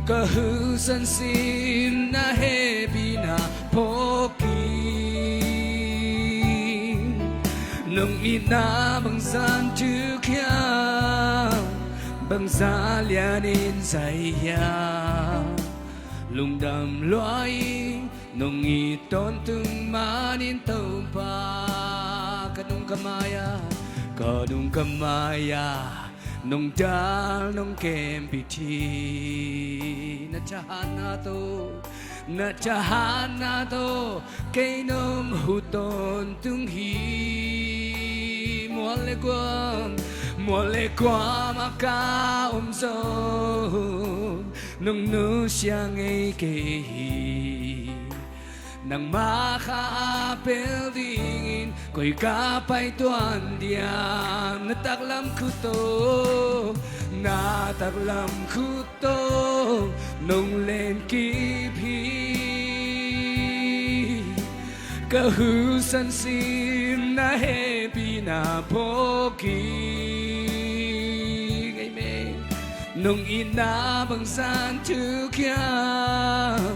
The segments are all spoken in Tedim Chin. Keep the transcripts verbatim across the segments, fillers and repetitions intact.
Ka husan sim na hehpihna phawk in, nong itna bangzah in thuk hiam, bangzah lianin zai hiam. Lungdam lua ing, nong it tawntung manin Topa. Ka nung ka mai-ah, ka nung ka mai-ah nong dal nong kempih hi. Na thahatna tawh, na thahatna tawh kei nong huh tawntung hi. Mual le guam, mual le guam ah ka om zong nong nusia ngei kei hi. Nangmah kha a pel dingin koi ka pai tuan diam. Na taklam khut tawh, na taklam khut tawh nong len kip hi. Ka husan sim na hehpihna phawk hi. Amen. Nong itna bangzah in thuk hiam,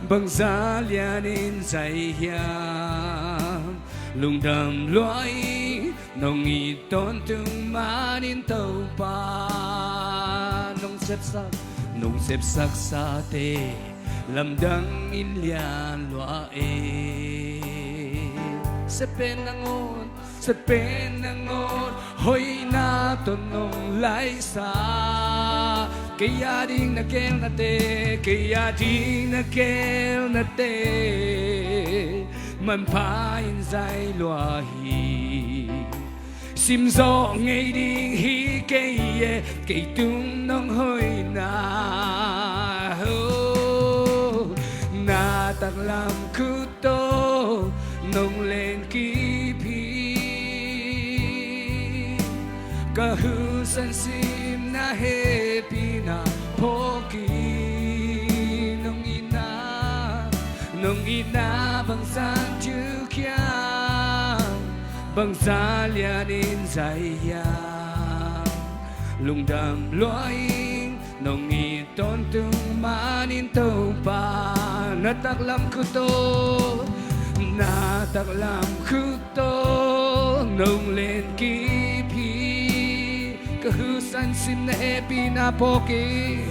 bangzah lianin zai hiam. Lungdam lua ing, nong it tawntung manin Topa. Nong sepsak, nong sepsaksate lamdang in lian lua e. Sepen nangawn, sepen nangawn hoihna tawh nong laisa. Kei a ding na gelnate, kei a ding na gelnate manpha in zai lua hi. Simzawh ngei ding hi kei e, kei tung nong hoihna. Oh, na taklam khut tawh nong len kip hi. Ka husan sim na hehpihna phawk hi. Nong itna, nong itna bangzah in thuk hiam, bangzah lianin zai hiam. Lungdam lua ing, nong it tawntung manin Topa. Na taklam khut tawh, na taklam khut tawh nong len kip hi. Ka husan sim na hehpihna phawk hi.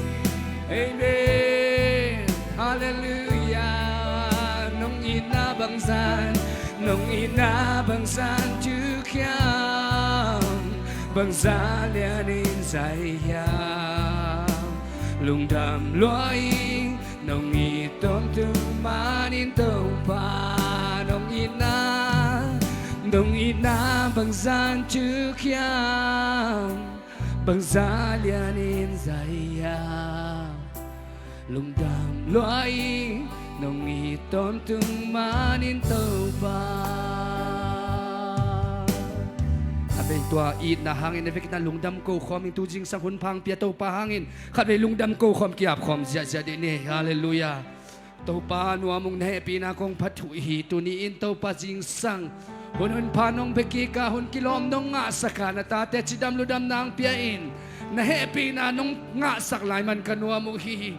Amen. Halleluiah. Nong itna bangzah in, nong itna bangzah in thuk hiam, bangzah lianin zai hiam. Lungdam lua ing, nong it tawntung manin Topa. Nong itna, nong itna bangzah in thuk hiam, bangzah lianin zai hiam. Lungdam lua ing, nong it tawntung manin Topa. Khatvei tua itna hangin na vekpi-in lungdam ko khawm ing. Tu zingsang hun pha hong pia Topa hangin khatvei lungdam ko khawm, ki-ap khawm ziahziah dih ni. Halleluiah. Topa, nuam ung, na hehpihna kong phat uh hi. Tuni-in Topa, zingsang hun hun pha nong pia kik a, hun kilawm nong ngahsak a, na tate cidam ludamna hong pia-in na hehpihna nong ngahsak lai man ka nuam uh hi.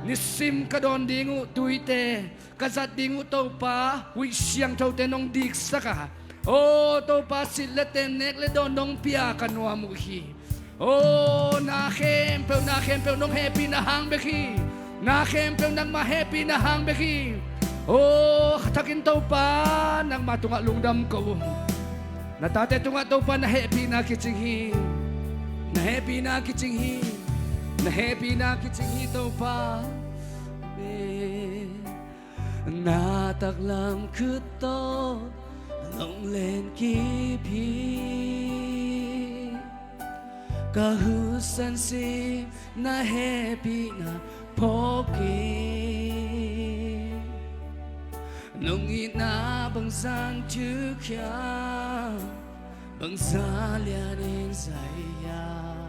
Nisim ka dawn ding uh tuite, ka zat ding uh Topa, huih siangthote nong diksak a, aw Topa, silh le ten, nek le dawn nong pia ka nuam uh hi. Aw, na khempeuh, na khempeuh nong hehpihna hang bek hi. Na khempeuh nangmah hehpihna hang bek hi. Aw, khathakin Topa, nangmah tungah lungdam ko ung. Na tate tungah Topa, na hehpihna kicing hi. Na hehpihna kicing hi. Na hehpihna kicing hi Topa. Amen. Na taklam khut tawh nong len kip hi. Ka husan sim na hehpihna phawk hi. Nong itna bangzah in thuk hiam, bangzah lianin zai hiam.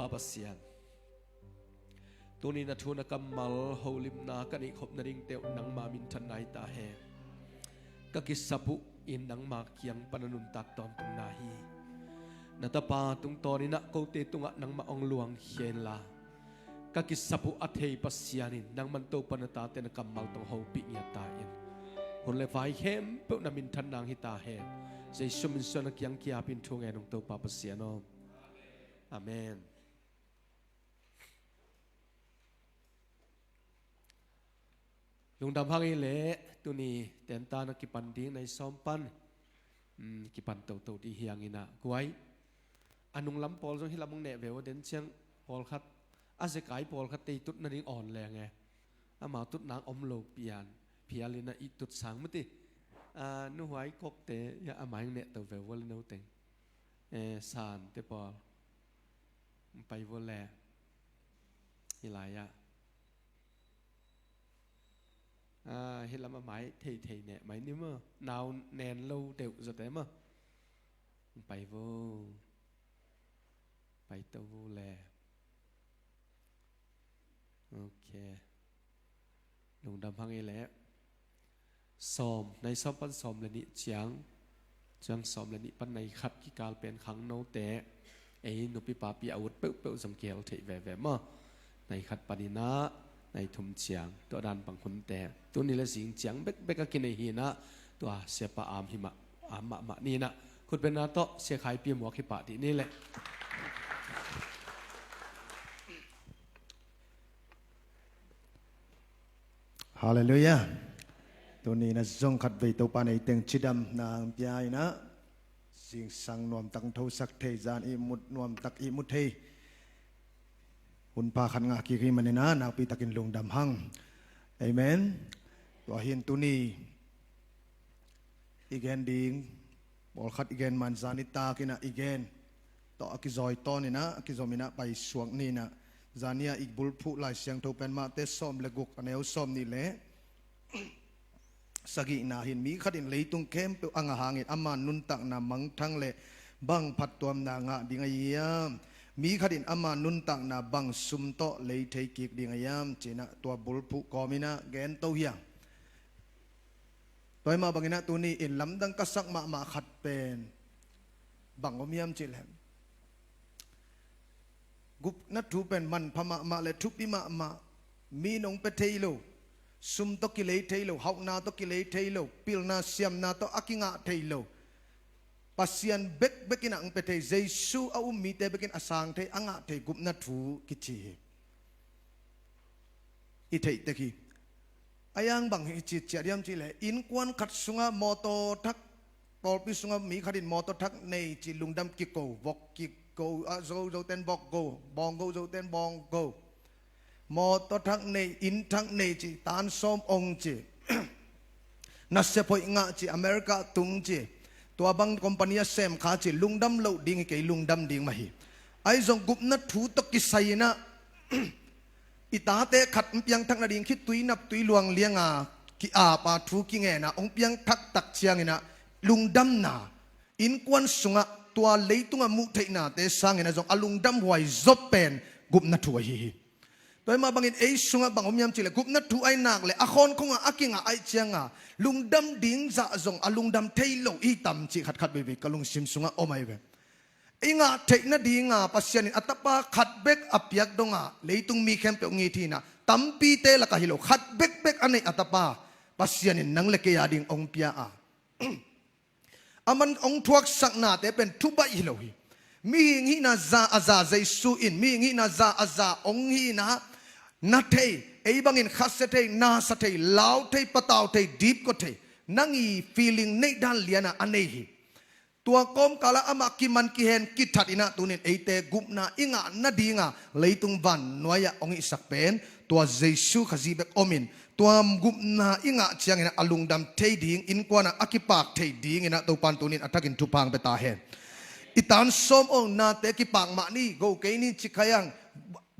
Pa Pasian, tuni na thu na kammal holimna ka neih khop nadingte uh nangma minthanna hi ta hen. Ka kisap uh in nangma kiang pan a nuntak tawntungna hi. Na tapa tungtawninah kote tungah nangmah hong luangkhia inla, ka kisap uh a thei Pasian in nangman Topa na tate na kammal tawh hopih ngiat ta in. Hun le vai khempeuh na minthan nang hi ta hen. Jesu min suang na kiang kiapin thu ngen ung Topa Pasian aw. Amen. Lungdam hang ei leh tuni tenta na kipan ding na i sawm pan, um, kipan toto dih hianginah guai. A nunglam pawl zong hilam hong neh ve uh a den ciang pawlkhat a zekai pawlkhat tei tut nading awn leng e. Amau tut nang om lo pian phialinah i tut sang mati. A nuhuai kokte ya a mai hong neh to ve uh a le no teng. E, sante pawl pai vua le. Hi lai-ah, a, hi lam a mai theithei neh mai ni maw? Nau nen lo deuh zawte maw? Pai vua. Pai to vua le. Ok. Lungdam hang ei leh. Sawm, nai sawm pan sawm le nih ciang, ciang sawm le nih pan nai khat kikal pen khangnote, ei nupi papi a ut peuhpeuh zong kihel theih veve maw? Nai khat paninah nai thum ciang, tua dan bang hunte tuni le zing ciang bekbek a kinei hinah, tua siapa am hi mah, am mahmah ninah khutbetna tawh Sia Khai Pia Muak hi pah dih ni leh. Halleluiah. Tuni na zong khatvei Topa neiteng cidamna ang pia inah, zingsang nuamtak thosak thei, zan ihmut nuamtak ihmu thei hunpha khat ngah kik hi maninah nakpitakin lungdam hang. Amen. Tua hin tuni i gen ding, pawlkhat i gen man zan i takinah i gen tawh a kizawi tawninah a kizominah paisuak ninah, zania i bulphuh Lai Siangtho pen Mate sawm le guk a neu sawm nih le sagihna hin mi khat in leitung khempeuh a ngah hangin ama nuntakna mangthang le bang phattuamna ngah ding a hiam? Mi khat in ama nuntakna bang sum tawh lei thei kik ding a hiam? Cinah tua bulphuh kawminah gen to hiam? Tua hi mah banginah tuni in lamdang ka sak mahmah khat pen bang om hiam cihleh, gupna thu pen manpha mahmah le thupi mahmah. Mi in hong pia thei lo, sum tawh kilei thei lo, hauhna tawh kilei thei lo, pilna siamna tawh a kingah thei lo. Pasian bekbek inah hong pia thei, Jesu a um mite bekin a sang thei, a ngah thei gupna thu kici hi. I theih tek hi. A yang bang hi citciat hiam cihleh, innkuan khat sungah mawtaw thak, pawlpi sungah mi khat in mawtaw thak nei ci lungdam kiko, vok kiko, a zo zoten vok go, bawng go zoten bawng go. Mawtaw thak nei, inn thak nei ci, tan sawm ong ci. Nasep hoih ngah ci, America tung ci, tua bang company a sem kha ci, lungdam loh ding hi kei, lungdam ding mah hi. Ahi zong gupna thu tawh kisai inah i tate khat hong piangthak nading khitui naptui luang lianga ki-apa thu kingena hong piangthak tak cianginah lungdamna, innkuan sungah tua leitungah muh theihnate sanginah zong a lungdam huai zaw pen gupna thu ahi hi. Tua hi mah bangin ei sungah bang om hiam cihleh, gupna thu ahi nak le a khawnkhongah a kingah ahi cianga lungdam ding zah zong a lungdam thei lo i tam cih khatkhat veivei ka lungsim sungah om ahi ve. I ngah theih nadinga Pasian in a tapa khat bek a piak donga leitung mi khempeuh ngit hinah, tampite lakah hi lo, khat bekbek a neih a tapa Pasian in nang le kei a ding hong pia a, a man hong thuaksaknate pen thubaih hi lo hi. Mihing hihna za a za Jesu in, mihing hihna za a za hong hihna na thei, ei bangin khasia thei, nasa thei, lau thei, patau thei, dipkua thei, nang i feeling neih dan liana a nei hi. Tua kawmkalah amah kiman kihen kithat inah tunin eite gupna i ngah nadinga leitung vannuai-ah hong hihsak pen tua Jesu Khazih bek omin, tua gupna i ngah cianginah a lungdam thei ding, innkuanah a kipak thei dinginah Topan tunin a thakin thupha hong pia ta hen. I tan sawm ong nate kipak mah ni, go kei ni ci khai ang,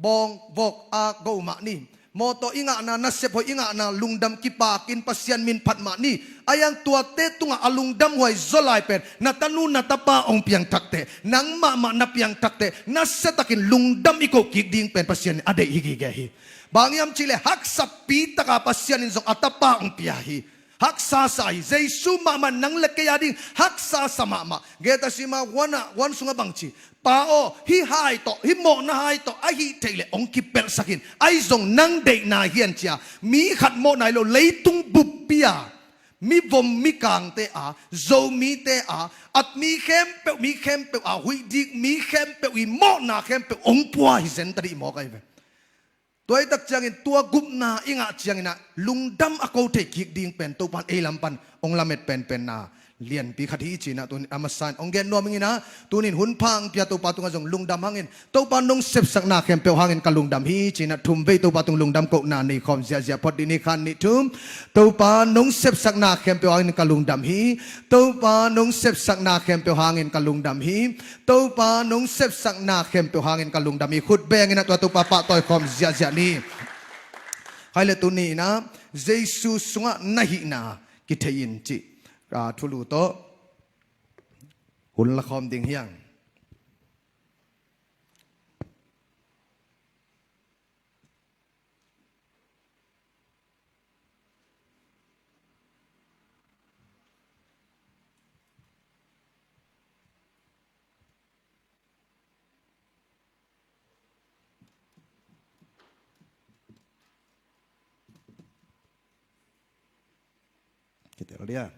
bawng vok a go mah ni. Mawtaw i ngahna, nasep hoih i ngahna lungdam kipakin Pasian min phat mah ni. A yang tuate tungah a lungdam huai zaw lai pen na tanu na tapa hong piangthakte, nang mahmah na piangthakte nasiatakin lungdam i koh kik ding pen Pasian in a deih hi gige hi. Bang hiam cihleh haksappi taka Pasian in zong a tapa hong pia hi. Haksa sa hi. Jesu mahmah nang le kei a ding haksa sa mahmah. Gethsemane huan ah, huan sungah bang ci? Pa aw, hih hai tawh, hih mawhna hai tawh a hih theih leh hong kipelhsak in. Ahi zong nang deihna hian cia, mi khat mawhna hi lo, leitung buppi a, mi vom mi kangte a, Zomite a, a mi khempeuh, mi khempeuh a huih dik, mi khempeuh i mawhna khempeuh hong pua hi zen ta dih mawk ahi ve. Tua hi tak ciangin tua gupna i ngah ciangin ah lungdam a ko thei kik ding pen Topa'n ei lam pan hong lamet penpenna lianpi khat hi ci-in ah tunin a masa in hong gen nuam ing in ah, tunin hun pha hong pia Topa tungah zong lungdam hangin, Topa nong sepsakna khempeuh hangin ka lungdam hi ci-in ah thum vei Topa tung lungdam kohna nei khawm ziahziah phot dih ni. Khat, nih, thum. Topa nong sepsakna khempeuh hangin ka lungdam hi. Topa nong sepsakna khempeuh hangin ka lungdam hi. Topa nong sepsakna khempeuh hangin ka lungdam hi. Khut beng in ah tua Topa pahtawi khawm ziahziah ni. Hai le tuni in ah Jesu sungah na hihna kithei in cih, ah, thulu tawh hun la khawm ding hi hang. Kitel dia.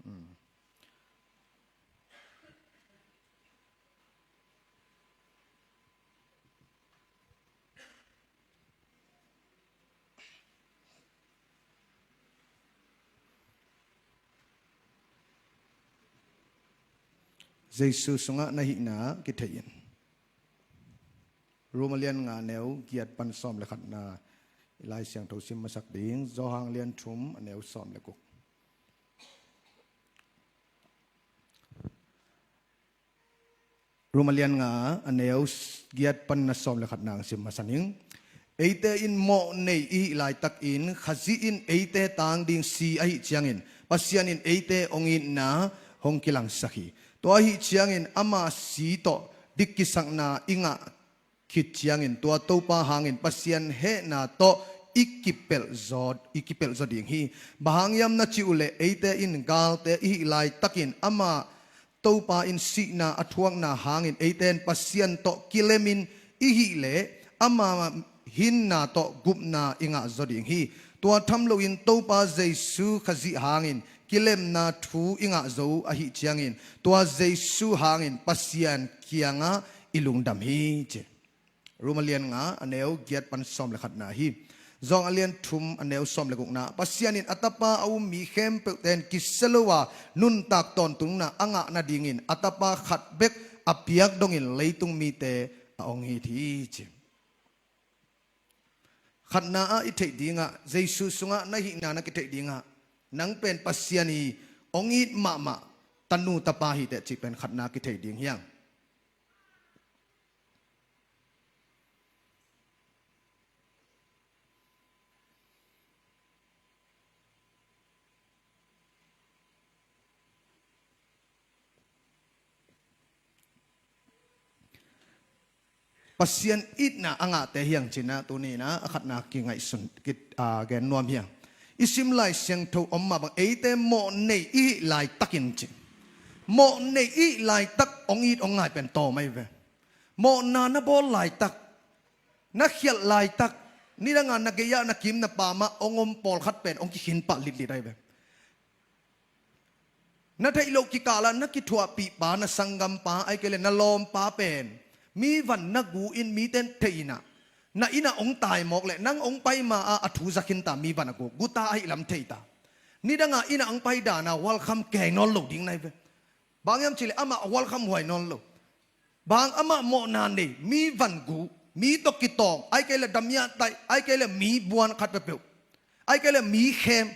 Hmm. Jesu sungah na hihna kithei in. Rom a lian nga, neu giat pan sawm le khatna i Lai Siangtho sim masak ding. Johan a lian thum, a neu sawm le guk. Rom a lian nga, a neu giat pan a sawm le khatna hong sim masa ning. Eite in mawh nei i hih laitakin Khazih in eite tang ding si ahih ciangin Pasian in eite hong itna hong kilangsak hi. Tua ahih ciangin ama si tawh dik kisakna i ngah khit ciangin tua Topa hangin Pasian hehna tawh i kipelh zaw, i kipelh zaw ding hi. Bang hang hiam na cih uh leh eite in galte i hih laitakin ama Topa in sihna a thuakna hangin eite in Pasian tawh kilemin i hih leh ama hinna tawh gupna i ngah zaw ding hi. Tua tham loin Topa Jesu Khazih hangin kilemna thu i ngah zo ahih ciangin tua Jesu hangin Pasian kiangah i lungdam hi, ci. Rom a lian nga, a neu giat pan sawm le khatna hi. Johan a lian thum, a neu sawm le gukna, Pasian in a Tapa a um mi khempeuhte in kisia lo a nuntak tawntungna a ngah nadingin a Tapa khat bek a piak dongin leitung mite a hong it hi, ci. Khatna ah i theih dingah, Jesu sungah na hihna na kitheih dingah, nang pen Pasian i hong it mahmah tanu tapa hi teh cih pen khatna kitheih ding hi hang. Pasian itna a ngahte hi hang ci-in ah tuni-in ah a khatna kingaihsun, ki, aa, gen nuam hi hang. I sim Lai Siangtho om mah bang eite mawh nei i hih laitakin ci. Mawh nei i hih laitak hong it hong ngai pen tawm ahi ve. Mawhna na bawl laitak, na khialh laitak, nidangah na gei-ah na kim na pam ah hong om pawlkhat pen hong kikhin pah litlit ahi ve. Na theih loh kikal ah na kithuahpihpa, na sanggampa, ahih kei leh na lawmpa pen mi van na gu in mite in thei in ah, na inn ah hong tai mawk leh nang hong pai ma-ah a thu za khin ta, mi van a guk, gu ta ahih lam thei ta. Nidangah inn ah hong pai dan a welcome kei nawn lo ding na hi ve. Bang hiam cih leh amah a welcome huai nawn lo. Bang, amah mawhna nei, mi van gu, mi tawh kitawng, ahih kei leh damiah taih, ahih kei leh mi buan khat peuhpeuh, ahih kei leh mi khem.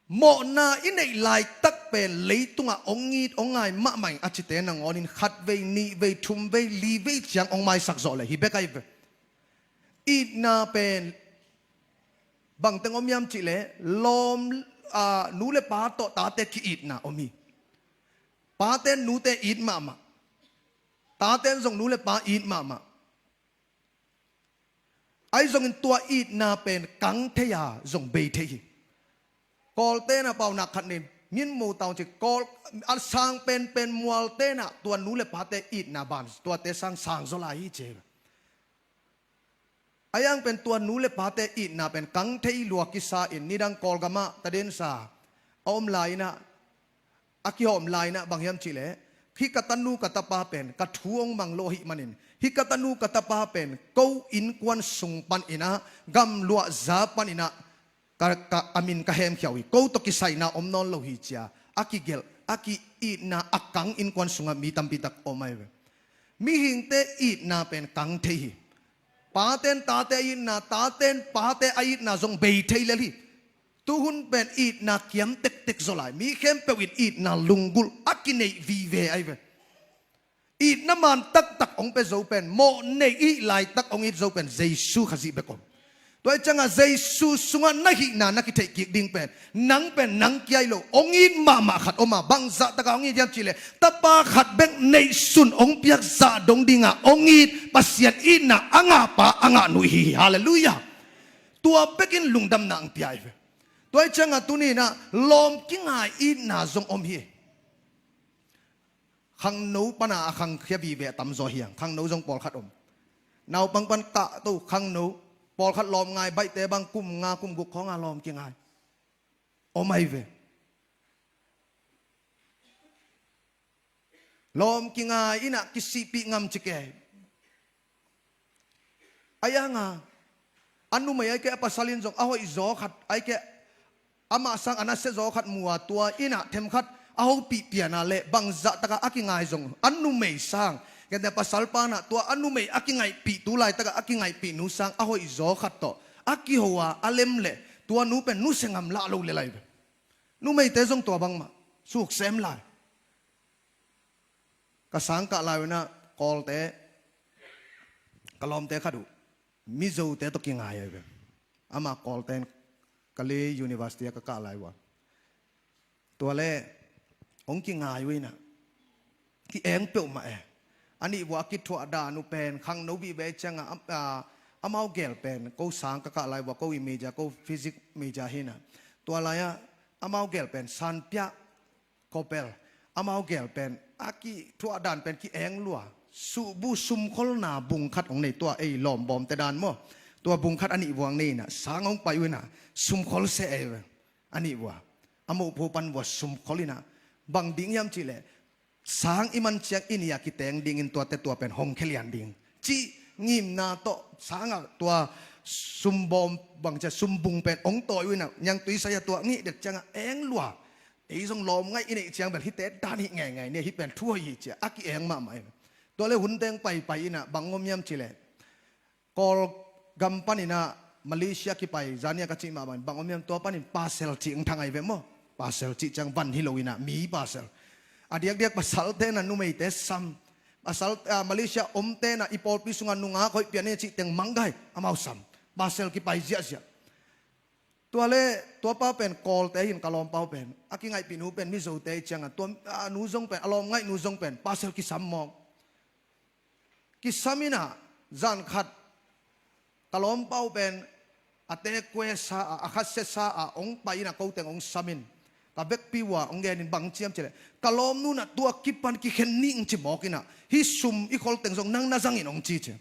Mawhna i neih laitak pen leitungah hong it hong ngai mahmah ing a cite nangawnin khatvei, nihvei, thumvei, livei ciang hong maisak zawh leh hi bek ahi ve. Itna pen bangteng om hiam cih leh lawm, aa, nu le pa tawh tate ki-itna om hi. Pate in nute it mahmah. Tate in zong nu le pa it mahmah. Ahi zongin tua itna pen kang thei a zong bei thei hi. Kawlte'n ah paunak khat nei, min mu ta ung ci, Kawl a sang penpen mualte'n ah tua nu le pate itna ban tuate sang sang zaw lai hi ci. A yang pen tua nu le pate itna pen kang thei lua kisa in nidang Kawlgam ah tadensa a om lai-in ah, a kihawm lai-in ah bang hiam cih leh, hih ka tanu ka tapa pen ka thu hong mang lo ahih manin, hih ka tanu ka tapa pen ko innkuan sung panin ah, gamluahza panin ah ka, ka, a min ka hemkhia uh hi, ko tawh kisaihna om nawn lo hi ci-a a kigelh, a ki-itna a kang innkuan sungah mi tampi tak om ahi ve. Mihingte itna pen kang thei hi. Pate'n tate a itna, tate'n pate a itna zong bei thei lel hi. Tuhun pen itna kiam tektek zaw lai. Mi khempeuh in itna lunggulh a kineih vive ahi ve. Itna man taktak hong pia zo pen, mawh neih i laitak hong it zo pen Jesu Khazih bek om. Tua ahih ciangah Jesu sungah na hihna na kitheih kik ding pen, nang pen nang kia hi lo, hong it mahmah khat om a, bangzah takah hong it hiam cih leh, tapa khat bek neihsun hong piak zah dong dingah hong it, Pasian itna a ngahpa a ngahnu i hi hi. Halleluiah. Tua bekin lungdamna hong pia hi ve. Tua ahih ciangah tuni in ah lawm kingai itna zong om hi. Khangno pan a khangkhia vive a tamzaw hi hang. Khangno zong pawlkhat om. Naupang pan kahto khangno, pawlkhat lawm ngai baihte bang kum nga kum guk khawng a lawm kingai om ahi ve. Lawm kingai in ah kisihpih ngam ci kei. A yang a, a numei ahih kei a pasal in zong a hoihzaw khat, ahih kei amah sang a nasiazaw khat mu a, tua in ah themkhat a hopih pian a leh bangzah takah a kingai zong a numei sang, kei te pasal pa in ah tua a numei a kingaihpih, tu laitakah a kingaihpih nu sang a hoihzaw khat tawh a kiho a, a lem leh tua nu pen nusia ngam lah lo lel ahi ve. Numeite zong tua bangmah suksem lai. Ka sang kah lai uh in ah Kawlte, ka lawmte khat uh Mizote tawh kingai ahi ve. Amah Kawlte'n Kalay University ah ka kah lai uh a, tua leh hong kingai uh in ah ki-eng peuhmah e. A nih vua a kithuah dan uh pen khangno vive ciangah, a, a, amau gel pen, ko sang ka kah lai vua ko i major, ko physics major hi in ah, tua lai-ah amau gel pen Sanpiah Kopel, amau gel pen a kithuah dan pen ki-eng lua. Suhbu sumkholna bung khat hong nei, tua ei lawmbawmte dan maw. Tua bung khat a nih vua hong nei in ah sang hong pai uh in ah sumkhol seh ei ve. A nih vua a mohphu pan vua sumkhol in ah, bang ding hiam cih leh, sang i man ciang i nih a kiteng dingin tuate tua pen hong khia lian ding cih ngimna tawh sangah tua sumbawm bang cia sumbung pen hong tawi uh in ah, niangtui sai a tua ngih dek ciangah eng lua. Ei zong lawm ngaih i neih ciang bel hihte dan hih ngeingei ni, hih pen thu hoih hi ci-a a ki-eng mahmah in. Tua leh hun teng paipai in ah bang om hiam cih leh, Kawlgam panin ah Malaysia kipai, zani a ka cih mah bangin bang om hiam, tua panin parcel cih hong thang ahi ve maw. Parcel cih ciang van hi lo in ah mi parcel. A diakdiak pasalte'n ah numeite sam. Pasal, ah, Malaysia omte'n ah i pawlpi sungah nungak hoih pian ni cih teng manggai, amau sam. Parcel kipai ziahziah. Tua leh tua pa pen Kawlte hi in, ka lawmpa uh pen, a kingaihpih nu pen Mizote ahih ciangah tua, a nu zong pen, a lawm ngaih nu zong pen parcel kisam mawk. Kisam in ah zan khat ka lawmpa uh pen a tekwe sa a, a khatsia sa a hong pai in ah ko teng hong sam in, ka vekpi uh a hong gen in bang ci hiam cih leh, ka lawmnu in ah tua kipan kikhen ning ci mawk in ah, hih sum i khol teng zong nang na zang in hong ci ci.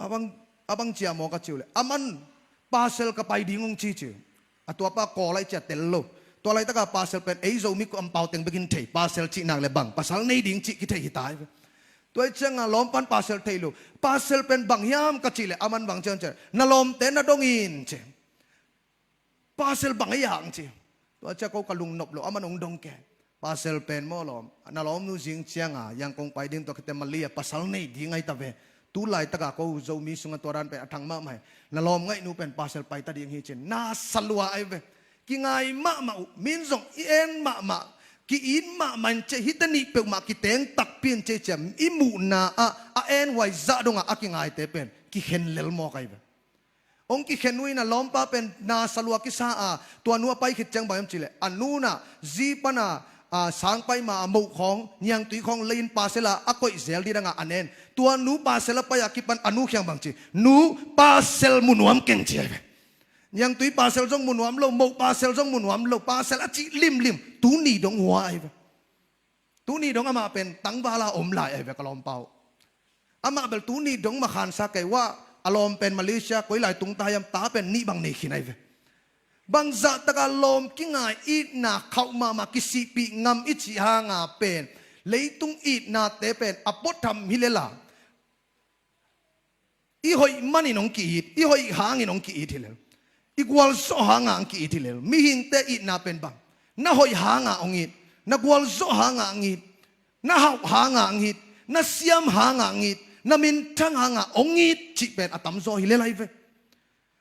A bang, a bang cia maw ka ci uh leh, aman parcel ka pai ding hong ci ci. A tua pa Kawl ahih cia tel lo. Tua laitakah parcel pen ei Zomi, Kawl, ampau teng bekin thei. Parcel cih nak leh bang, pasal nei ding cih kithei hi ta hi ve. Tua ahih ciangah lawm pan parcel thei lo. Parcel pen bang hiam ka cih leh, aman bang ci hiam cih leh, na lawmte na dong in ci. Parcel bang ei ang ci. Tua cia ko ka lungnop lo, aman hong dong kei. Parcel pen maw lawm, na lawmnu zing cianga Yangon pai ding, tua khit teh Malay ah pasal nei ding ahi ta ve. Tu laitakah ko Zomi sungah tua dan pen a thang mahmah hi. Na lawm ngaihnu pen parcel pai ta ding hi cin, na sa lua ahi ve. Kingai mahmah uh, min zong i en mahmah, ki-it mahmah in ceh, hihte nih peuhmah kiteng takpi in ceh ciam, i muhna ah a en huai zah dongah a kingaite pen kikhen lel mawk ahi ve. Hong kikhen uh in a lawmpa pen na sa lua kisa a, tua nu a pai khit ciang bang hiam cih leh, a nu in a zi pan a, a, sang pai ma a moh khawng, niangtui khawng lei-in pasal a a koih zel didangah a nen. Tua nu pasal a pai a kipan a nu kiang bang ci, nu, pasal mu nuam keng ci ai ve. Niangtui pasal zong mu nuam lo, moh pasal zong mu nuam lo, pasal a cih limlim. Tuni dong hua ai ve. Tuni dong amah pen tangval a om lai ai ve ka lawmpa uh. Amah bel tuni dong makhansa kei uh a, a lawm pen Malaysia koi lai tung ta hiam, ta pen nih bang nei khin ai ve. Bangzah taka lawm kingai, itna khauh mahmah, kisihpih ngam i cih hanga pen leitung itnate pen a puatham hi lel a, i hoih manin hong ki-it, i hoih hangin hong ki-it hi lel. I gualzawh hanga hong ki-it hi lel. Mihingte itna pen bang? Na hoih hanga hong it, na gualzawh hanga hong it, na hauh hanga hong it, na siam hanga hong it, na minthang hanga hong it cih pen a tamzaw hi lel ai ve.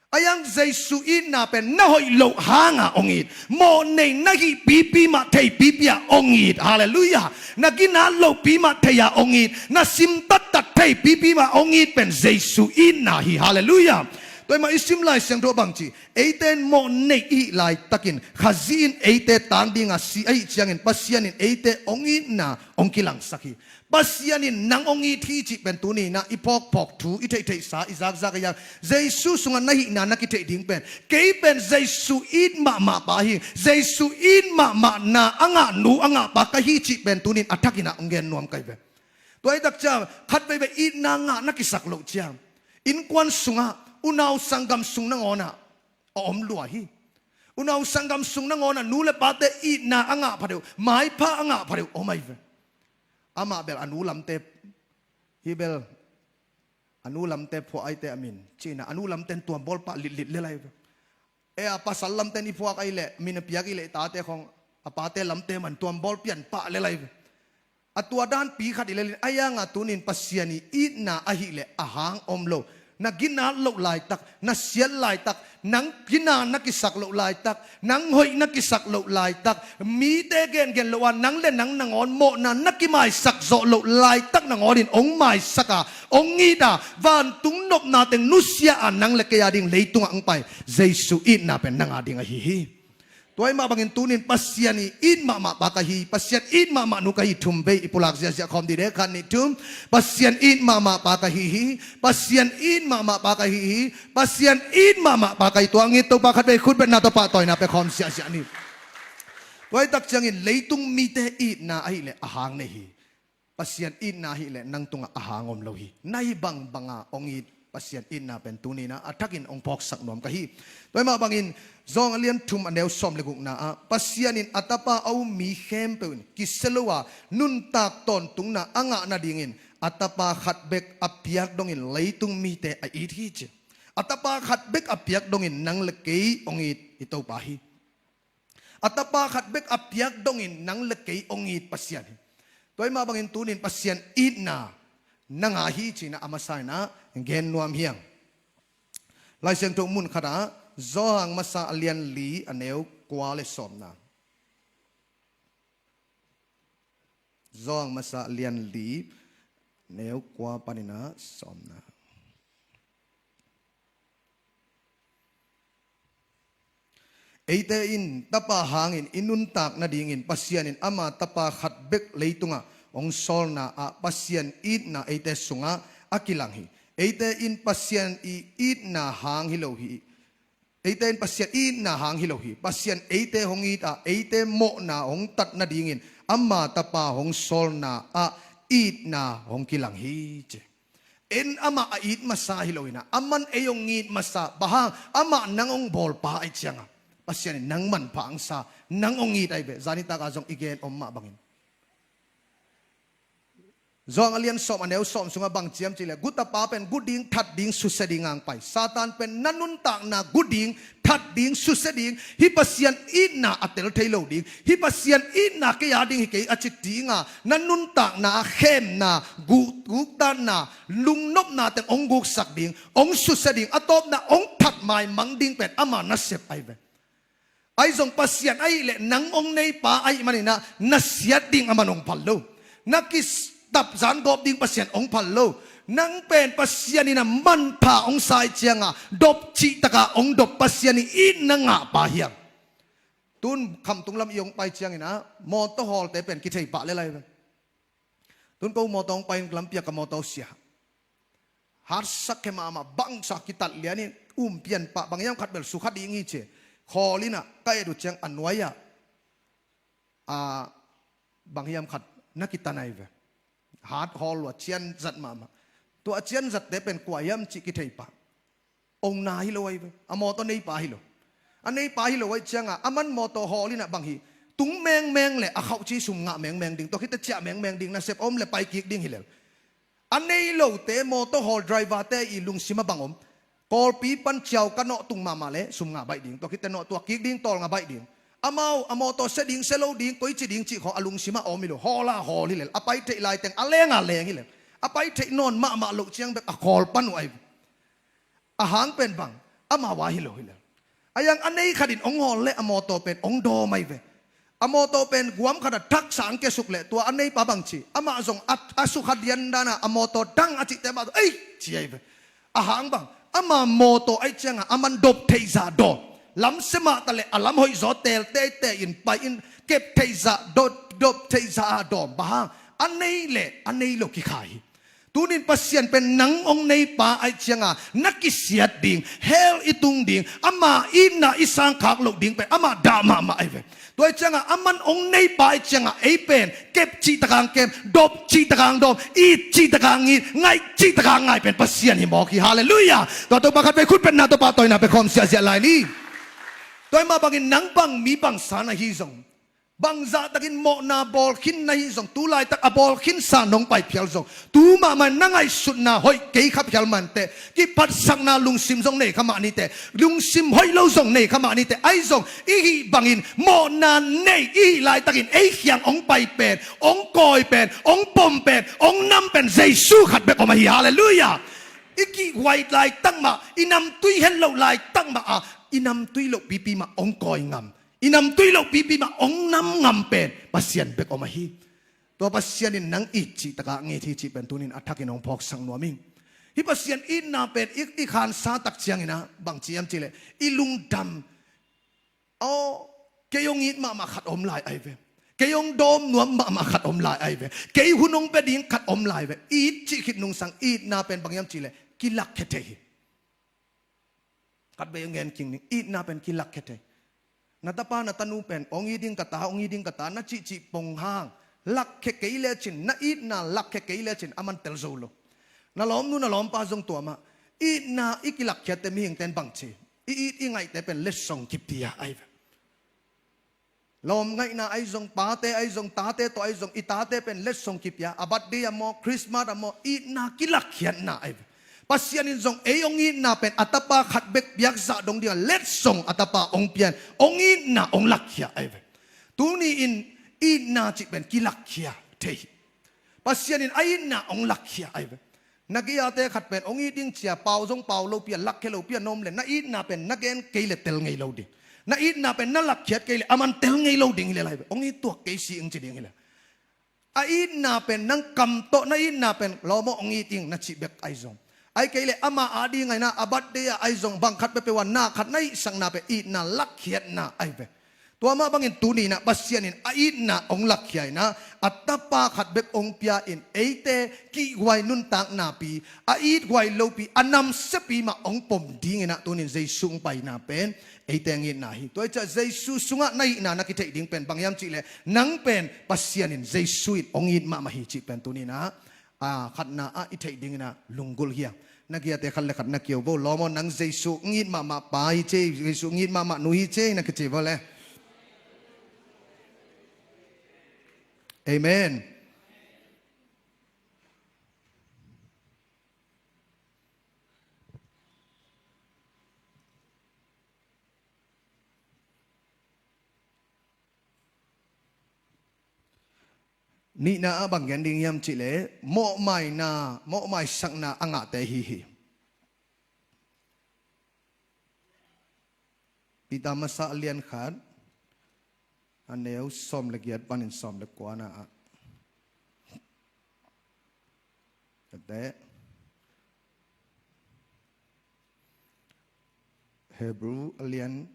A iang Jesu itna pen na hoih loh hanga hong it, mawhnei na hih pipi mah thei pipi ah hong it. Halleluiah. Na ginat loh pi mah thei ah hong it, na sim tattat thei pipi mah hong it pen Jesu itna hi. Halleluiah. Tua i mah i sim Lai Siangtho bang ci, eite in mawhnei i hih laitakin Khazih in eite tang dinga si ahih ciangin Pasian in eite hong itna hong kilangsak hi. Pasian in nang hong it hi cih pen tuni-in ah i phawkphawk thu, i theihtheihsa, i zakzak a iang Jesu sungah na hihna na kitheih ding pen, kei pen Jesu it mahmah pa hi, Jesu it mahmah na a ngah nu a ngah pa ka hi cih pen tuni-in a thakin ah hong gen nuam ka hi ve. Tua hi tak ciang khat veivei itna ngah na kisak loh ciang innkuan sungah, unau sanggam sung nangawnah a om lua hi. Unau sanggam sung nangawnah nu le pate itna a ngah pha deuh, maipha a ngah pha deuh om ai ve. Amah bel a nu lamte, hih bel a nu lamte phuah aite a min ci-in ah a nu lamte in tuambawl pah litlit lel ai ve. E, a pasal lamte in i phuak ahih leh, min a piak ahih leh i tate khawng a pate lamte mah in tuambawl pian pah lel ai ve. A tua danpi khat hi lel in, a iang a tuni-in Pasian i itna ahih leh a hang om lo. Na ginat loh laitak, na siat laitak, nang kina na kisak loh laitak, nang hoih na kisak loh laitak, mite gengen loh a nang le nang nangawn mawhna na kimaisak zawh loh laitak nangawnin hong maisak a, hong it a, vantung nopna teng nusia a nang le kei a ding leitungah hong pai Jesu itna pen nang a ding ahi hi. Tua ahih mah bangin tuni-in Pasian i it mahmah pa ka hi, Pasian it mahmah nu ka hi, thum vei i pulak ziahziah khawm dih de, khat, nih, thum. Pasian it mahmah pa ka hi hi. Pasian it mahmah pa ka hi hi. Pasian it mahmah pa ka hi. Tua ngit Topa khat vei khutbetna tawh pahtawina pia khawm ziahziah ni. Tua hi tak ciangin leitung mite itna ahih leh a hang nei hi. Pasian itna ahih leh nang tungah a hang om lo hi. Na hih bangbanga hong it Pasian itna pen tuni-in ah a thakin hong phawksak nuam ka hi. Tua ahih mah bangin Johan a lian thum a neu sawm le gukna ah, Pasian in a Tapa a um mi khempeuh in kisia lo a nuntak tawntungna a ngah nadingin a Tapa khat bek a piak dongin leitung mite a it hi ci. A Tapa khat bek a piak dongin nang le kei hong it i Topa hi. A Tapa khat bek a piak dongin nang le kei hong it Pasian hi. Tua ahih mah bangin tuni-in Pasian itna na ngah hi ci-in ah a masa in ah gen nuam hi hang. Lai Siangtho mun khatah Johan masa a lian li a neu kua le sawmna. Johan masa a lian li neu kua panin ah sawmna. Eite in Tapa hangin i nuntak nadingin Pasian in ama Tapa khat bek leitungah hong sawlna ah Pasian itna eite sungah a kilang hi. Eite in Pasian i itna hang hi lo hi. Eite in Pasian itna hang hi lo hi. Pasian eite hong it a, eite mawhna hong tat nadingin ama Tapa hong sawlna ah itna hong kilang hi ci. En amah a it masa hi lo in ah, aman ei hong it masa. Bang hang? Amah nang hong bawlpa ahih ciangah Pasian in nang manpha hong sa, nang hong it ahi ve. Zanitak ah zong i gen om mah bangin Johan a lian sawm a neu sawm sungah bang ci hiam cih leh, gutapa pen gu ding, that ding, susia ding hong pai. Satan pen na nuntakna gu ding, that ding, susia ding, hih Pasian itna a tel thei lo ding, hih Pasian itna kei a ding hi kei a ci dinga na nuntakna a khemna, gu-, guktatna, lungnopna teng hong guksak ding, hong susia ding, a tawpna hong that maimang ding pen ama nasep ahi ve. Ahi zong Pasian ahih leh nang hong neipa ahih manin ah na siat ding aman hong phal lo. Na kitap zan gawp ding Pasian hong phal lo. Nang pen Pasian in a manpha hong sa ahih ciangah dop cihtakah hong dop Pasian i itna ngahpa hi hang. Tun Khamtung lam i hong pai ciangin ah mawtaw hawlte pen kithei pah le lai ve. Tun ko mawtaw hong pai in lampi ah ka mawtaw sia. Hatsak khe mahmah, bangsa kitat lian in um pian pah, bang hiam khat bel sukha ding hi ci. Khawl in ah ka et uh ciang a nuai ah, a, bang hiam khat na kitan ahi ve. Hat hawl uh a cian zat mahmah. Tua a cian zatte pen kua hiam cih kithei pah. Ong na hi lo ahi ve. A mawtaw neipa hi lo. A neipa hi lo ahih ciangah aman mawtaw hawl in ah bang hi, tung mengmeng le a khauhci sum ngah mengmeng ding, tua khit teh ciah mengmeng ding, nasep om le pai kik ding hi lel. A nei lote mawtaw hawl driver-te i lungsim ah bang om? Kawlpi pan Ciau ka nawh tung mahmah le sum ngah baih ding, tua khit teh nawh tuak kik ding, tawlnga baih ding. Amau a mawtaw sia ding, sia lo ding, koici ding cih khawng a lungsim ah a om hi lo. Hawl a hawl hi lel. A pai theih laiteng a leng a leng hi lel. A pai theih nawn mahmah loh ciang bek a khawl pan uh ahi ve. A hang pen bang, amau a hi lo hi lel. A hiang a nei khat in ong hawl le a mawtaw pen ong dawm ahi ve. A mawtaw pen guam khat ah thaksa ang kiasuk leh tua a neipa bang ci, amah zong a, a sukha lian dan ah a mawtaw dang a cihte mah zong ei ci ahi ve. A hang bang, ama mawtaw ahih ciangah aman dop theih zah dawm. Lam sia mah ta leh a lam hoih zaw teel teitei in pai in kep theih zah dop, dop theih zah a dawm. Bang hang, a nei le a nei lo kikhai hi. Tunin Pasian pen nang ong neipa ahih cianga na kisiat ding, hell i tung ding, ama itna i sangkhak loh ding pen ama dah mahmah ahi ve. Tua ahih cianga aman ong neipa ahih cianga ei pen kep cih takang kem, dop cih takang dawm, it cih takang it, ngaih cih takang ngaih pen Pasian hi mawk hi. Halleluiah. Tua Topa khat vei khut beng na, Topa tawina pia khawm siahsiah lai ni. Tua ahih mah bangin nang bang mi bangsa na hi zong, bangzah takin mawhna bawl khin na hi zong, tu laitak a bawl khinsa nong pai phial zong, tu mahmah na ngaihsutna hoih kei kha phial mah inteh, kiphatsakna lungsim zong nei kha mah ni teh, lungsim hoih lo zong nei kha mah ni teh, ahi zong i hih bangin mawhna nei i hih laitakin ei khiang ong pai pen, ong kawi pen, ong pom pen, ong nam pen Jesu khat bek om ahi. Halleluiah. I kihhuai laitak mah, i namtui het loh laitak mah a, i namtui loh pipi mah ong kawi ngam, i namtui loh pipi mah ong nam ngam pen Pasian bek om ahi. Tua Pasian in nang it cih takah nget hi cih pen tunin a thakin hong phawksak nuam ing. Hih Pasian itna pen i, i khansa tak ciangin ah bang ci hiam cih leh i lungdam. Aw, kei hong it mahmah khat om lai ahi ve. Kei hong dawm nuam mahmah khat om lai ahi ve. Kei hun hong pia ding khat om lai ve. It cih khit nungsang itna pen bang hiam cih leh kilakkhia thei hi. Khat vei a ngen kik ning, itna pen kilakkhia thei. Na tapa na tanu pen ong it ding ka ta, ong it ding ka ta na cihcih pong hang lakkhia kei lecin, na itna lakkhia kei lecin aman tel zo lo. Na lawmnu na lawmpa zong tua mah, itna i kilakkhiatte mihingte in bang ci, i it i ngaihte pen letsong kipia ahi ve. Lawm ngaihna ahi zong, pate ahi zong, tate tawh ahi zong, i tate pen letsong kipia, a birthday ah maw, Christmas ah maw, itna kilakkhiatna ahi ve. Pasian in zong ei ong itna pen a tapa khat bek piakzah dong dingah letsong a tapa ong pia in ong itna ong lakkhia ahi ve. Tuni in itna cih pen kilakkhia thei hi. Pasian in a itna ong lakkhia ahi ve. Na gei-ate khat pen ong it ding cia pau zong pau lopi a, lakkhia lopi a na om le na itna pen na gen kei le tel ngei lo ding. Na itna pen na lakkhiat kei le aman tel ngei lo ding hi le lai ve. Ong it tuak kei si ing ci ding hi le. A itna pen nang kam tawh na itna pen lawm aw ong it ing na cih bek ahi zong, ahi kei le ama a ding ahi na, a birthday ah ahi zong, bang khat peuhpeuh ah na khat na hihsakna pen itna lakkhiatna ahi ve. Tua mah bangin tuni in ah Pasian in a itna ong lakkhia in ah a tapa khat bek ong pia in eite kihhuai nuntaknapi, a ithuai lopi, a namsiapi mah ong pom dingin ah tunin Jesu ong paina pen eite ong itna hi. Tua hi ciah Jesu sungah na hihna na kitheih ding pen bang hiam cih leh nang pen Pasian in Jesu in ong it mahmah hi cih pen tuni in ah a khatna ah i theih dingin ah lunggulh hi a. Na gei-ate khat le khat na kio vo, lawm aw nang Jesu ong it mahmah pa hi ci, Jesu ong it mahmah nu hi ci na kici vo le. Amen. Nihna ah bang gen ding hiam cih leh mawhmaina, mawhmaisakna a ngahte hi hi. Peter masa a lian khat, a neu sawm le giat panin sawm le kuana ah. Tate Hebrew a lian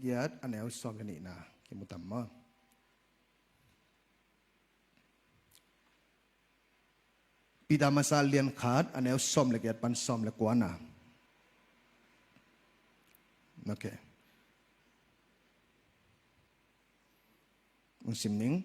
giat a neu sawm le nihna kimu tam maw? Peter masa lian khat a neu sawm le giat pan sawm le kuana. Okay. Hong sim ning.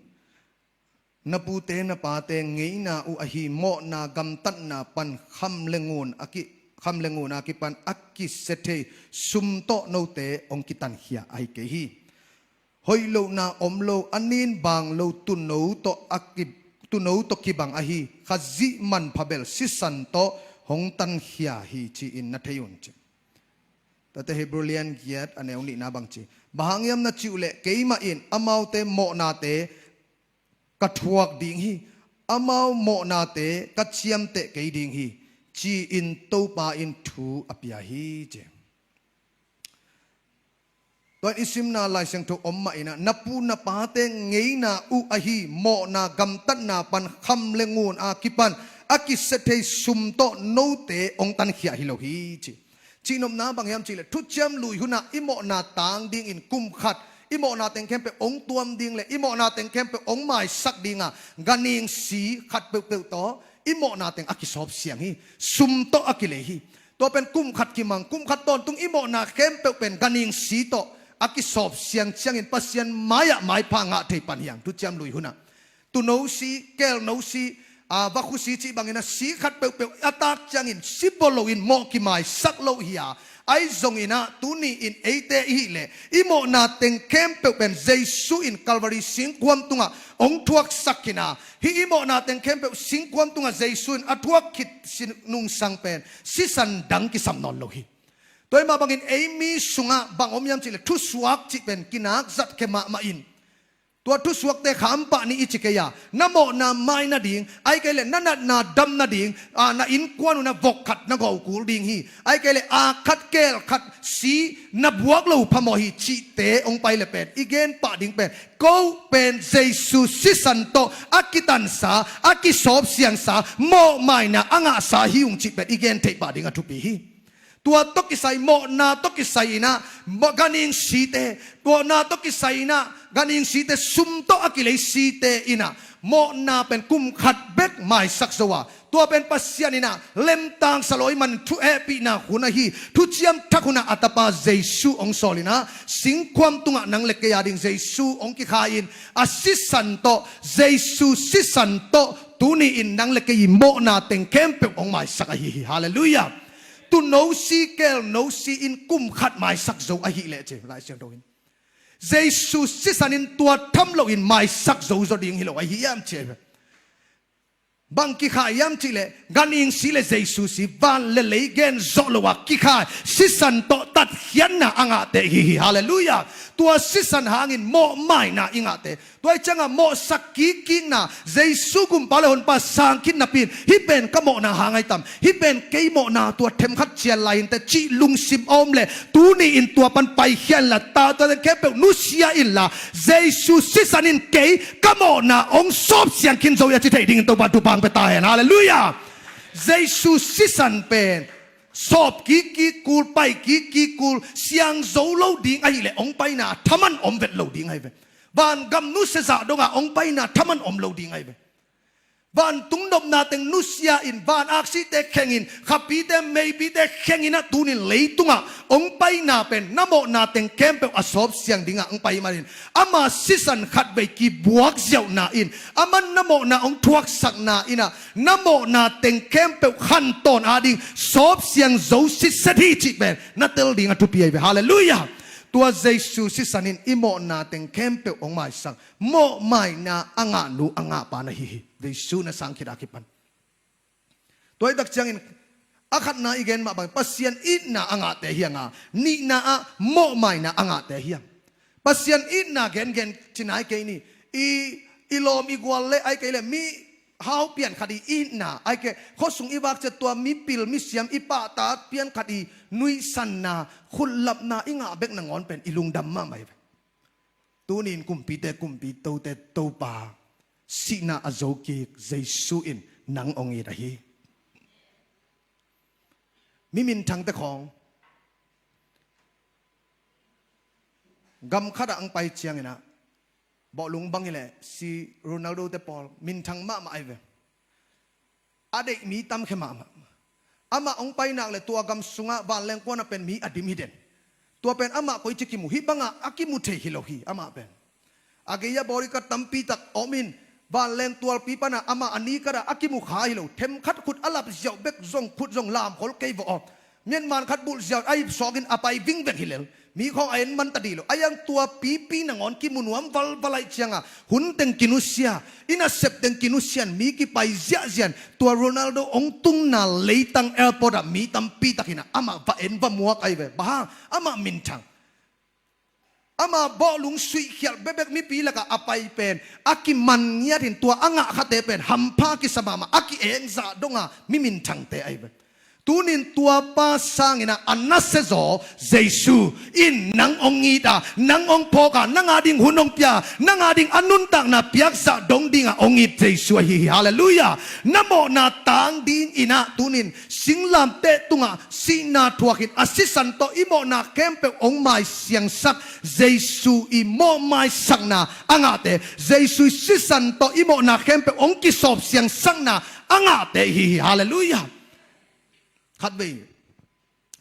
Na pute na pate ngeina uh ahi mawhna gamtatna pan kham le ngun a ki, kham le ngun a kipan a kisia thei sum tawh note hong kitankhia ahi kei hi. Hoih lohna om lo, a nin bang lo tuuno tawh a ki, tuuno tawh kibang ahi Khazih manpha bel sisan tawh hong tankhia hi ci-in na thei un ci. Tate Hebrew lian giat a neu nihna bang ci. Bang hang hiam na cih uh leh keimah in amaute mawhnate ka thuak ding hi, amau mawhnate ka ciamteh kei ding hi, ci-in Topa in thu a pia hi ci. Tua in i simna Lai Siangtho om mah inah na pu na pate ngeina uh ahi mawhna gamtatna pan kham le ngun a kipan a kisia thei sum tawh note hong tankhia hi lo hi ci. Cihnopna bang hiam cihleh thuciam lui hunah i mawhna tang dingin kum khat i mawhna teng khempeuh hong tuam ding le i mawhna teng khempeuh hong maisak dinga ganhing si khat peuhpeuh tawh i mawhna teng a kisawp siang hi. Sum tawh a kilei hi. Tua pen kum khat kimang, kum khat tawntung i mawhna khempeuh pen ganhing si tawh a kisawp siang ciangin Pasian mai-ah maipha ngah thei pan hiang thuciam lui hunah. Tuuno si, kelno si, a, vakhu si cih bangin a si khat peuhpeuh a tak ciangin si bawl loin mawh kimaisak lo hi a, ahi zongin ah tuni in eite i hih leh i mawhna teng khempeuh pen Jesu in Calvary singkhuam tungah hong thuaksak khin a, hih i mawhna teng khempeuh singkhuam tungah Jesu in a thuak khit si nungsang pen sisan dang kisam nawn lo hi. Tua hi mah bangin ei mi sungah bang om hiam cihleh thusuak cih pen kinak zat khe mahmah in. Tua thusuakte kham pah ni i ci kei a, na mawhna mai nading, ahih kei leh na natna dam nading, a, na innkuan uh na vok khat na gawh kul ding hi, ahih kei leh a khat keel khat si na buak lo phamawh hi cihte hong pai le pen i gen pah ding pen ko pen Jesu sisan tawh a kitansa, a kisawp siangsa, mawhmaina a ngahsa hi ung cih pen i gen theih pah ding a thupi hi. Tua tawh kisai, mawhna tawh kisai inah, mawh ganhing site, mawhna tawh kisai inah, ganhing site, sum tawh a kilei site inah, mawhna pen kum khat bek maisak zo a, tua pen Pasian inah lemtang sa lo ahih manin thu hehpihna hun ahi, thuciam thak hunah a tapa Jesu hong sawl inah, singkhuam tungah nang le kei a ding Jesu hong kikhai in, a sisan tawh, Jesu sisan tawh, tuni in nang le kei i mawhna teng khempeuh hong maisak ahi hi. Halleluiah. Tuuno si, kelno si in kum khat maisak zo ahih leh ci, Lai Siangtho in. Jesu sisan in tua tham loin maisak zo zaw ding hi lo ahi hiam ci. Bang kikhah hiam cihleh, ganhing si le Jesu si, van le lei gen zawh lo a kikhai, sisan tawh tatkhiatna a ngahte hi hi. Halleluiah. Tua sisan hangin mawhmaina i ngahte. Tua ih ciangah mawhsak kikkikna, Jesu gumpa le honpa sang khit napi in, hih pen ka mawhna hang ahi tam, hih pen kei mawhna tua themkhat cian lai inteh cih lungsim a om leh, tuni in tua pan paikhia inla, tua teng khempeuh nusia inla, Jesu sisan in kei ka mawhna hong sawp siang khin zo hi a ci theih dingin Topa thupha hong pia ta hen. Halleluiah. Jesu sisan pen sawp kikkik kul, pai kikkik kul, siang zo lo ding ahih leh hong paina thaman om vet lo ding ahi ve. Vangam nusia zah dongah hong paina thaman om lo ding ahi ve. Vantung nopna teng nusia in, van aksite khengin, khapite meipite khengin ah tunin leitungah hong paina pen na mawhna teng khempeuh a sawp siang dingah hong pai manin, ama sisan khatvei kibuak ziauhna in, aman na mawhna hong thuaksakna in ah, na mawhna teng khempeuh khantawn ading sawp siang zo sitset hi cih pen na tel ding a thupi ahi ve. Halleluiah. Tua Jesu sisan in i mawhna teng khempeuh hong maisak, mawhmaina a ngahnu a ngahpa na hi hi. Jesu na sang khit a kipan. Tua ih tak ciangin a khatna i gen mah bang Pasian itna a ngahte hi a, nihna ah mawhmaina a ngahte hi a. Pasian itna gengen ci nai kei ni. I, i lawm i gual le ahih kei leh mi hau pian khat i itna, ahih kei khuasung i vak ciat tua mipil misiam i pahtak pian khat i nuihsanna, khutlapna i ngah bek nangawn pen i lungdam mahmah hi ve. Tunin kumpite kumpi, tote Topa, sihna a zo kik Jesu in nang hong it ahi. Mi minthangte khawng, Gam khatah ang pai ciangin ah, bawhlung bang hileh si Ronaldo te pawl minthang mahmah ahi ve. A deih mi tamkhia mahmah. Amah hong pai nak le tua gam sungah vanleng kuanah pen mi a dim hi den. Tua pen amah koici kimu, hih bangah a kimu thei hi lo hi amah pen. A gei-ah bodyguard tampi tak om in, vanleng tualpi panah amah a ni katah a kimu kha hi lo. Themkhat khut a lap ziau bek zong khut zong lamkhol kei vawh aw. Miatman khat bulh ziau a ip sawkin a pai vingveng hi lel. Mi khawng a en man ta dih lo. A iang tua pipi nangawn kimu nuam valval ahih ciangah hun teng kinusia, i nasep teng kinusian, mi kipai ziahzian. Tua Ronaldo hong tungna leitang airport ah mi tampi takin ah amah va en va muak ahi ve. Bang hang? Amah minthang. Amah bawhlung suihkhialh bekbek mipi lakah a pai pen a kiman ngiat in tua a ngah khate pen hampha kisa mahmah a ki-eng zah donga mi minthangte ahi ve. Tunin tua pa sangin ah a nasia zaw Jesu in nang hong it a, nang hong phawk a, nang ading hun hong pia, nang ading a nuntakna piakzah dong dingah hong it Jesu ahi hi. Halleluiah. Na mawhna tang dingin ah tunin singlamteh tungah sihna thuakin a sisan tawh i mawhna khempeuh hong maisiangsak Jesu i mawhmaisakna a ngahte, Jesu i sisan tawh i mawhna khempeuh hong kisawpsiangsakna a ngahte ihi hi. Halleluiah. Khatvei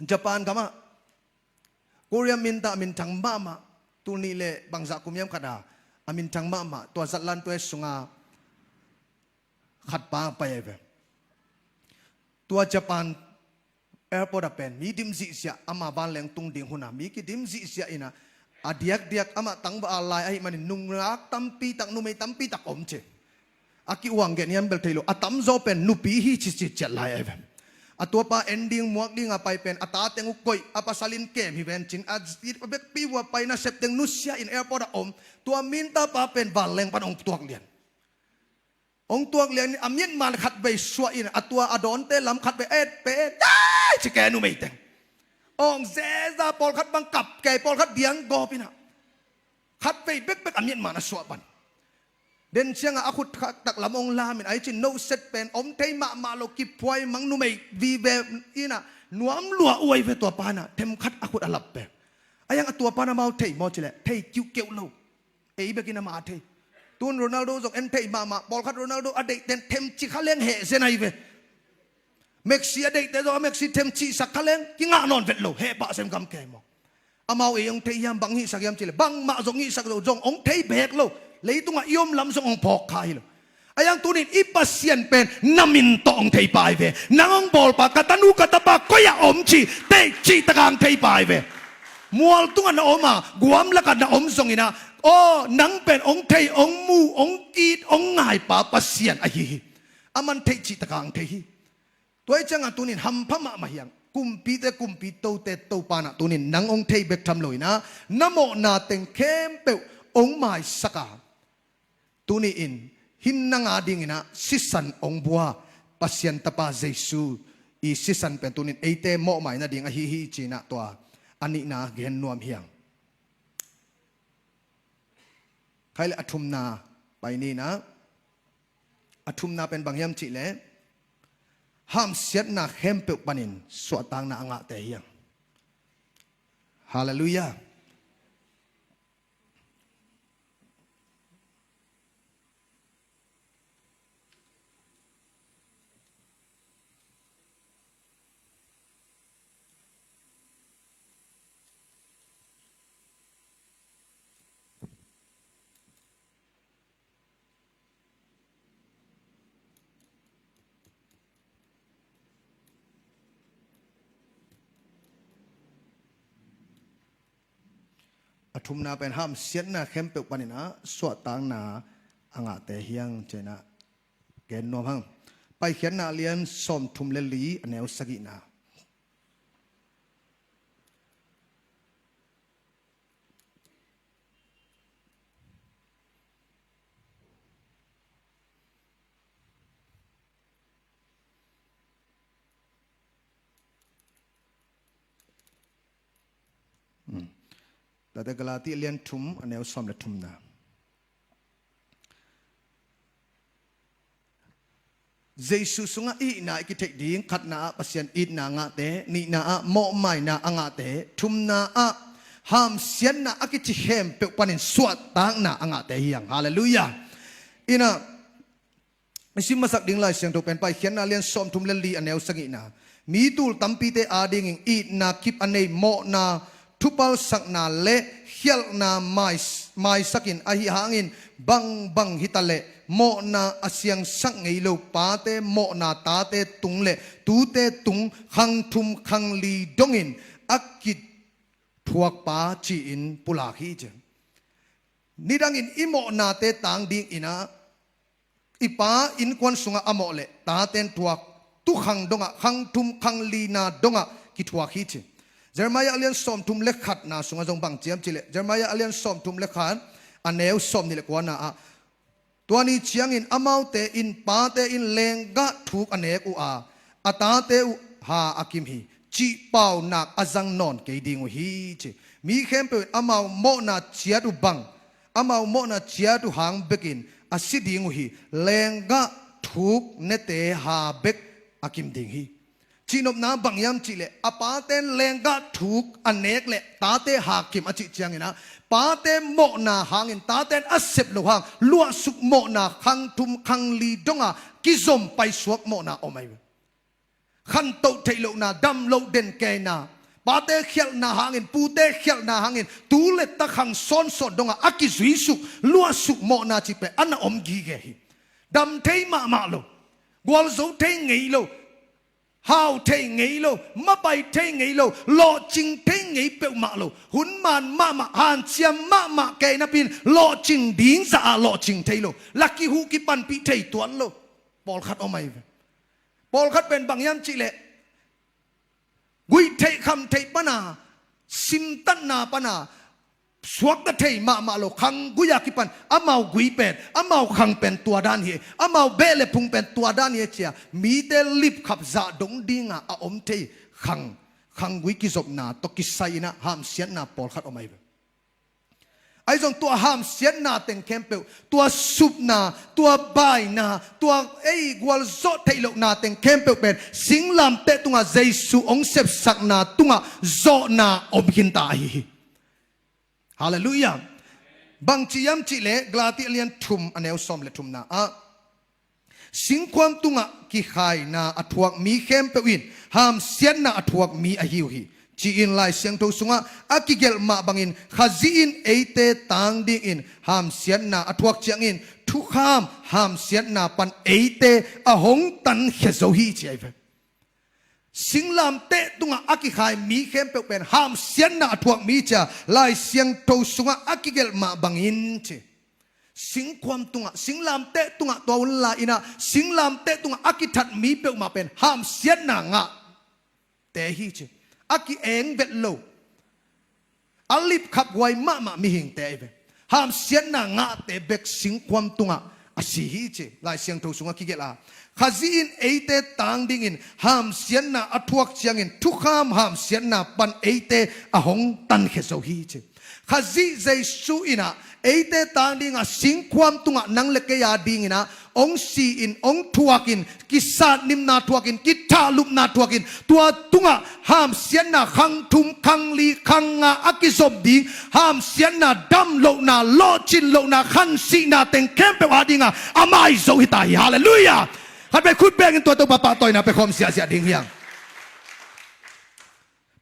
Japan gamah Korea minta a minthang mahmah, tul nih le bangzah kum hiam khat a, a minthang mahmah tua zatlan tua sunga khat pa pai ahi ve. Tua Japan airport ah pen mi dim zihziah, ama vanleng tung ding hun a mi kidim zihziah in ah, a diakdiak amah tangvah a lai ahih manin nungak tampi tak, numei tampi tak om ci. A ki-uang gen hiam bel thei lo, a tamzaw pen nupi hi ci ci ciat lai ahi ve. A tuapa en ding muak ding a pai pen a ta teng uh koih, a pasal in kem hi ven cin, a zit a bekpi uh a pai, nasep teng nusia in airport ah om. Tua minta pa pen vanleng pan hong tuak lian. Hong tuak lian in a miatman khatvei suah in a tua a dawnte lam khatvei et pen dai ci kei, numei teng awng zeza, pawlkhat bang kap kei, pawlkhat diang gawp in ah khatvei bekbek a miatman a suah pan. Den ciangah a khut khat tak lam hong lam in, ai cin noset pen om thei mahmah lo, kiphuai mang, numei vive in ah nuam lua uh ahi ve. Tua pa in ah themkhat a khut a lap pen, a iang a tua pa in amau thei maw ci leh thei kiuhkeuh lo. Ei bekin amah a thei. Tun Ronaldo zong en thei mahmah, pawlkhat Ronaldo a deihten themci kha leng heh zen ahi ve. Messi a deihte zong a Messi themcihsak kha leng kingah nawn vet lo, heh pah sem gam kei maw. Amau ei hong thei hiam, bang hihsak hiam ci leh bangmah zong hihsak lo, zong hong thei beek lo. Leitungah i om lam zong hong phawk kha hi lo. A iang tunin i Pasian pen na min tawh hong thei pa ahi ve. Nang hong bawlpa, ka tanu ka tapa koi-ah om ci, teih cihtakah hong thei pa ahi ve. Mual tungah na om a, guam lakah na om zongin ah, aw, nang pen hong thei, hong mu, hong it, hong ngaipa Pasian ahi hi. Aman theih cihtakah hong thei hi. Tua hi ciangah tunin hampha mahmah hi hang. Kumpite Kumpi, tote Topa in ah tunin nang hong thei bek tham lo in ah, na mawhna teng khempeuh hong maisak a, tuni-in hih nang adingin ah sisan hong bua Pasian Tapa Jesu i sisan pen tunin eite mawhmai nading ahi hi ci-in ah tua a nihna gen nuam hi hang. Khai le a thumna pai ni in ah, a thumna pen bang hiam cih leh hamsiatna khempeuh panin suahtakna a ngahte hi hang. Halleluiah. A thumna pen hamsiatna khempeuh panin ah suahtakna a ngahte hi hang ci-in ah gen nuam hang. Paikhiatna a lian sawmthum le li, a neu sagihna. Tate Galati a lian thum, a neu sawm le thumna. Jesu sungah i itna i kitheih ding, khatna ah Pasian itna a ngahte, nihna ah mawhmaina a ngahte, thumna ah hamsiatna a kici khempeuh panin suahtakna a ngahte hi hang. Halleluiah. Inah, i sim masak ding Lai Siangtho pen Paikhiatna lian sawmthum le li a neu sagihna, mi tul tampite adingin itna kip a nei, mawhna thupalsakna le khialhna mais-, maisakin, ahi hangin bangbang hitaleh mawhna a siangsak ngei lo pate mawhna tate tung le tute tung khang thum khang li dongin a kithuakpa ci-in pulak hi ci. Nidangin i mawhnate tang dinginah i pa innkuan sungah a mawh le taten thuak, tukhang dongah, khang thum khang lina dongah kithuak hi ci. Jeremiah a lian sawmthum le khatna sungah zong bang ci hiam cihleh, Jeremiah a lian sawmthum le khat a neu sawmnih le kuana ah, tua ni ciangin amaute in, pate in lenggah thuk a nek uh a, a tate uh ha a kim hi, cih paunak a zang nawn kei ding uh hi ci. Mi khempeuh in amau mawhna ciat uh bang, amau mawhna ciat uh hang bekin a si ding uh hi, lenggah thuk nete ha bek a kim ding hi. Cihnopna bang hiam cihleh, a paten lenggah thuk a nek le tate ha kim a cih cianginah, pate mawhna hangin, taten a sep loh hang luahsuk mawhna khang thum khang li donga kizom paisuak mawhna om ahi ve. Khantoh theih lohna, dam loh den keina, pate khialhna hangin, pute khialhna hangin, tu le ta khang sawnsawn dongah a kizuisuk, luahsuk mawhna cih pen a na om gige hi. Dam thei mahmah lo, gualzo thei ngei lo, hau thei ngei lo, mapai thei ngei lo, lawhcing thei ngei peuhmah lo, hun man mahmah, hanciam mahmah kei napi-in lawhcing ding zah ah lawhcing thei lo, la kihuh kipanpih thei tuan lo. Pawlkhat om ahi ve. Pawlkhat pen bang hiam cihleh, guih theih kham theih pana, simtatna pana suakta thei mahmah lo, khang gui a kipan amau gui pen, amau khang pen tua dan hi, amau beh le phung pen tua dan hi cia mite lipkhap zah dong dinga a om thei khang, khang gui kizopna tawh kisai inah hamsiatna pawlkhat om ahi ve. Ahi zong tua hamsiatna teng khempeuh, tua supna, tua baina, tua ei gualzawh theih lohna teng khempeuh pen singlamteh tungah Jesu hong sepsakna tungah zawhna om khinta ahi hi. Halleluiah. Bangci hiam cihleh Galati a lian thum a neu sawm le thumna ah, singkhuam tungah kikhaina a thuak mi khempeuh in hamsiatna a thuak mi ahi uh hi, ci-in Lai Siangtho sungah a kigelh mah bangin Khazih in eite tang dingin hamsiatna a thuak ciangin thukham hamsiatna pan eite a hong tankhia zo hi ci ahi ve. Singlamteh tungah a kikhai mi khempeuh pen hamsiatna a thuak mi cia Lai Siangtho sungah a kigelh mah bangin ci. Singkhuam tungah, singlamteh tungah, tua hun lai-inah singlamteh tungah a kithat mi peuhmah pen hamsiatna ngahte hi ci. A ki-eng vet lo, a lipkhaphuai mahmah mihingte ahi ve. Hamsiatna ngahte bek singkhuam tungah a si hi ci. Lai Siangtho sungah kigelh a, Khazih in eite tang dingin hamsiatna a thuak ciangin thukham hamsiatna pan eite a hong tankhia zo hi ci. Khazih Jesu inah eite tang dingah singkhuam tungah nang le kei a dinginah hong si-in, hong thuakin, kisatnimna thuakin, kithahlupna thuakin, tua tungah hamsiatna khang thum, khang li, khang nga a kizom ding hamsiatna, dam lohna, lawhcin lohna, khansihna teng khempeuh a dingah a mai zo hita hi. Halleluiah. Khat vei khut bengin tua Topa pahtawina pia khawm siahsiah ding hi hang.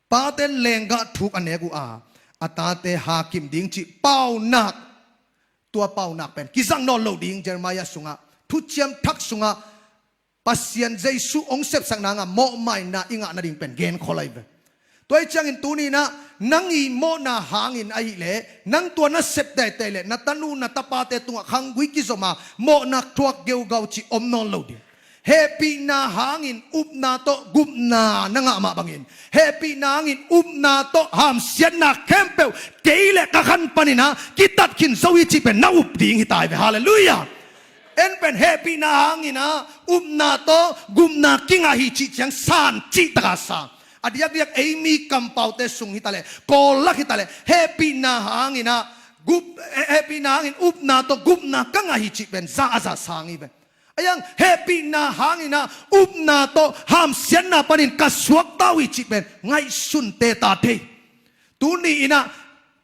Paten lenggah thuk a nek uh a, a tate hakim ding cih paunak, tua paunak pen kizang nawn lo ding. Jeremiah sungah, Thuciam Thak sungah Pasian Jesu hong sepsakna ngah mawhmaina i ngah nading pen genkhol ahi ve. Tua hi ciangin tuninah nang i mawhna hangin ahileh nang tua na sep teitei leh na tanu na tapate tungah khanggui kizom a mawhna thuak geugau cih om nawn lo ding. Hehpihna hangin upna tawh gupna na ngah mah bangin, hehpihna hangin upna tawh hamsiatna khempeuh kei le ka khan paninah kitat khin zo hi cih pen na up ding hita hi ve. Halleluiah. En pen hehpihna hanginah upna tawh gupna kingah hi cih ciang san cih taka sang. A diakdiak ei mi kampaute sung hitaleh, Kawl lak hitaleh, hehpihna hanginah gup, eh, hehpihna hangin upna tawh gupna ka ngah hi cih pen za a za sang hi ve. Ahi hang hehpihna hanginah upna tawh hamsiatna panin ka suakta uh hi cih pen ngaihsunte ta thei. Tuni inah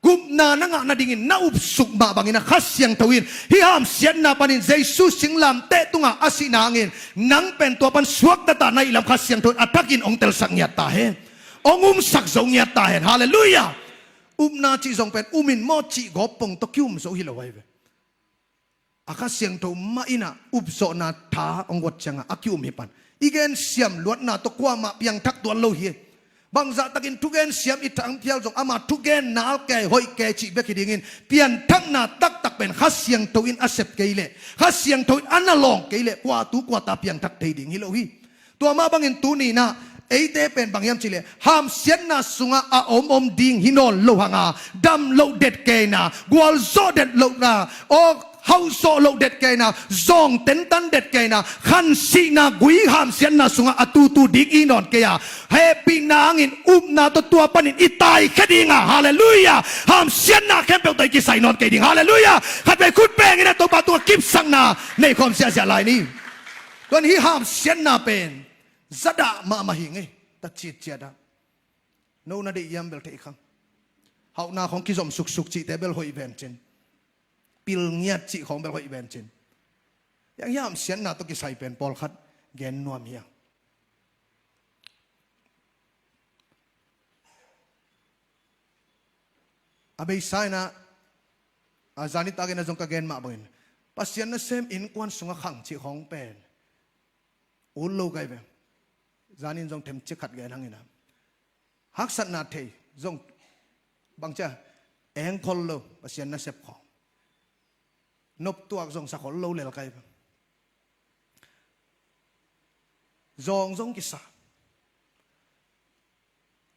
Gupna na ngah nadingin na upsuk mah bangin a Kha Siangtho in hih hamsiatna panin Jesu singlamteh tungah a sih nangin nang pen tua pan suakta ta na hih lam Kha Siangtho in a thakin hong telsak ngiat ta hen. Hong umsak zo ngiat ta hen. Halleluiah. Upna cih zong pen um in maw cih gawp pong tawh ki-um zo hi lo ahi ve. A Kha Siangtho mah in a upzawhna tha hong guat ciangah a ki-um hi pan. I gensiam luatna tawh kuamah piangthak tuan lo hi. Bangzah takin thugen siam i thangthial zong ama thugen nal kei hoih kei cih bek hi dingin pianthakna taktak pen Kha Siangtho in a sep kei leh, Kha Siangtho in a na lawng kei leh kua tu kua ta piangthak thei ding hi lo hi. Tua mah bangin tuni in a eite pen bang hiam cih leh hamsiatna sungah a om om ding hi nawn lo hang a, dam loh det kei na, gualzawh det loh na, aw hauhzawh loh det kei na, zawng tentan det kei na, khansihna gui hamsiatna sungah a tutu ding i nawn kei a, hehpihna hangin upna tawh tua panin i taikhia ding a, halleluiah, hamsiatna khempeuh tawh i kisai nawn kei ding, halleluiah. Khat vei khut bengin a Topa tungah kipsakna nei khawm ziahziah lai ni. Tuan hih hamsiatna pen zadah mahmah hi ngei ta citciat ah. No na deih hiam bel theih khang. Hauhna khawng kizom suksuk cihte bel hoih ven cin. Pil ngiat cih khawng bel hoih ven cin. Hiang hiam siatna tawh kisai pen pawlkhat gen nuam hiang. A beisa in ah, a zani takin a zong ka gen mah bangin Pasian nasem innkuan sungah khang cih khawng pen ut lo kai ve. Zanin zong themcik khat gen hang in ah, haksatna thei zong bangcia eng khol lo, Pasian nasep khawng noptuak zong sa khol lo lel kai ve. Zawng zong kisa.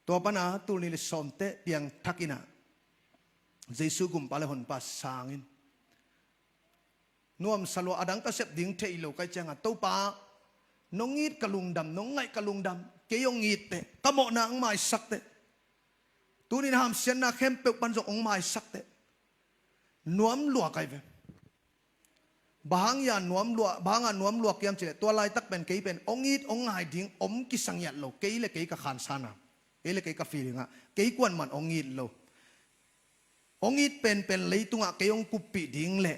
Tua pana tul nih le sawmte piangthak in ah Jesu gumpa le honpa sangin nuamsa lua, a dang ka sep ding thei lo kai ciangah, Topa, nong it ka lungdam, nong ngaih ka lungdam, kei hong it teh, ka mawhna hong maisak teh. Tunin hamsiatna khempeuh pan zong hong maisak teh. Nuam lua kai ve. Bang hang a nuam lua, bang hang a nuam lua kiam cih leh, tua laitak pen kei pen hong it hong ngai ding om kisa ngiat lo, kei le kei ka khansana, kei le kei ka feeling ah, kei kuaman hong it lo. Hong it penpen leitungah kei hong kuppih ding le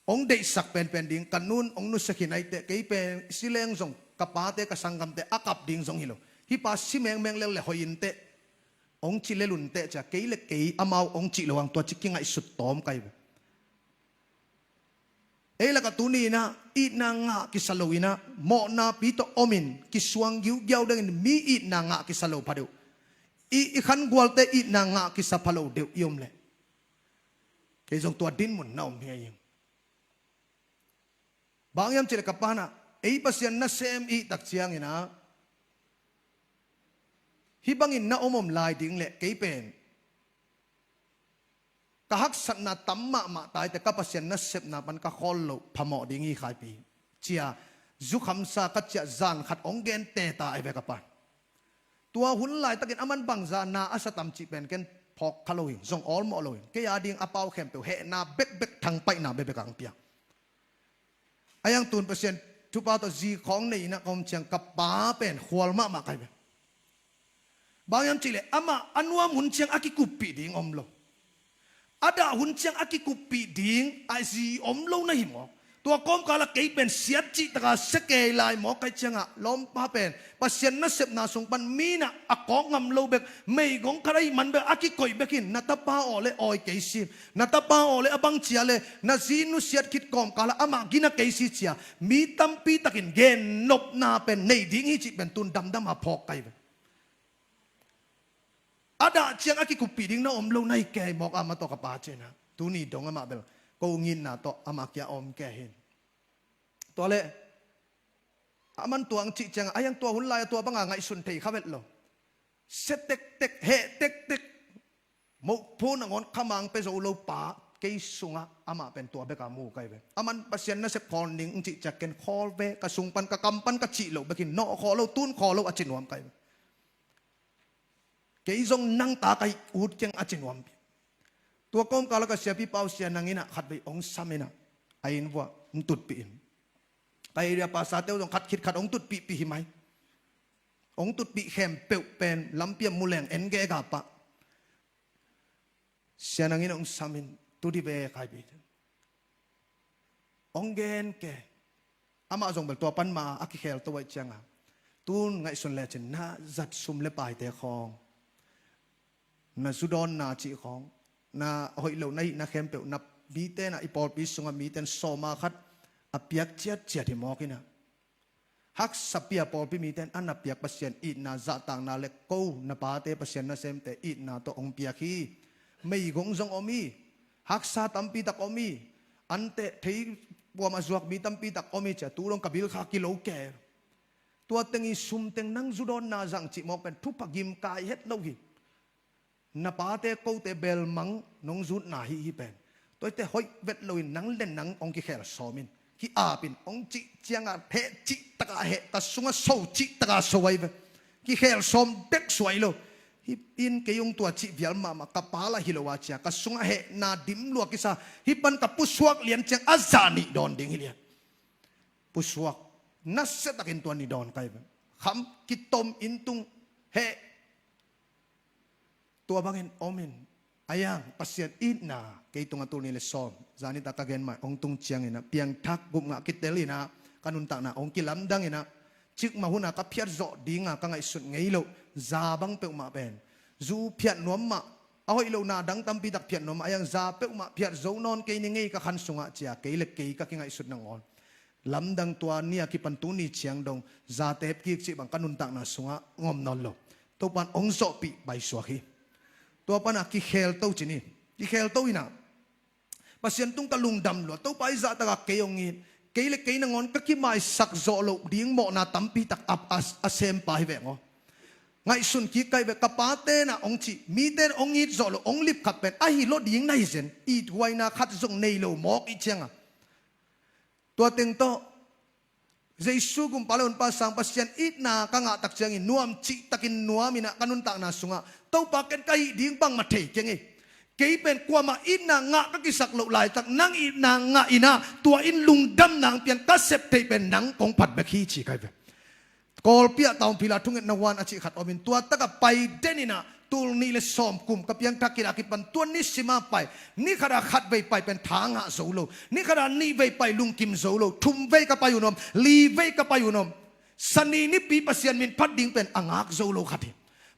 hong deihsak penpen ding, ka nun hong nusia khin ai teh, kei pen si leng zong ka pate ka sanggamte a kap ding zong hi lo. Hih pa si mengmeng lel le hoih in teh, hong ci lel un teh cia, kei le kei amau hong cih lo hang tua ci kingaihsut tawm kai ve. Ei lakah tuni in ah itna ngah kisa lo in ah, mawhnapi tawh om in kisuang giugiau dengin mi itna ngah kisa lo pha deuh, i, i khangualte itna ngah kisa pha lo deuh i om leh, kei zong tua dinmun na om hi ing. Bang hiam cih leh ka pa in ah ei Pasian nasem i hih tak ciangin ah, hih bangin na om om lai ding leh kei pen ka haksatna tam mahmah tai teh, ka Pasian nasepna pan ka khawl loh phamawh ding hi khaipi, cia zukhamsa ka ciah zan khat hong gen teta ai ve ka pa. Tua hun laitakin aman bangzah na a sa tam cih pen ken phawk kha lo hi, zong awlmawh lo hi. Kei a ding a pau khempeuh hehna bekbek, thangpaihna bekbek a hong pia. A hiang tun Pasian thupha tawh zi khawng nei in ah ka om ciang ka pa pen khual mahmah kai ve. Bang hiam cih leh amah a nuam hun ciang a kikuppih ding om lo. A dah hun ciang a kikuppih ding a zi om lo na hi mawk. Tua kawmkal ah kei pen siat cih taka sia kei lai mawk kai ciangah, lawmpa pen Pasian nasepna sung pan mi in ah a kawk ngam lo bek, meigong khat ahih man bek a kikoih bek in, na tapa aw le awi kei si, na tapa aw le a bang cia le, na zi nusiat khit kawmkal ah amah gina kei si cia, mi tampi takin gennopna pen nei ding hi cih pen tun damdam a phawk kai ve. A dah ciang a kikuppih ding na om lo na hi kei mawk a, amah tawh ka pa cih in ah, tuni dong amah bel ko ngitna tawh amah kia om kei hi. Tua leh aman tua hong cih ciangah, a hiang tua hun lai-ah tua banga ngaihsun thei kha vet lo. Sia tektek, heh tektek, moh phu nangawn khamang pia zo lo pa kei sungah amah pen tua beka mu kai ve. Aman Pasian nasep khawl ning hong cih ciang ken khawl ve, ka sung pan ka kam pan ka cih loh bekin, nawh khawl lo, tun khawl lo a ci nuam kai ve. Kei zong nang ta ka hih ut keng a ci nuam pi. Tua kawmkal ah ka siapi Pau Sia nang in ah khatvei hong sam in ah, a inn vuah hong tutpih in. Ka area pastor-te uh zong khat khit khat hong tutpihpih hi mai. Hong tutpih khempeuh pen lampi ah mu leng en gega pah. Sianangin hong samin, tudi ve kaipi. Hong gen ke. Amah zong bel tua pan ma a kikhel to ahih cianga, tun ngaihsun lecin na zat sum le paite khawng, na zudawnna cih khawng, na hoih lo na hihna khempeuh, na mite na i pawlpi sunga miten sawma khat a piak ciatciat hi mawk inah, haksa pia pawlpi miten a na piak Pasian itna zahtakna le ko na pate Pasian nasemte itna tawh hong piak hi. Meigong zong om hi. Haksa tampi tak om hi. Anteh thei puam a zuak mi tampi tak om hi cia, tu dong ka bilkha kilo ke. Tua tengin sum teng nang zudawnna zang cih mawk pen thupha gimkai het lo hi. Na pate kote belmang nong zutna hi hi pen. Tuate hoih vet loin nang le nang hong kikhel sawmin, ki-apin hong cih cianga heh cih taka heh, ka sunga so cih taka so ahi ve. Kikhel sawm bek suai lo. Hih in kei hong tua cih vial mahmah, ka pa lah hi lo a cia, ka sunga hehna dim lua kisa. Hih pan ka pusuak lian ciang a zah nih dawn ding hi lian. Pusuak nasiatakin tua nih dawn kai ve. Kham kitom in tung heh. Tua bangin omin, ayang Pasian itna kei tunga tul nih le sawm, zanitak ka gen mai hong tung ciangin ah piangthak gupngah kitel inah ka nuntakna hong kilamdang inah, cikmah huna ka phiat zawh dinga ka ngaihsut ngei loh za bang peuhmah pen, zu phiat nuam mah, a hoih lohna dang tampi tak phiat nuam mah, ayang za peuhmah phiat zo nawn kei ni ngei ka khan sungah cia, kei le kei ka kingaihsut nangawn lamdang tua ni a kipan tuni ciang dong za tep kik cih bang ka nuntakna sungah ngom nawn lo. Topan hong zawhpih paisuak hi. Tua pana kikhel to cin hi. Kikhel to inah Pasian tung ka lungdam lua. Topa i zahtaka kei hong it, kei le kei nangawn ka kimaisak zawh loh ding mawhna tampi tak a, a, a sempa hi veng aw. Ngaihsun kik kai ve, ka pate na hong cih, mite hong it zawh loh hong lipkhat pen ahi lo ding na hi zen. Ithuaina khat zong nei lo mawk ih cianga, tua teng tawh Jesu gumpa le honpa sang Pasian itna ka ngah tak ciangin nuam cihtakin nuam inah ka nuntakna sungah Topa ken ka hih ding bangmah thei keng ei. Kei pen kuamah itna ngah ka kisak loh laitak nang itna ngah inah tua in lungdamna ang pian ka sep theih pen nang kong phat bek hi ci kai ve. Kawlpi ah taumphila thungetna huan a cih khat omin tua taka pai den inah tul nih le sawm kum ka piangthak kila kipan tua nisima pai, ni khata khat vei pai pen tha ngah zo lo, ni khata nih vei pai lungkim zo lo, thum vei ka pai un om, li vei ka pai un om. Sani nipi Pasian min phat ding pen a ngak zo lo khat hi.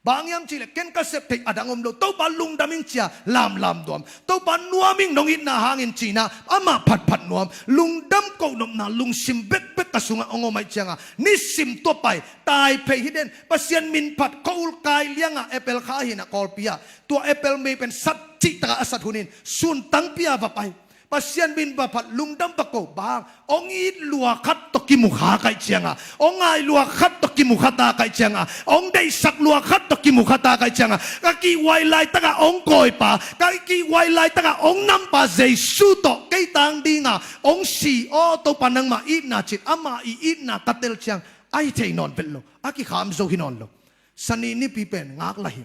Bang hiam cihleh ken ka sep theih a dang om lo, Topa lungdam ing cia lamlam duam, Topa nuam ing nong itna hangin cina amah phatphat nuam, lungdam kohnopna lungsim bekbek ka sungah hong om ahih cianga nisim tua pai tai phei hi den. Pasian min phat khua-ul kai lianga apple kha hinah Kawlpi ah tua apple mei pen sat cih taka a sat hunin sun tangpi a va pai. Pasian min va phat lungdam va ko bang hong it lua khat tawh kimu kha kaih cianga, hong ngai lua khat tawh kimu kha ta kaih cianga, hong deihsak lua khat tawh kimu kha ta kaih cianga, ka kihhuai laitaka hong kawipa, ka kihhuai laitaka hong nampa Jesu tawh kei tang dinga hong si aw Topa nangmah itna cin ama i itna ka tel ciang ahi thei nawn vet lo, a kikham zo hi nawn lo. Sani nipi pen ngak lah hi.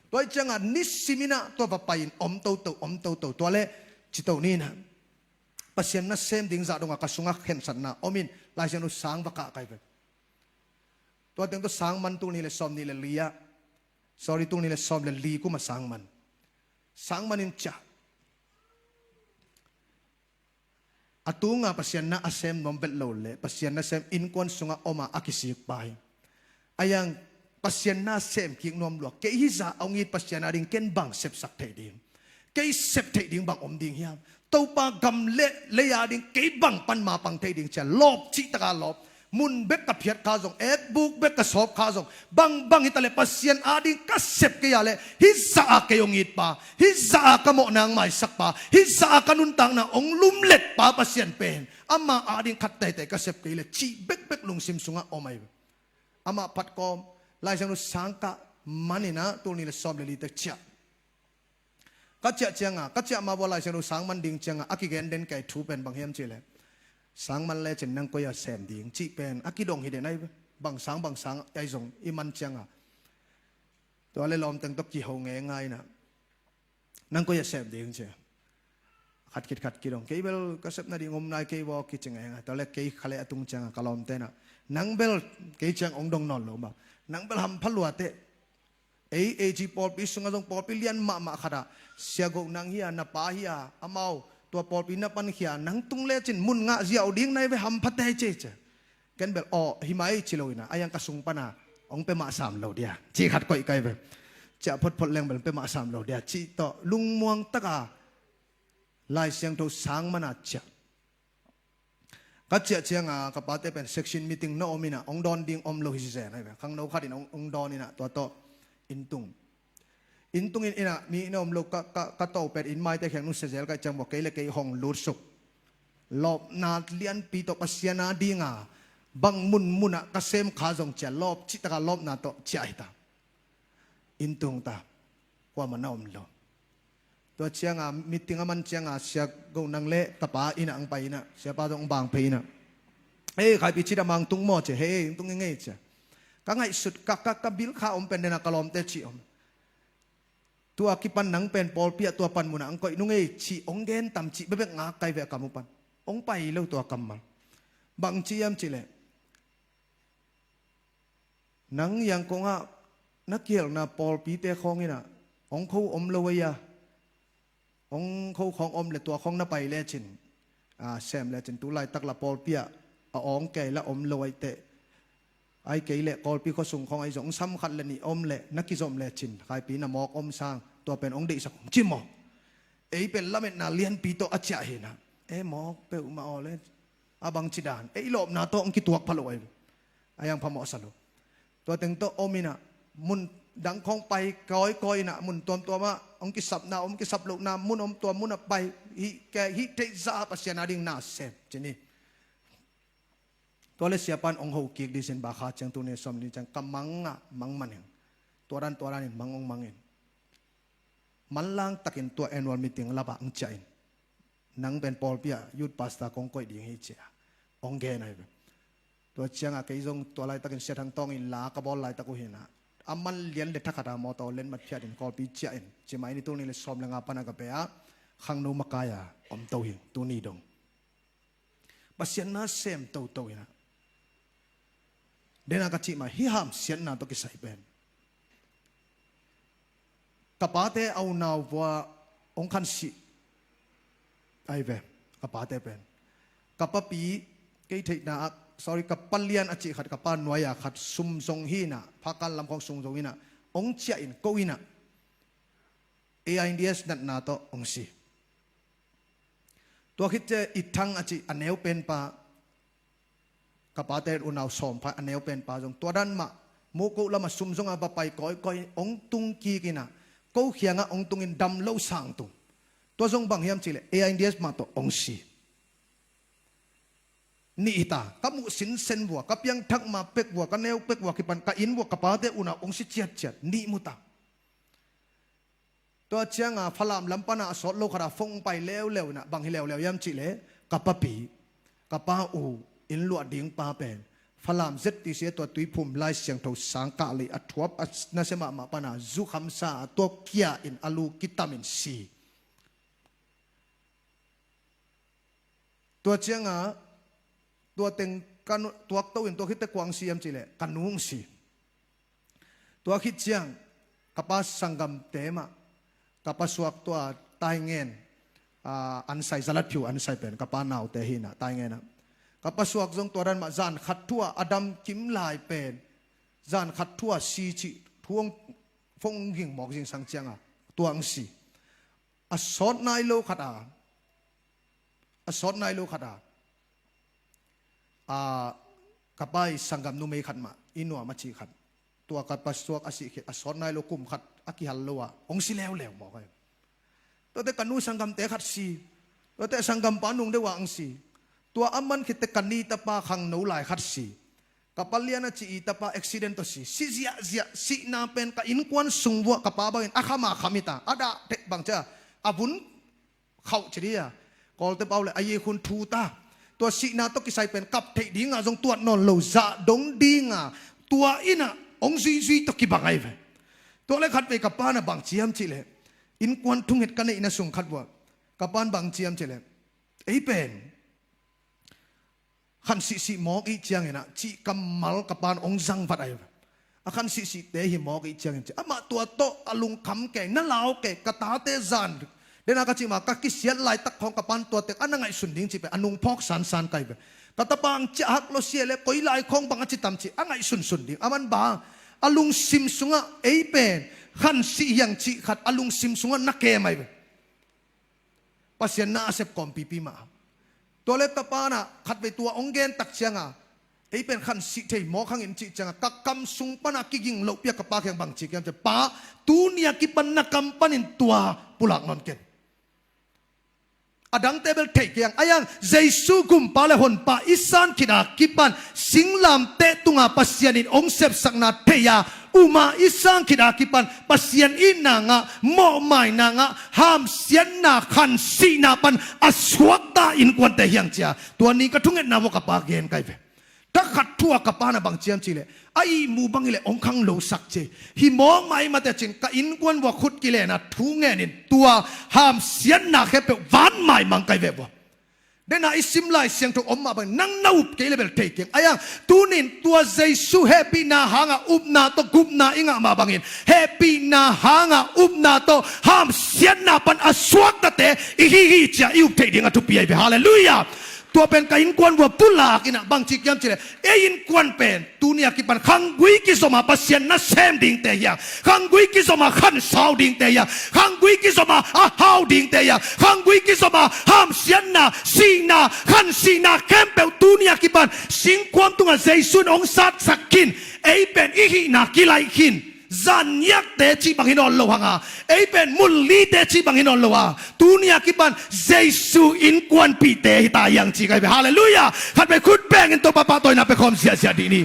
Tua ih cianga nisim inah tua va pai-in om toto om toto tua le cito ninah Pasian nasem ding zah donga ka sungah khensatna omin Laisiangtho sang va kah kai ve. Tua teng tawh sang man tul nih le sawm nih le li ah, sorry, tul nih le sawm le li kuma sang man. Sang man in ciah a tunga Pasian na a sem nuam vet lo le Pasian nasem innkuan sungah oma a kisik pa hi. Ayang Pasian na sem kik nuam lua, kei hizah a hong it Pasian ading ken bang sepsak theih ding, kei sep theih ding bang om ding hiam? Topa gam le lei ading kei bang pan ma pang thei ding cia lawp cihtaka lawp. Mun bek ka phiat kha zong, ekbuk bek ka sawp kha zong, bangbang hitaleh Pasian ading ka sep kei a leh hizah a kei hong itpa, hizah a ka mawhna hong maisakpa, hizah a ka nuntakna hong lumletpa Pasian pen ama ading khat teitei ka sep kei leh cih bekbek lungsim sungah om ahi. Amah phat kawm Laisiangtho sang kah maninah tul nih le sawm le li tek ciah ka ciah cianga, ka ciah ma bua Laisiangtho sang man ding cianga a kigen den kai thu pen bang hiam cihleh, sang man lecin nang koi a sem ding cih pen a kidong hi den ahi. Bang sang bang sang ahi zong i man cianga tua le lawmteng tawh kiho ngeingai inah nang koi a sem ding cia khat khit khat kidong. Kei bel ka sep nading om nai kei baw kici ngeingai. Tua le kei khale a tung cianga ka lawmte inah nang bel kei ciang hong dong nawn lo maw, nang bel hampha luateh. Ei AG pawlpi sungah zong pawlpi lian mahmah khatah, "Sia Go, nang hi a, na pa hi a, amau tua pawlpi na pankhia, nang tung lecin mun ngah ziau ding nai ve, hampha tei," ci ci. Ken bel, "Aw, hi mai," ci lo ina, "A, yang ka sung pana hong pia mah sam lo dia," ci khat koih kai ve. Ciah photphot leng bel, "Pia mah sam lo dia," ci tawh lungmuang taka Lai Siangtho sang mana ciah. Ka ciah cianga ka pate pen section meeting na om ina, hong dawn ding om lo hi zen ahi ve. Khangno khat in hong, hong dawn ina, tua tawh inn tung. Inn tung in ina mi na om lo, ka, ka, ka to pen inn maite kheng nusia zel ka hih ciang bua, kei le kei hong lutsuk. Lawpna lianpi tawh Pasian a dinga bang munmunah ka sem kha zong cia lawp, cih taka lawpna tawh ciah hi ta. Inn tung ta. Kuamah na om lo. Tua cianga meeting a man cianga Sia Go, nang le ka pa ina hong pai ina, siapa zong hong bang phei ina. "Ei, Khaipi, ci da mang tung maw?" ci. "Hei, hong tung i ngei," ci. Ka ngaihsut, ka, ka, ka bil kha om pen dena ka lawmte ci om. "Tua kipan nang pen pawlpi ah tua panmunah hong koih nung ei," ci hong gen tam cih bekbek ngak kai ve a kam uh pan. Hong pai lo tua kammal. Bang ci hiam cih leh, "Nang Yangon ah na kihelna pawlpite khawng ina hong kho om lo ei a, hong kho khawng om le tua khawng na pai lecin, a, sem lecin tu laitak la pawlpi ah a awng kei la om lo ahi teh. Ai kei le Kawlpi khuasung khawng ahi zong sam khat le nih om le na kizom lecin Khaipi na mawk om sang tua pen hong deihsak," hong ci maw. Ei pen lametna lianpi tawh a ciah hi na. "E, mawk peuhmah aw le, a bang ci dan, ei lawpna tawh hong kituak pha lo ahi. A, yang phamawh sa lo." Tua teng tawh om ina, mun dang khawng pai kawikawi ina, mun tuamtuamah hong kisapna om, kisap lohna mun om, tua munah pai, hih ke, hih theih zah Pasian a ding na sem ci ni. Tua le siapan hong ho kik ding sin, ba kha ciang tuni sawm ni ciang ka mang a mang man hing. Tua dan tua dan in mang hong mang in. Manlang takin tua annual meeting lapah hong ciah in. "Nang pen pawlpi ah youth pastor kong koih ding hi," ci a hong gen ahi ve. Tua cianga kei zong tua laitakin Sia Thang Tawng in la ka bawl laitak uh hi na, a man lian le thakhata mawtaw len mat phiat in Kawlpi ciah in, ci mai ni, tul nih le sawm le nga pana ka pe a, khangno makai a om to hi tuni dong. Pasian na sem toto ina. Dena ka cih mah, hih hamsiatna tawh kisai pen, ka pate a unau vua hong khansih ahi ve. Ka pate pen, ka papi, kei theihna ah, sorry, ka palian a cih khat, ka pa nuai-a khat sum zong hi na, Phakal lam khawng sum zong hi na, hong ciah in ko ina, AIDS natna tawh hong si. Tua khit ciang i Thang a cih a neu penpa, ka pate unau sawm pha a neu penpa zong tua dan mah, Moko lamah sum zonga va pai kawikawi, hong tung kik ina, ko khiangah hong tungin dam lo sang tung. Tua zong bang hiam cih leh AIDS mah tawh hong si. Nih hi ta, ka muh sinsen vua, ka piangthak ma pek vua, ka neu pek vua kipan ka inn vua ka pate unau hong si ciatciat, nih mu ta. Tua cianga Falam lam pana a sawt lo khata phone pai leuleu ina, bang hi leuleu hiam cih leh, ka papi, ka pa u, inn luah ding pa pen Falam Z T C a tua Tuiphum Lai Siangtho sang kah lei a thuap a nasia mahmah pana zu khamsa a tua kia in a lu kitam in si. Tua cianga, tua teng ka nu, tuakto in tua khit teh kua hong si hiam cih leh, ka nu hong si. Tua khit ciang, ka pa sanggamte mah, ka pa suak tua Taingen, a, Ansai, Zalatphiu Ansai pen, ka pa naute hi na, Taingen ah. Ka pa suak zong tua dan mah, zan khat thu-a a dam kim lai pen, zan khat thu-a si cih thu hong, phone hong ging mawk zingsang cianga, tua hong si. A sawt nai lo khata, a sawt nai lo khata, a, ka pa i sanggam numei khat mah, i nuam a cih khat, tua ka pa suak a sih khit a sawt nai lo kum khat a kihal lo a hong si leuleu mawk ahi. Tuate ka nu sanggamte khat si, tuate a sanggampa nung deuh ah hong si. Tua a man khit teh ka ni tapa khangno lai khat si. Ka palian a cih i tapa accident tawh si. Si ziahziah, sihna pen ka innkuan sung vuah ka pa bangin a kham a kham hi ta. A dah theh bang cia, a vun khauh ci dia, Kawlte pau le a yikhun thu ta. Tua sihna tawh kisai pen kap theih dinga zong tuat nawn lo, zah dong dinga tua ina hong zuizui tawh kibang ahi ve. Tua le khatvei ka pa na bang ci hiam cih leh, innkuan thunget ka neihna sung khat vuah ka pan bang ci hiam cih leh, ei pen khan sihsih mawk ih ciangin ah cih kammal ka pan hong zang vat ahi ve. A khan sihsihte hi mawk ih ciangin ci. Amah tua tawh a lungkham kei, na lau kei, ka tate zan. Dena ka cih mah, ka kisiat laitak khawng ka pan tua teng a na ngaihsun ding cih pen a nungphawk sansan kai ve. Ka tapa ang ciah hak lo sia le koi lai khawng bang a ci tam cih a ngaihsunsun ding. A man ba a lungsim sungah ei pen khan sih hiang cih khat a lungsim sungah na kem ai ve. Pasian na a sep kawmpipi mah. Tua le tapa na khatvei tua ong gen tak cianga ei pen khan sih thei mawk hangin cih cianga ka kam sung pana kiging lohpia ka pa kiang bang ci kiam cia, pa, tunia kipan na kam panin tua pulak nawn ken. A dangte bel thei kiang a iang Jesu gumpa le honpa i san khita kipan singlamteh tunga Pasian in ong sepsakna thei a uma i sang khita kipan Pasian itna ngah, mawhmaina ngah, hamsiatna khansihna pan a suakta innkuante hiang cia. Tua ni ka thungetna vua ka pa gen kai ve. Thakhat thu a ka pa na bang ciam cih leh a ihmu bang i leh ong khang lo sak cia. Hi mawk mah i mate cin ka innkuan vua khut kilen a thu ngenin tua hamsiatna khempeuh van maimang kai ve vua. Dena i sim Lai Siangtho om mah bangin nang na up kei le bel thei keng. A iang tunin tua Jesu hehpihna hanga upna tawh gupna i ngah mah bangin hehpihna hanga upna tawh hamsiatna pan a suaktate i hi hi cia i up theih ding a thupi ai ve. Halleluiah. Tua pen ka innkuan vua pulak inah bang ci kiam cih leh ei innkuan pen tunia kipan khanggui kizoma Pasian na sem dingte hiang, khanggui kizoma khansau dingte hiang, khanggui kizoma a hau dingte hiang, khanggui kizoma hamsiatna, sihna, khansihna khempeuh tunia kipan singkhuam tunga Jesu in ong satsak khin, ei pen i hihna kilaih khin. Zanniakte cih bang hi nawn lo hanga ei pen mullite cih bang hi nawn lo a tunia kipan Jesu innkuanpihte hita hiang ci kai ve. Halleluiah. Khat vei khut bengin Topa pahtawina pe khawm ziahziah dih ni.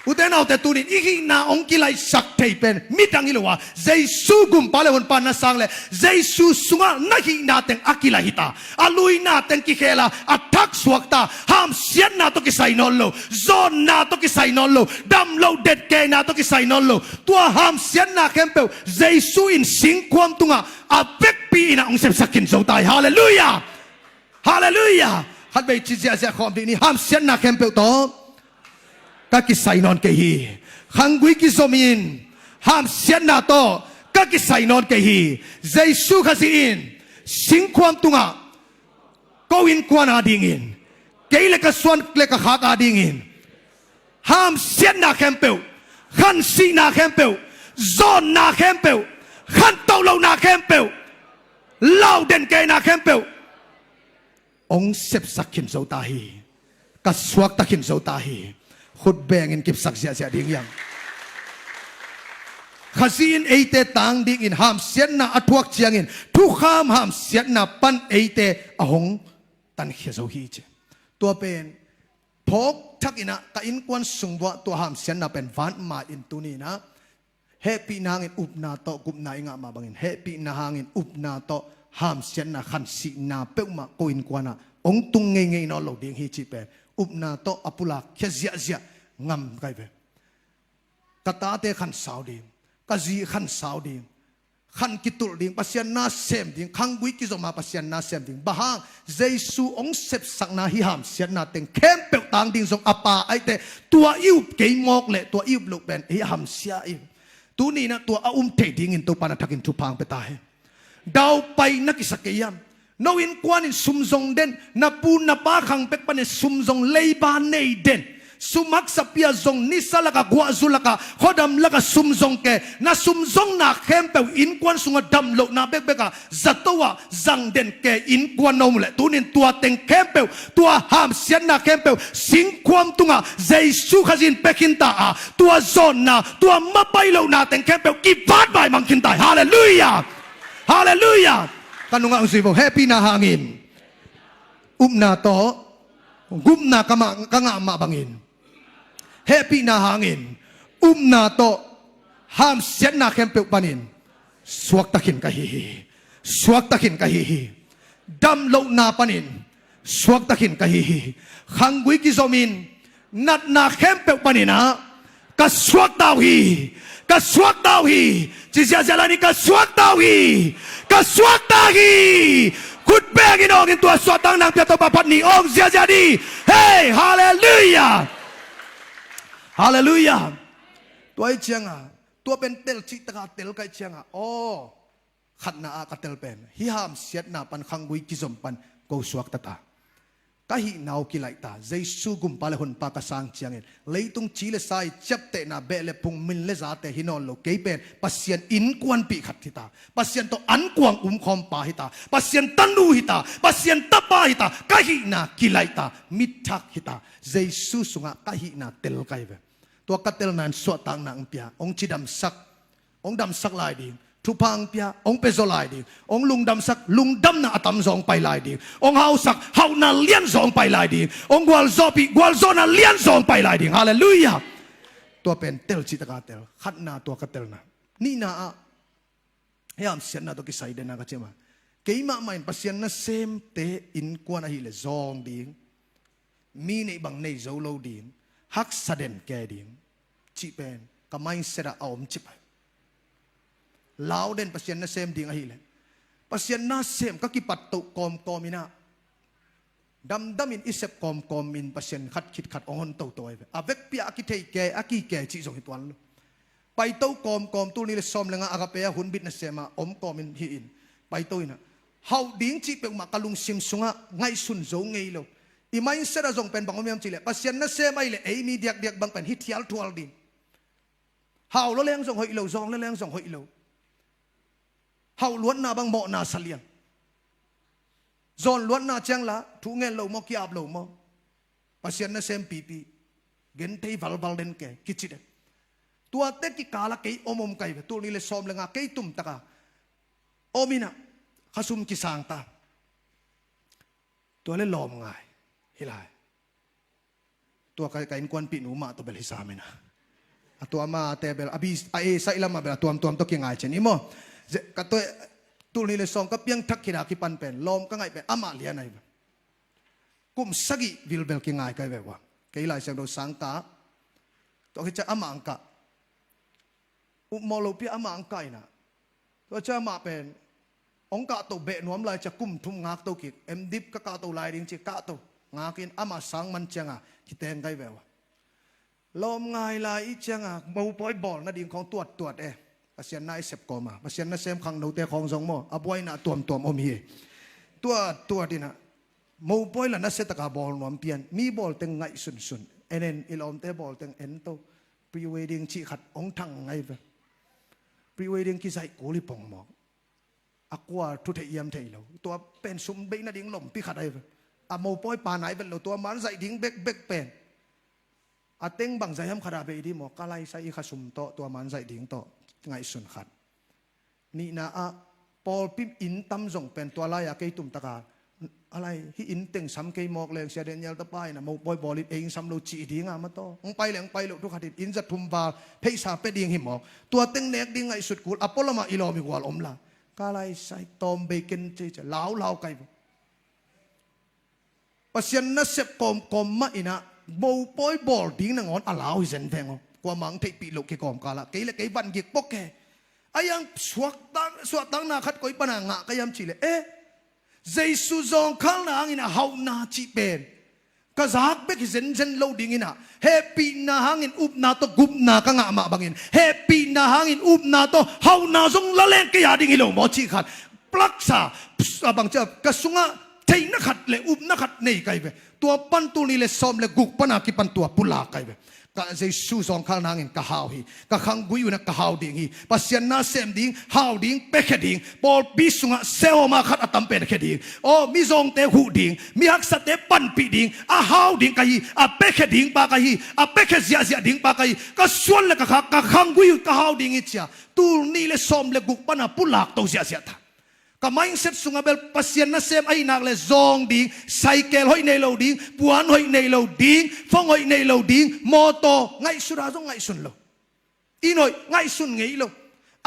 Ute naute tunin i hihna ong kilaihsak thei pen midang hi lo a Jesu gumpa le honpa na sang le Jesu sungah na hihna teng a kilaih hita. A luina teng kikhela a thak suakta, hamsiatna tawh kisai nawn lo, zawnna tawh kisai nawn lo, damloh detkeina tawh kisai nawn lo. Tua hamsiatna khempeuh Jesu in singkhuam tungah a vekpi inah ong sepsak khin zo tai. Halleluiah. Halleluiah. Khat vei ci ziahziah khawm dih ni. Hamsiatna khempeuh tawh ka kisai nawn kei hi. Khanggui kizomin hamsiatna tawh ka kisai nawn kei hi. Jesu Khazih in singkhuam tungah ko innkuan adingin, kei le ka suan le ka khak adingin hamsiatna khempeuh, khansihna khempeuh, zawnna khempeuh, khantoh lohna khempeuh, laudenkeina khempeuh ong sepsak khin zo ta hi. Ka suakta khin zo ta hi. Khut bengin kipsak ziahziah ding hiang. Khazih in eite tang dingin hamsiatna a thuak ciangin thukham hamsiatna pan eite a hong tankhia zo hi ci. Tua pen phawk thakinah ka innkuan sung vuah tua hamsiatna pen van ma in tuninah hehpihna hangin upna tawh gupna i ngah mah bangin hehpihna hangin upna tawh hamsiatna khansihna peuhmah ko innkuanah ong tung ngeingei nawn lo ding hi cih pen upna tawh a pulak khia ziahziah ngam kai ve. Ka tate khansau ding, ka zi khansau ding, khan kitulh ding, Pasian na sem ding, khanggui kizoma Pasian na sem ding. Bang hang Jesu ong sepsakna hi hamsiatna teng khempeuh tang ding zong a pa aite tua i up kei mawk le tua i up loh pen ei a hamsia i. Tuninah tua a um thei dingin Topa na thakin thupha ang pe ta hi. Daupai na kisa kei hiam? No innkuan in sum zong den, na pu na pa khang pek panin sum zong leiba nei den. Sum haksa pia zong nisa laka guahzu laka khuadam laka sum zong ke, na sum zongna khempeuh innkuan sunga damlohna bekbeka zato ah zang den ke innkuan no mu leh tunin tua teng khempeuh tua hamsiatna khempeuh singkhuam tunga Jesu Khazih in pia khinta a tua zawnna tua mapai lohna teng khempeuh kivat maimang khinta hi. Halleluiah. Halleluiah. Ka nungah hong zui vo. Hehpihna hangin upna tawh gupna ka ngah mah bangin hehpihna hangin upna tawh hamsiatna khempeuh panin suakta khin ka hi hi. Suakta khin ka hi hi. Damlohna panin suakta khin ka hi hi. Khanggui kizomin natna khempeuh paninah ka suakta uh hi. Ka suakta uh hi. Ci ziahziah lai ni, ka suakta uh hi. Ka suakta uh hi. Khut bengin awngin tua suahtakna hong pia Topa phat ni, awng ziahziah ni. Hei, halleluiah. Halleluiah. Tua ih cianga, tua pen tel cih taka tel kaih cianga, aw, khatna ah ka tel pen hih hamsiatna pan khanggui kizom pan ko suakta ta. Ka hihna uh kilaih ta. Jesu gumpa le honpa ka sang ciangin leitung ci le sa ih ciaptehna beh le phung min le zate hi nawn lo kei pen Pasian innkuanpih khat hita. Pasian tawh ankuang umkhawmpa hita. Pasian tanu hita. Pasian tapa hita. Ka hihna kilaih ta. Mitthak hita. Jesu sungah ka hihna tel kaih ve. Tua ka telna in suahtakna hong pia, hong cidamsak, hong damsak lai ding. Thupha hong pia, hong pia zaw lai ding. Hong lungdamsak, lungdamna a tam zaw hong pai lai ding. Hong hausak, hauhna lian zaw hong pai lai ding. Hong gualzawhpih, gualzawhna lian zaw hong pai lai ding. Halleluiah. Tua pen tel cih taka tel. Khatna tua ka telna. Nihna ah hih hamsiatna tawh kisai den a ka ciam a, keimah mah in Pasian nasemte innkuan ahih leh zawng ding, mi neih bang nei zo lo ding, haksa den ke ding cih pen ka mindset ah a om cip a. Lau den Pasian nasem ding ahih leh, Pasian nasem ka kipat toh kawmkawm in ah, damdamin i sep kawmkawm in Pasian khat khit khat hong hon toto ahi ve. A vekpi ah a kithei ke, a kike cih zong hi tuan lo. Paito kawmkawm, tul nih le sawm le nga Agape ah hunbit nasem ah omkawm in hi in paito in ah, hauh ding cih peuhmah ka lungsim sungah ngaihsun zo ngei lo. I mindset ah zong pen bang om hiam cih leh, Pasian nasem ahih leh ei mi diakdiak bang pen hi thialthual ding. Hau lua leng zong hoih lo, zawng lua leng zong hoih lo. Hauh luatna bang mawhna sa liang. Zawn luatna ciang la thu ngen lo maw, ki-ap lo maw? Pasian nasem pipi, genthei valval den ke kici den. Tuate kikal ah kei om om kaih ve. Tul nih le sawm le nga kei tumtaka om in ah, khasum kisang ta. Tua le lawm ngai hi lai. Tua ka, ka innkuanpih nu mah tawh bel hi sam in ah, a tua mah te bel a bi, a ei saih lamah bel a tuamtuam tawh kingai cin i maw. Ze-, ka tua, tul nih le sawm ka piangthak khit a kipan pen lawm ka ngaih pen amah lian ahi ve. Kum sagih vilvel kingai kai ve ua. Kei Lai Siangtho sang kah, tua khit ciang amah ang kah. Upmawh lopi amah ang kah in ah, tua ciang amah pen hong kahto beh nuam lai ciang kum thum ngakto kik. M.Div ka kahto lai ding ci, kahto ngak in amah sang man cianga kiteng kai ve ua. Lawm ngai lai i cianga mopawi bawl nading khawng tuattuat e. Pasian na i sep kawma, Pasian nasem khangnote khawng zong maw, a buaina tuamtuam om hi. Tuattuat in ah, mopawi la nasia taka bawl nuam pian, mi bawl teng ngaihsunsun, en en, i lawmte bawl teng en to. Pre-wedding cih khat hong thang ngai ve. Pre-wedding kizaih kul hi pongmawk. A kua thu thei hiam thei lo. Tua pen sum bei nading lompi khat ahi ve. A mopawi pa nai vet lo, tua man zaih ding bekbek pen. A teng bang zaih hiam khat a bei ding maw, ka laisai i khasum tawh tua man zaih ding tawh ngaihsun khat. Nihna ah, pawlpi inn tam zong pen tua lai-a kei tumtaka, a lai, hih inn teng sam kei mawk leng, Sia Daniel tapa in a mopawi bawl in ei inn sam lo cih dinga mataw. Hong pai leng hong pai loh thu khat in, inn za thum val pheisa pia ding hi mawk. Tua teng nek ding ngaihsut kul, a pualamah i lawm i gual om la. Ka laisai tawm bei ken cei cia, laulau kai vo. Pasian nasep kawmkawm mah in ah, mopawi bawl ding nangawn a lau hi zen veng aw. Kuamah ang theihpih loh kikawmkal ah, kei le kei van gik pok e. A iang suaktak, suahtakna khat koi pana ngah ka hiam cihleh, eh, Jesu zawngkhalna hangin a hauhna cih pen ka zak bek hi zenzen lo dingin ah, hehpihna hangin upna tawh gupna ka ngah mah bangin, hehpihna hangin upna tawh hauhna zong la leng kei a ding hi lo maw cih khat. Plaksa, ps-, a bang cia, ka sungah theihna khat le upna khat nei kai ve. Tua pan tul nih le sawm le guk pana kipan tua pulak kai ve. Ka Jesu zawngkhalna hangin ka hau hi. Ka khanggui unah ka hau ding hi. Pasian na sem ding, hau ding, piakhia ding. Pawlpi sungah sehawma khat a tam pen khia ding. Aw, mizawngte huh ding, mihaksate panpih ding, a hau ding ka hi, a piakhia ding pa ka hi, a piakhia ziahziah ding pa ka hi. Ka suan le ka khak, ka khanggui uh ka hau ding hi cia. Tul nih le sawm le guk pana pulak to ziahziah ta. Ka mindset sungah bel Pasian nasem ahi nak le zawng ding, cycle hoih nei lo ding, puan hoih nei lo ding, phone hoih nei lo ding, mawtaw ngaihsut a zong ngaihsun lo. Inn hoih ngaihsun ngei lo.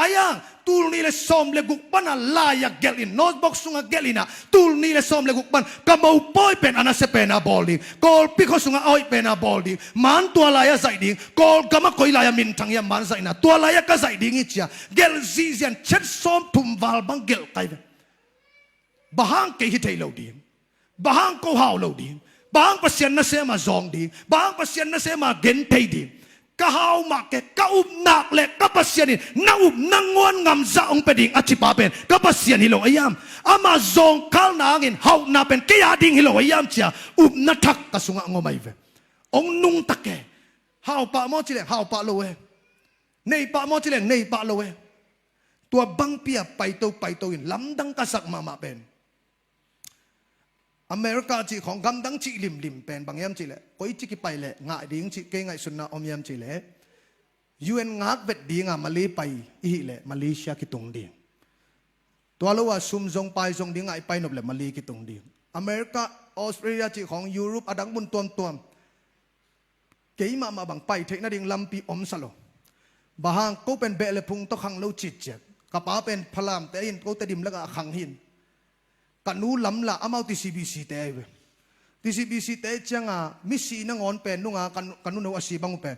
A iang, tul nih le sawm le guk pana lai-a gelh in, notebook sungah gelh in ah, tul nih le sawm le guk pan ka mopawi pen a nasia pen a bawl ding, Kawlpi khua sungah a hoih pen a bawl ding, man tua lai-a zaih ding, Kawlgamah koi lai-a minthang hiam man zaihna, tua lai-a ka zaih ding hi cia. Gelh zihzian, chet sawm thum val bang gelh kai ve. Bang hang kei hi thei lo ding? Bang hang ko hau lo ding? Bang hang Pasian nasem a zawng ding? Bang hang Pasian nasem a gen thei ding? ka hau mah kei, ka up nak leh ka Pasian in na up nangawn ngamzah hong pia ding a cipa pen ka Pasian hi lo a hiam? Ama zawngkhal nangin hauhna pen kei a ding hi lo a hiam cia upna thak ka sungah ngom ahi ve. Hong nungta kei. Hau pah maw ci leng hau pah lo e. Nei pah maw ci leng nei pah lo e. Tua bangpi a paito paito in lamdang ka sak mahmah pen America cih khawng gamdang cih limlim pen bang hiam cih leh, koi ci kipai leh ngah ding cih kei ngaihsutna om hiam cih leh, U N ngak vet dinga Malay pai i hih leh Malaysia kitung ding. Tua lo a sum zong pai zong ding ngah i pai nop leh Malay kitung ding. America, Australia cih khawng, Europe, a dang mun tuamtuam kei mahmah bang pai theih nading lampi omsa lo. Bang hang, ko pen beh le phung tawh khang lo citciat. Ka pa pen Falam te in, ko Tedim lakah a khang hi in. Ka nu lamlah amau T C B C te ahi ve. T C B C te cianga misi nangawn pen nunga ka nu, ka nu no a si bang uh pen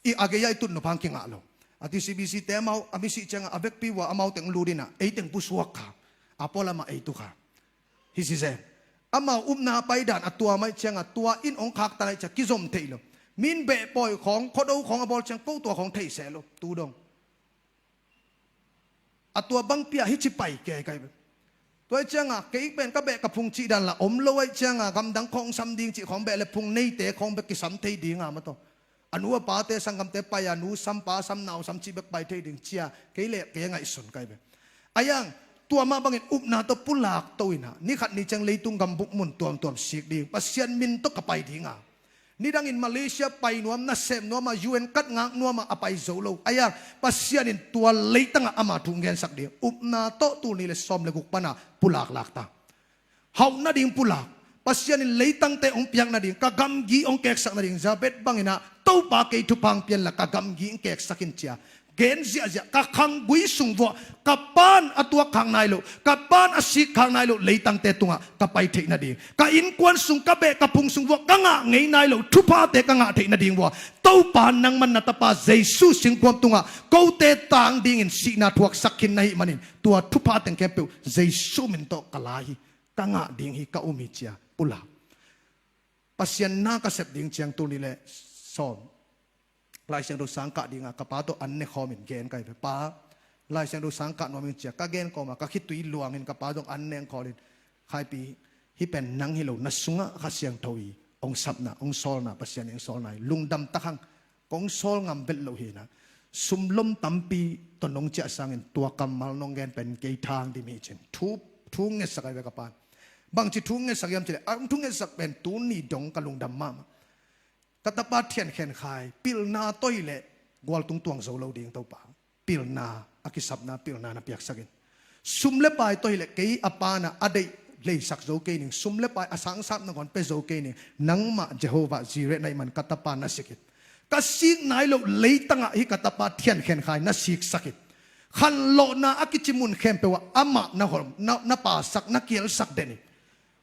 i a gei-a i tut nop hang kingah lo. A T C B C te amau a misi cianga a vekpi uh a amau teng lut in a, ei teng pusuak kha. A pualamah ei tu kha. Hi sise. Amau upna a paidan a tua mai cianga tua in hong khaktan ahi cia kizom theih lo. Min beh pawi khawng, khuado khawng a bawl ciang ko tua khawng theih seh lo. Tu dong. A tua bangpi a hi ci pai kei kai. Tua ahi cianga kei pen ka beh ka phung cih dan la om lo ahi cianga gamdang khawng sam ding cih khawng beh le phung neite khawng bek kisam thei dinga mataw. A nu a pate sanggamte pai a nu sam pa sam nau sam cih bek pai thei ding cia kei le kei a ngaihsun kai ve. A hiang tua mah bangin upna tawh pulak to in a, ni khat ni ciang leitung gambuk mun tuamtuam sik ding, Pasian min tawh ka pai dinga. Nidangin Malaysia pai nuam, nasem nuam a, U N kat ngak nuam a, a pai zo lo. A hiang Pasian in tua leitangah ama thu hong gensak ding. Upna tawh tul nih le sawm le guk pana pulak lak ta. Hauh nading pulak. Pasian in leitangte hong piak nading, ka gamgi hong keksak nading, Jabez bangin a, Topa kei thupha hong pia inla ka gamgi hong keksak in cia gen ziahziah, ka khanggui sung vuah, ka pa'n a tuak khak nai loh, ka pa'n a sik khak nai loh leitangte tungah ka pai theih nading, ka innkuan sung, ka beh ka phung sung vuah ka ngah ngei nai loh thuphate ka ngah theih nading vuah, Topa nangman na tapa Jesu singkuam tungah kote tang dingin sihna thuaksak khin na hih manin tua thupha teng khempeuh Jesu min tawh ka la hi. Ka ngah ding hi, ka um hi cia pulak. Pasian na ka sep ding ciang tul nih le sawm Lai Siangtho sang kah dinga ka pa tawh an ne khawmin gen kai ve. Pa, Lai Siangtho sang kah nuam ing cia ka gen kawma ka khitui luangin ka pa tawh an ne ang khawlin, Khaipi, hih pen nang hi lo, na sungah Kha Siangtho i hong sapna, hong sawlna, Pasian i hong sawlna hi. Lungdam tak hang. Kong sawl ngam vet loh hi na. Sumlom tampi tawh nong ciah sangin tua kammal nong gen pen kei thang dim hi cin. Thu, thu ngetsak ai ve ka pan. Bangci thu ngetsak hiam cileh, a thu ngetsak pen tuni dong ka lungdam mahmah. Ka tapa Thian Khen Khai, pilna tawh hileh gualtung tuang zo lo ding Topa. Pilna, a kisapna pilna na piaksakin. Sum le pai tawh hileh kei a pana a deih leisak zo kei ning, sum le pai a sangsap nangawn pe zo kei ning, nangmah Jehovah Jireh na hih man ka tapa na sikin. Ka sik nai loh leitangah hih ka tapa Thian Khen Khai na siksakin. Khanlawhna a kici mun khempeuh ah amah na hawm, na, na pasak, na kialsak den hi.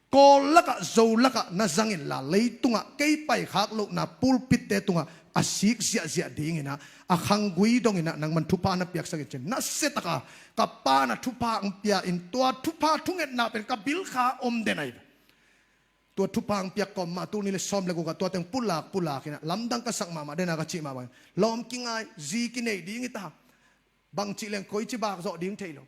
Kawl lakah, Zo lakah na zang inla, leitungah kei paikhak lohna pulpitte tungah a sik ziahziah dinginah, a khanggui donginah nangman thupha na piaksak in cin. Na setaka ka pana thupha ang pia in tua thupha thungetna pen ka bilkha om den ahi. Tua thupha ang piak kawm mah tul ni le sawm le gukah tua teng pulak pulakinah lamdang ka sak mahmah dena ka cih mahmah. Lawm kingai, zi kinei ding i ta. Bang cih leng koi ci bak zawh ding thei lo.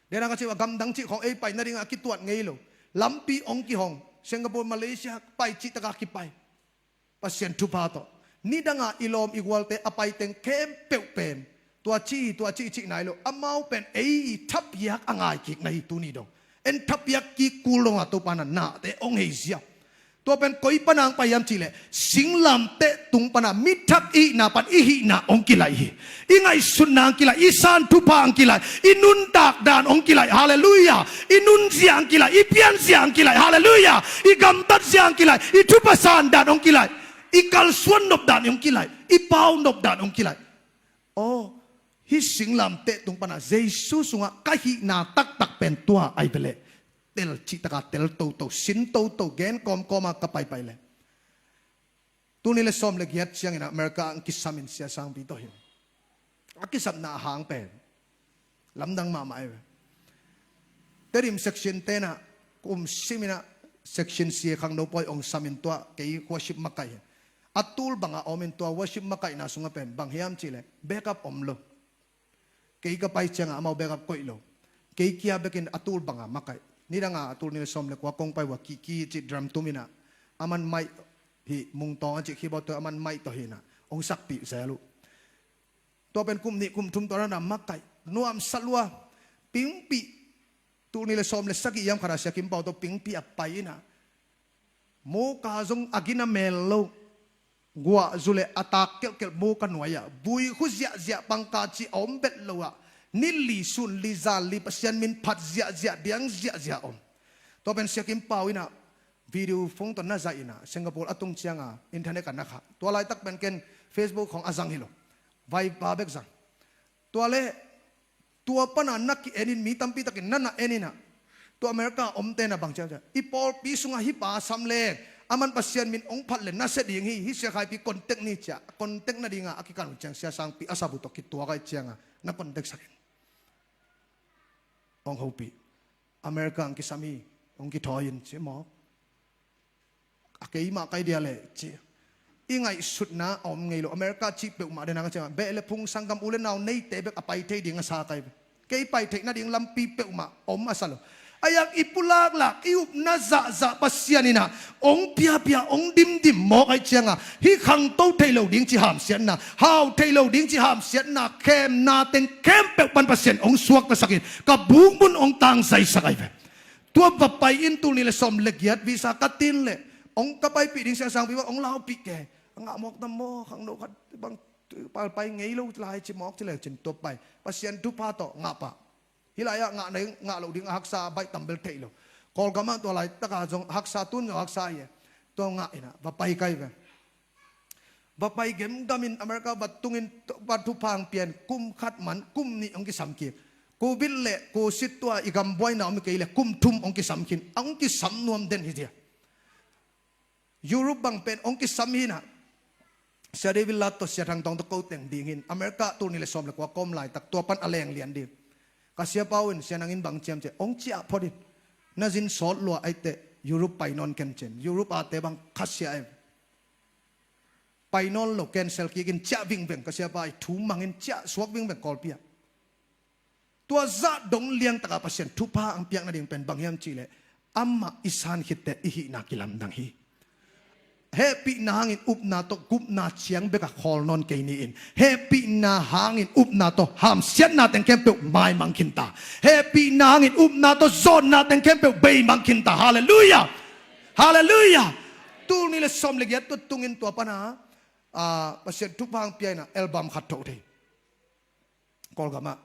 Dena ka cih a gamdang cih khawng ei pai nadingah a kituat ngei lo. Lampi ong kihong, Singapore, Malaysia pai cihtaka kipai. Pasian thupha tawh nidanga i lawm i gualte a paiteng khempeuh pen tua ci, tua ci cih nai lo. Amau pen ei i thapiak a ngai kik na hi tuni dong. En thapiak kik kul donga Topa na nate ong hei zia. Tua pen koi pana ang pai hiam cihleh, singlamteh tung pana mithak i hihna pan i hihna ong kilaih hi. I ngaihsutna ang kilaih, i san thupha ang kilaih, i nuntak dan ong kilaih. Halleluiah. I nunzia ang kilaih, i pianzia ang kilaih. Halleluiah. I gamtatzia ang kilaih, i thupha san dan ong kilaih, i kalsuan nop dan ong kilaih, i pau nop dan ong kilaih. Aw, hih singlamteh tung pana Jesu sungah ka hihna taktak pen tua ai veleh. Tel cihtaka tel toto, sin toto, gen kawmkawma ka paipai le. Tuni le sawm le giat ciangin America ang kisamin sia sangpi tawh hi. A kisapna a hang pen lamdang mahmah e. Tedim section tenah kum siminah section sia khangno pawi ong samin tuah kei worship makai hi. A tul banga om in tua worship makaihna sungah pen bang hiam cihleh backup om lo. Kei ka pai cianga amau backup koih lo. Kei kia bekin a tul banga makaih. Nidanga a tul nih le sawm le kua kong pai ua Kiki cih drum tum inah, aman maih hi, Mungtawng a cih keyboard tawh aman maih tawh hi inah hong sakpih zel uh. Tua pen kum nih kum thum tua rana makaih nuamsa lua. Pingpih, tul nih le sawm le sagih yam khata Sia Kim Pau tawh Pingpih a pai inah, muka zong a gina mel lo. Guah zu le a tak kelhkelh muka nuai-ah buikhu ziahziah, pangka cih a om bet lo-ah, ni li sun li zan li Pasian min phat ziahziah, diang ziahziah om. Tua pen Sia Kim Pau inah video phone tawh na zaih inah Singapore a tung cianga internet ah na khah. Tua laitak pen ken Facebook khong a zang hi lo. Viber bek zang. Tua le tua pana na ki-en in, mi tampi takin na na en inah, tua America omte na bang ciamciam, i pawlpi sungah hih pa sam leng aman Pasian min ong phat le nasia ding hi, hih Sia Khaipi contact ni cia, contact nadinga a kikan uh ciang Sia Sangpi a sap uh tawh kituak ahih cianga na contact sakin ong hopih. America ang kisam hi, ong kithawi in ci mawk. A keimah kai dia leh ci. I ngaihsutna a om ngei lo. America cih peuhmah dena ka ciangah beh le phung sanggam u le nau neite bek a pai thei ding a sa kai. Kei pai theih nading lampi peuhmah om a sa lo. A yang i pulaklak i upna zahzah Pasian inah ong piapia ong dimdim mawk ahih ciangah hih khangto thei lo ding ci hamsiatna, hau thei lo ding ci hamsiatna, khemna teng khempeuh pan Pasian ong suaktasakin ka bukmun ong tangzaisak ahi ve. Tua va pai in tul nih le sawm le giat visa ka tin leh ong ka paipih ding Sia Sangpi bang ong laupih ke. A ngah mawk tam maw, khangno khat bang palpai ngei lo lai ci mawk ci le cin tua pai. Pasian thupha tawh ngah pah. Hih lai-ah ngah na ngah loh ding a haksa a baih tambel theih lo. Kawlgamah tua laitaka zong haksa, tun zong haksa hi e. Tua ngah inah va pai kai ve. Va pai gemgam in America va tungin va thupha hong pia in kum khat man kum nih hong kisam kik. Covid le kusit tua i gambuaina om kei le kum thum hong kisam khin, hong kisam nuam den hi dia. Europe bang pen hong kisam hi inah Sia David Lat tawh Sia Thang Tawng tawh ko teng ding hi in America tul nih le sawm le kua kawm laitak tua pan a leng lian ding. Ka Sia Pau in, Sia nangin bang ciam ci, hong ciah phot in. Na zin sawt lua aiteh Europe pai nawn ken cin. Europe ate bang khasia em. Pai nawn lo, cancel kik in, ciah vingveng, ka Sia Pa i thu mangin ciah suak vingveng Kawlpi ah. Tua zah dong liangtaka Pasian thupha ang piak nading pen bang hiam cihleh amah i san khitteh i hihna kilamdang hi. Hehpihna hangin upna tawh gupna ciang beka khawl nawn kei ni in, hehpihna hangin upna tawh hamsiatna teng khempeuh maimang khinta. Hehpihna hangin upna tawh zawnna teng khempeuh beimang khinta. Halleluiah. Halleluiah. Tul nih le sawm le giat tua tungin tua pana, ah, Pasian thupha ang pia inah album khat thoh thei Kawlgamah.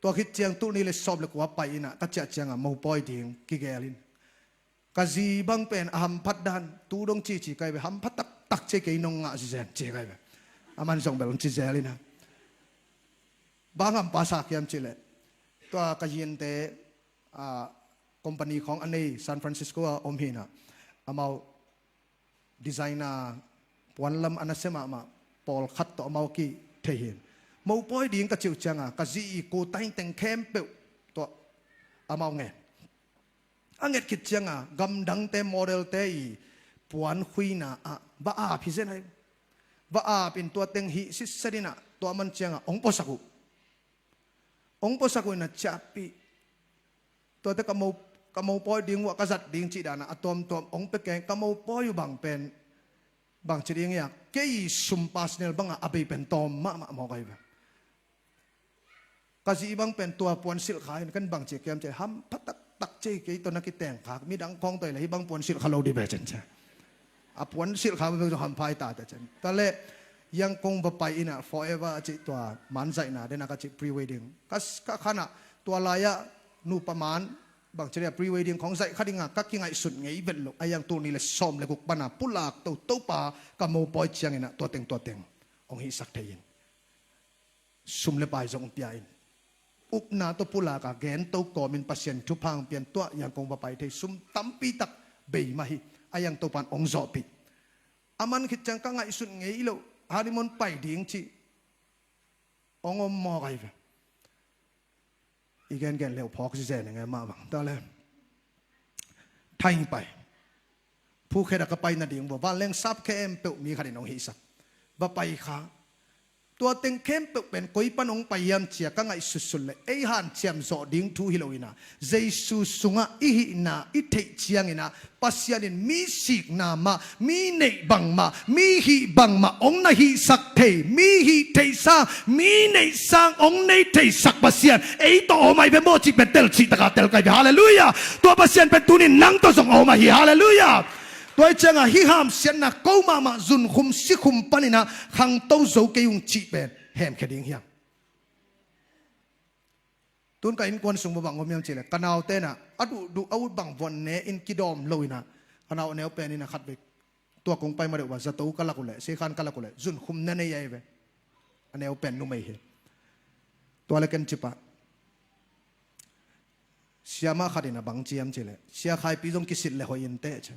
Tua khit ciang tul nih le sawm le kua pai inah ka ciah ciangah mopawi ding kigel in. Ka zi bang pen a hamphat dan tu dong cici kai ve, hamphat taktak cia kei nong ngah zizen cia kai ve. Aman zong bel hong ci zel inah. Bang hampa sa kiam cihleh tua ka yinte, ah, company khawng a nei San Francisco ah om hi inah. Amau designer puanlam a nasia mahmah pawlkhat tawh amau kithei hi in. Mopawi ding ka cih uh cianga ka zi i kuta in teng khempeuh tawh amau ngen. A nget khit cianga gamdangte modelte i puan khuina ah va ap hi zen ahi. Va ap in tua teng hih sitset inah tua man cianga hong puasak uh. Hong puasak uh inah ciahpih. Tuate ka mo, ka mopawi ding uh ah ka zat ding cih danah a tuamtuam hong pia keng, ka mopawi uh bang pen bang ci ding hiam, kei sum personal bangah a bei pen tawm mahmah mawk ahi ve. Ka zi bang pen tua puan silhkha in kan bang ci kiam ci hampha taktak ci kei tawh na kitengkhak midang khawng tawh hi le hih bang puan silhkha lo dih ve cen ci. A puan silhkha bang zong hampha hi ta ta cen. Tua le Yangon va pai inah forever a cih tua manzaihna dena ka cih pre-wedding ka, ka khanah tua lai-ah nupa man bang ci dih a pre-wedding khawng zaih kha dinga ka kingaihsut ngei vet loh a yang tul nih le sawm le guk pana pulak to Topa ka mopawi cianginah tua teng tua teng hong hihsak thei in. Sum le pai zong pia in. Upna tawh pulaka gento kawmin Pasian thupha hong pian tuah Yangon va pai thei sum tampi tak bei mah hi. A yang Topan hong zawhpih. A man khit ciang ka ngaihsut ngei loh honeymoon pai ding cih hong om mawk ahi ve. I gengen leh uh phawk zizen ing e mah bang. Tua le thaing pai. Phuket ah ka pai nading uh a, vanleng sap khempeuh mi khat in hong hihsak. Va pai kha. Tua teng khempeuh pen koi pan hong pai hiam ci-a ka ngaihsutsut leh ei hanciam zawh ding thu hi lo in ah, Jesu sungah i hihna i theih ciangin ah, Pasian in mi sikna mah, mi neih bangmah, mi hih bangmah hong na hihsak thei, mi hih theih sang, mi neih sang hong nei theisak Pasian ei tawh a om ahi ve maw cih pen telcih taka tel ka hi ve. Halleluiah. Tua Pasian pen tuni-in nang tawh zong a om ahi. Halleluiah. Tua hi ciangah hih hamsiatna ko mahmah zunkhum sikhum panin ah khangto zo kei ung cih pen hemkhia ding hiam? Tun ka innkuan sung bang om hiam cih leh, ka naute in ah a duhduh a ut bang vuan ne in kidawm lo in ah, ka nau a neu pen in ah khatvei tua kong pai ma deuh a zato ka lak uh leh, seikhan ka lak uh leh zunkhum na nei ahi ve. A neu pen numei hi. Tua leh ken ci pah. Siamah khat in ah bang ci hiam cih leh, Sia Khaipi zong kisilh leh hoih inteh ci.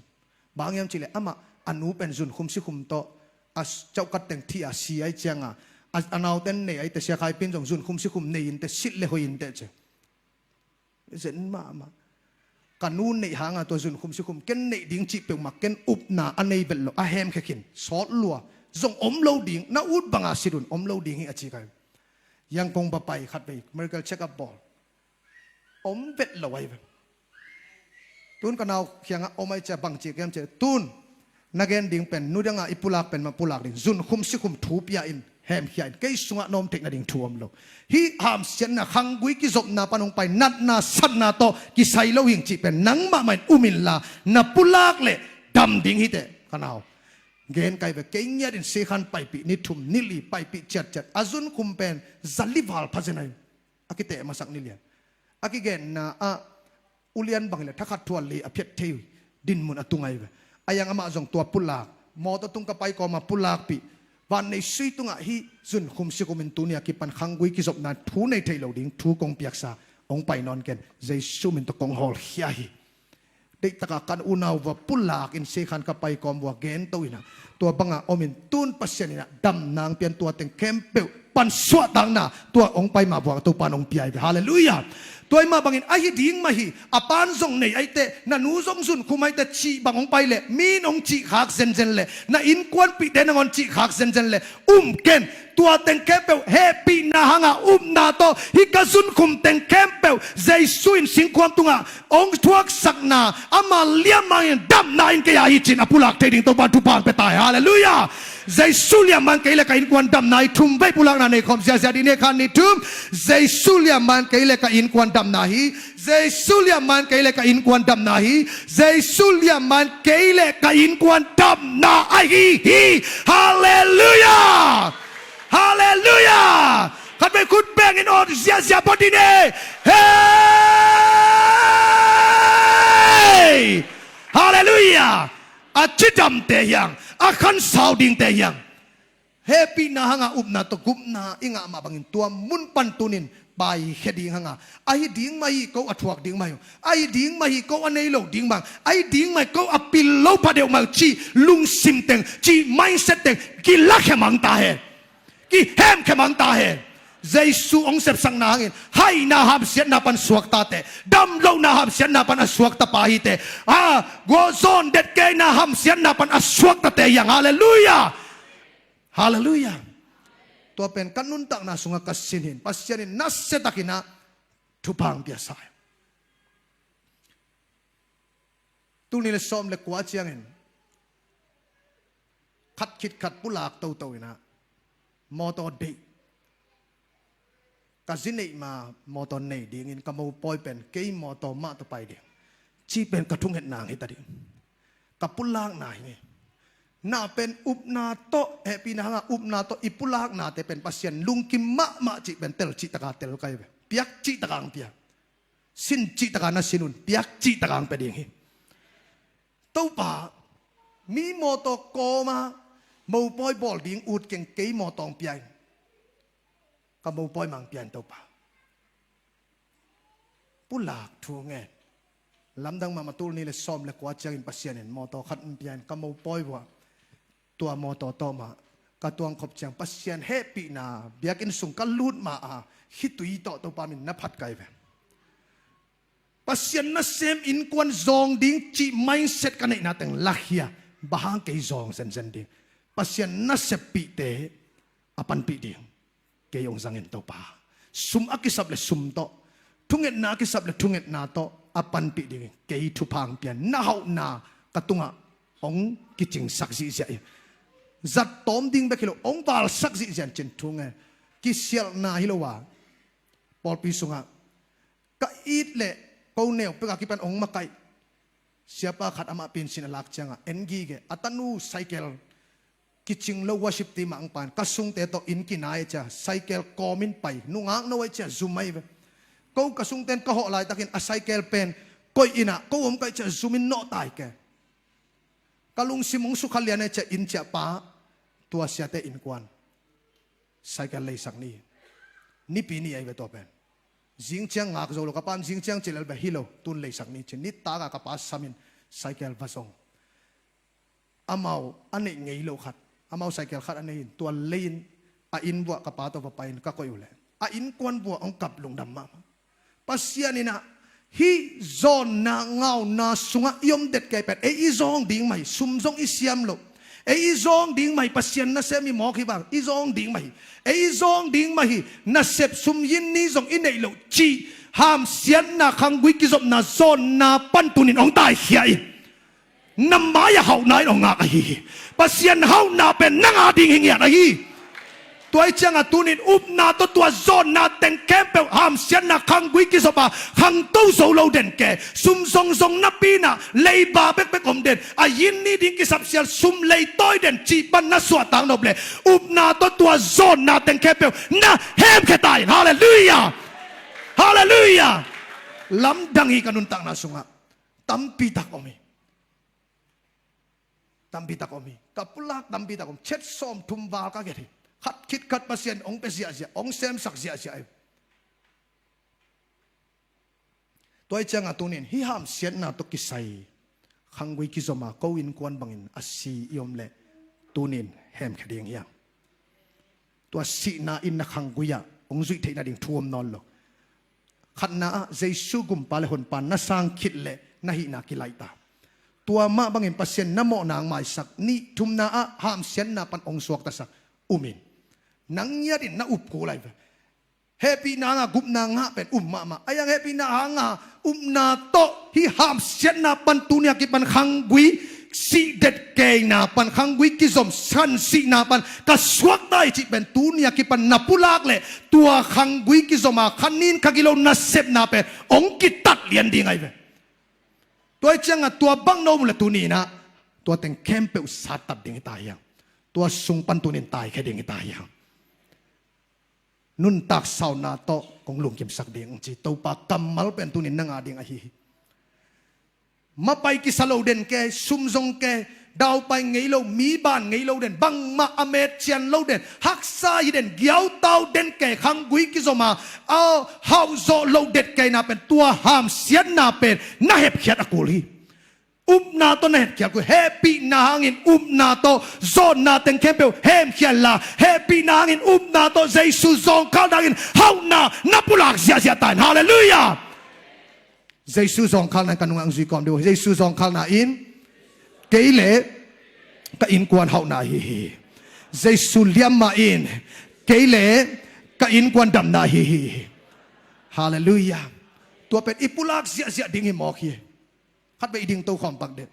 Bang hiam cih leh amah a nu pen zunkhum sikhum tawh a cauhkat teng thih a si ahih ciangah, a, a naute in nei ahih teh Sia Khaipi in zong zunkhum sikhum nei inteh, silh leh hoih inteh ci. Zen mahmah. Ka nu neih hangah tua zunkhum sikhum ken neih ding cih peuhmah ken upna a nei vet lo, a hemkhia khin, sawt lua, zong om lo ding, na ut bangah sit un, om lo ding hi a ci ka hi. Yangon va pai khatvei medical check up bawl. Om vet lo ahi ve. Tun ka nau kiangah om ahih ciang bang ci ka hiam cih leh, tun na gen ding pen, nu dangah i pulak pen mah pulak ding, zunkhum sikhum thu pia in, hemkhia in, kei sungah na om theih nading thu om lo. Hih hamsiatna khanggui kizopna pan hong pai natna satna tawh kisai lo hing cih pen nang mahmah in um inla, na pulak leh dam ding hi teh ka nau. Gen ka hi ve, kei ngiat in seikhan paipih ni thum ni li paipih ciatciat, a zunkhum pen za li val pha zen ahi. A kiteh masak ni lian. A kigenna ah ulian bang hileh thakhat thual li a phiat thei dinmun a tung ahi ve. A yang amah zong tua pulak, mawtaw tung ka pai kawma pulakpih, vannei sui tungah hih zunkhum sikhum in tuni a kipan khanggui kizopna thu nei thei lo ding thu kong piaksa hong pai nawn ken, Jesu min tawh kong hawlkhia hi. Deihtakah kan unau vua pulak in seikhan ka pai kawm vua gento inah, tua bangah omin tun Pasian inah damna hong pian, tua teng khempeuh pan suahtakna tua hong pai mah vua Topa in hong pia hi ve. Halleluiah. Tua hi mah bangin ahi ding mah hi, a pan zong nei ahi teh, na nu zong zunkhum ahi teh cih bang hong pai leh, mi in hong cihkhak zenzen leh, na innkuanpihte nangawn cihkhak zenzen leh um ken. Tua teng khempeuh hehpihna hanga upna tawh hih ka zunkhum teng khempeuh Jesu in singkhuam tungah hong thuaksakna, ama liamma in damna in kei a hi cin a pulak thei ding Topa in thupha hong pia ta hi. Halleluiah. Jesu liamma in kei le ka innkuan damna hi. Thumvei pulakna nei khawm ziahziah dih ni, khat, nih, thum. Jesu liamma in kei le ka innkuan damna hi. Jesu liamma in kei le ka innkuan damna hi. Jesu liamma in kei le ka innkuan damna ahi hi. Halleluiah. Halleluiah. Khatvei khut bengin aw ziahziah pawt dih ni. Hei! Halleluiah. A cidamte hiang, a khansau dingte hiang, hehpihna hanga upna tawh gupna i ngah mah bangin tua mun pan tunin paikhia ding hanga, ahi ding mah hi, ko a thuak ding mah hi, ahi ding mah hi, ko a nei lo ding mah, ahi ding mah hi, ko a pil lo pha deuh mah hi cih lungsim teng, cih mindset teng kilakhia mang ta hen. Kihemkhia mang ta hen. Jesu hong sepsakna hangin haina hamsiatna pan suakta teh, damlohna hamsiatna pan a suakta pa hi teh, a, gualzawh detkeina hamsiatna pan a suakta teh hiang. Halleluiah. Halleluiah. Tua pen ka nuntakna sungah ka sin hi. Pasian in nasiatakin ah thupha hong piasa hi. Tul nih le sawm le kua ciangin khat khit khat pulak toto inah mawtaw deih. Ka zi neih ma mawtaw nei dingin ka mopawi pen kei mawtaw mah tawh pai ding, cih pen ka thungetna hong hi ta ding. Ka pulakna hi. Na pen upna tawh, hehpihna hanga upna tawh i pulaknate pen Pasian lungkim mahmah cih pen tel cihtaka tel ka hi ve. Piak cihtaka hong pia. Sin cihtaka na sin un, piak cihtaka hong pia ding hi. Topa, mi mawtaw kawma mopawi bawl ding ut keng, kei mawtaw hong pia in. Ka mopawi mah hong pia in Topa. Pulak thu ngen. Lamdang mahmah, tul nih le sawm le kua ciangin Pasian in mawtaw khat hong pia in ka mopawi vua. Tua mawtaw tawh mah ka tuang khop ciang Pasian hehpihna biakinn sung ka lut ma a khitui tawh Topa min na phat ka hi ve. Pasian nasem innkuan zawng ding cih mindset ka neihna teng lakhia. Bang hang kei zawng zenzen ding? Pasian naseppihte a panpih ding. Kei hong zangin Topa, sum a kisap le sum tawh, thungetna a kisap le thungetna tawh a panpih dingin kei thupha hong pia in. Na hauhna ka tungah hong kicingsak zihziah in, zat tawm ding bek hi lo, hong valsak zihziah in cin thu nge. Kisialhna hi lo a, pawlpi sungah ka it leh ko neu pek a kipan hong makaih siapa khat, amah pinsin a lak ciangah en gige, a tanu cycle kicing lo, worship team ah hong pan, ka sungte tawh inn kinai cia, cycle kawmin pai, nungak no ai cia, zum ai ve. Ko ka sungten ka hawh laitakin a cycle pen koih in ah ko om kaih cia, zumin nawh tai ke. Ka lungsim hong sukha lian ai cia, inn ciah pa, tua siate innkuan cycle leisak ni. Nipi ni ai ve tua pen. Zing ciang ngak zo lo, ka pan zing ciang cilel ve, hi lo, tun leisak ni cin. Nitak a ka pa samin cycle va zong. Amau a neih ngei lo khat, amau cycle khat a nei in, tua lei in a inn vuah ka pa tawh va pai in ka koih uh leh a innkuan vuah hong kap lungdam mahmah. Pasian in ah hih zawnna ngauna sungah i om det kei pen, ei i zawng ding mah hi, sum zong i siam loh. Ei i zawng ding mah hi, Pasian nasem i mawk hi bang, i zawng ding mah hi. Ei i zawng ding mah hi, nasep sum yin ni zong i neih loh cih hamsiatna khanggui kizopna zawnna pan tunin hong taikhia in. Na mai-ah hauhna in hong ngak ahi hi. Pasian hauhna pen nang a ding hi ngiat ahi. Tua ih ciangah tunin upna tawh tua zawnna teng khempeuh, hamsiatna khanggui kizop a khangto zo lo den ke, sum zongzong napi in ah leiba bekbek om den, a yin ni ding kisap sial sum leitawi den cih pan na suahtak nop leh, upna tawh tua zawnna teng khempeuh na hemkhia ta in. Halleluiah. Halleluiah. Lamdang hi, ka nuntakna sungah tampi tak om hi. Tampi tak om hi. Ka pulak tampi tak om. Chet sawm thum val ka get hi. Khat khit khat Pasian hong pia ziahziah, hong semsak ziahziah hi. Tua ih ciangah tunin hih hamsiatna tawh kisai khanggui kizom a ko innkuan bangin a si i om leh, tunin hemkhia ding hiam? Tua sihna in na khanggui ah hong zuih theih nading thu om nawn lo. Khatna ah Jesu gumpa le honpa na sang khit leh na hihna kilaih ta. Tua mah bangin Pasian na mawhna hong maisak. Nih, thumna ah hamsiatna pan hong suaktasak. Um in. Nang ngiat in na up kul lai ve. Hehpihna hanga gupna ngah pen um mahmah. Ahi hang hehpihna hanga upna tawh hih hamsiatna pan tuni a kipan khanggui sih det keina pan, khanggui kizom san sihna pan ka suakta hi cih pen tuni a kipan na pulak leh, tua khanggui kizom a kha nin kha gilo nasepna pen hong kitat lian ding ahi ve. Tua ih ciangah tua bang na om uh leh tuni in ah tua teng khempeuh sattat ding hi ta hiam? Tua sung pan tunin taikhia ding hi ta hiam? Nuntak sauna tawh kong lungkimsak ding ci. Topa kammal pen tunin na ngah ding ahi hi. Mapai kisa lo den ke, sum zong ke, daupai ngei lo, mi ban ngei lo den, bangmah a met cian lo den, haksa hi den, giautau den ke, khanggui kizom a, a hauh zawh lo det keina pen tua hamsiatna pen na hepkhiat a kul hi. Upna tawh na hemkhia kul. Hehpihna hangin upna tawh zawnna teng khempeuh hemkhia inla, hehpihna hangin upna tawh Jesu zawngkhalna hangin hauhna na pulak ziahziah ta in. Halleluiah. Jesu zawngkhalna in ka nungah hong zui kawm dih uh. Jesu zawngkhalna in kei le ka innkuan hauhna ahi hi. Jesu liamma in kei le ka innkuan damna ahi hi. Halleluiah. Tua pen i pulak ziahziah ding hi mawk hi. Khatvei i ding tokhawm pak den.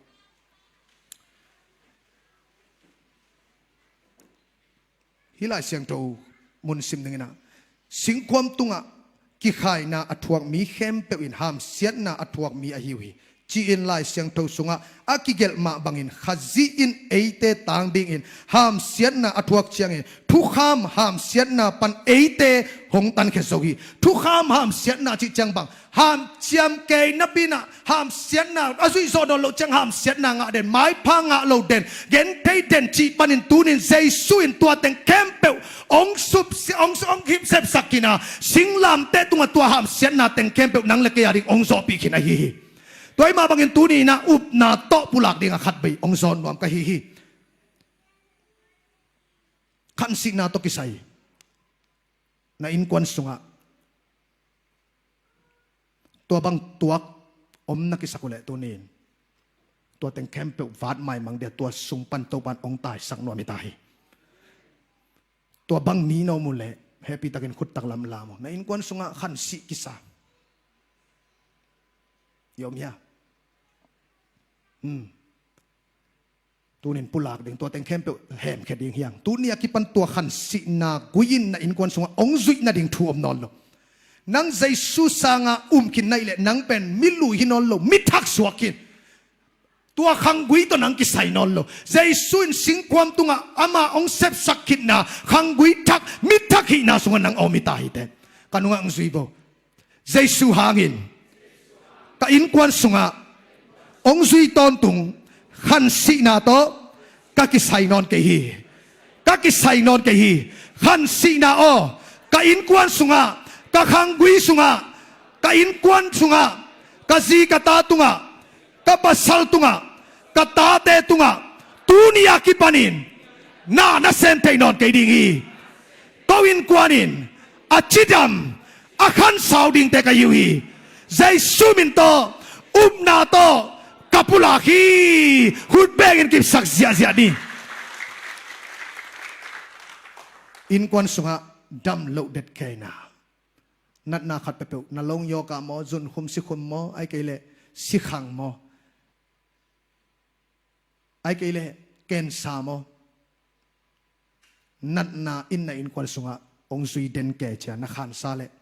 Hih Lai Siangtho mun sim dingin ah, singkhuam tungah kikhaina a thuak mi khempeuh in hamsiatna a thuak mi ahi uh hi, ci-in Lai Siangtho sungah a kigelh mah bangin Khazih in eite tang dingin hamsiatna a thuak ciangin thukham hamsiatna pan eite hong tankhia zo hi. Thukham hamsiatna cih ciang bang, hamsiam kei napi in ah hamsiatna a zuih zawh nawn loh ciang hamsiatna ngah den, maipha ngah lo den, genthei den cih panin tunin Jesu in tua teng khempeuh hong sup, hong, hong himsepsak khin a, singlamteh tungah tua hamsiatna teng khempeuh nang le kei a ding hong zawhpih khin ahi hi. Tua ahih mah bangin tuni in ah upna tawh pulak dingah khatvei hong zawn nuam ka hi hi. Khansihna tawh kisai na innkuan sungah tua bang tuak om na kisak uh leh tuni in tua teng khempeuh vat maimang dia, tua sung pan Topan hong taisak nuam hi ta hi. Tua bang ni na om uh leh hehpih takin khut taklam lam uh. Na innkuan sungah khansih kisa i om hia? Hmm. Tunin pulak ding, tua teng khempeuh hemkhia ding hi hang. Tuni a kipan tua khansihna gui in na innkuan sungah hong zuih nading thu om nawn lo. Nang Jesu sanga um khin na hih leh nang pen milui hi nawn lo, mithak suak khin. Tua khanggui tawh nang kisai nawn lo. Jesu in singkhuam tungah ama hong sepsak khitna khanggui thak, mithak hihna sungah nang a om hi ta hi teh. Ka nungah hong zui vo. Jesu hangin ka innkuan sungah hong zui tawntung khansihna tawh ka kisai nawn kei hi. Ka kisai nawn kei hi. Khansihna aw, ka innkuan sungah, ka khanggui sungah, ka innkuan sungah, ka zi ka ta tungah, ka pasal tungah, ka tate tungah, tuni a kipanin na na sem thei nawn kei ding hi. Ko innkuan in a cidam, a khansau dingte ka hi uh hi. Jesu min tawh upna tawh ka pulak hi. Khut bengin kipsak ziahziah ni. Innkuan sungah dam loh det kei na, natna khat peuhpeuh, na long yawkah maw, zunkhum sikhum maw, ai kei leh sikhang maw, ai kei leh kensa maw, natna in na innkuan sungah hong zui den kei cia, na khansa leh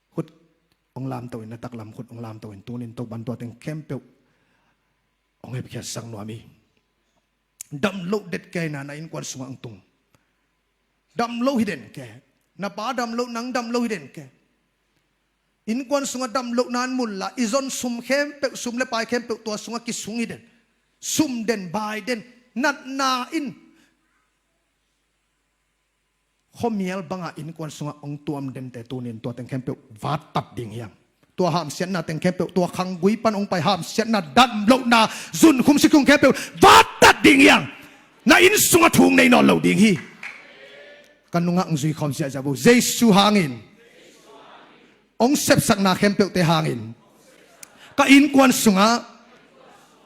khut hong lamto in, na taklam khut hong lamto in, tunin Topan tua teng khempeuh hong hepkhiatsak nuam hi. Dam loh det kei na, na innkuan sungah hong tung. Dam loh hi den kei. Na pa dam loh, nang dam loh hi den kei. Innkuan sungah dam lohna in mun la, i zon sum khempeuh, sum le pai khempeuh tua sungah kisung hi den. Sum den, bai den, natna in khuamial bangah innkuan sungah hong tuam dente tunin tua teng khempeuh vattat ding hi hang. Tua hamsiatna teng khempeuh, tua khanggui pan hong pai hamsiatna, dam lohna, zunkhum sikhum khempeuh vattat ding hi hang. Na inn sungah thu hong nei nawn lo ding hi. Ka nungah hong zui khawm ziahziah vo. Jesu hangin, hong sepsakna khempeuhte hangin, ka innkuan sungah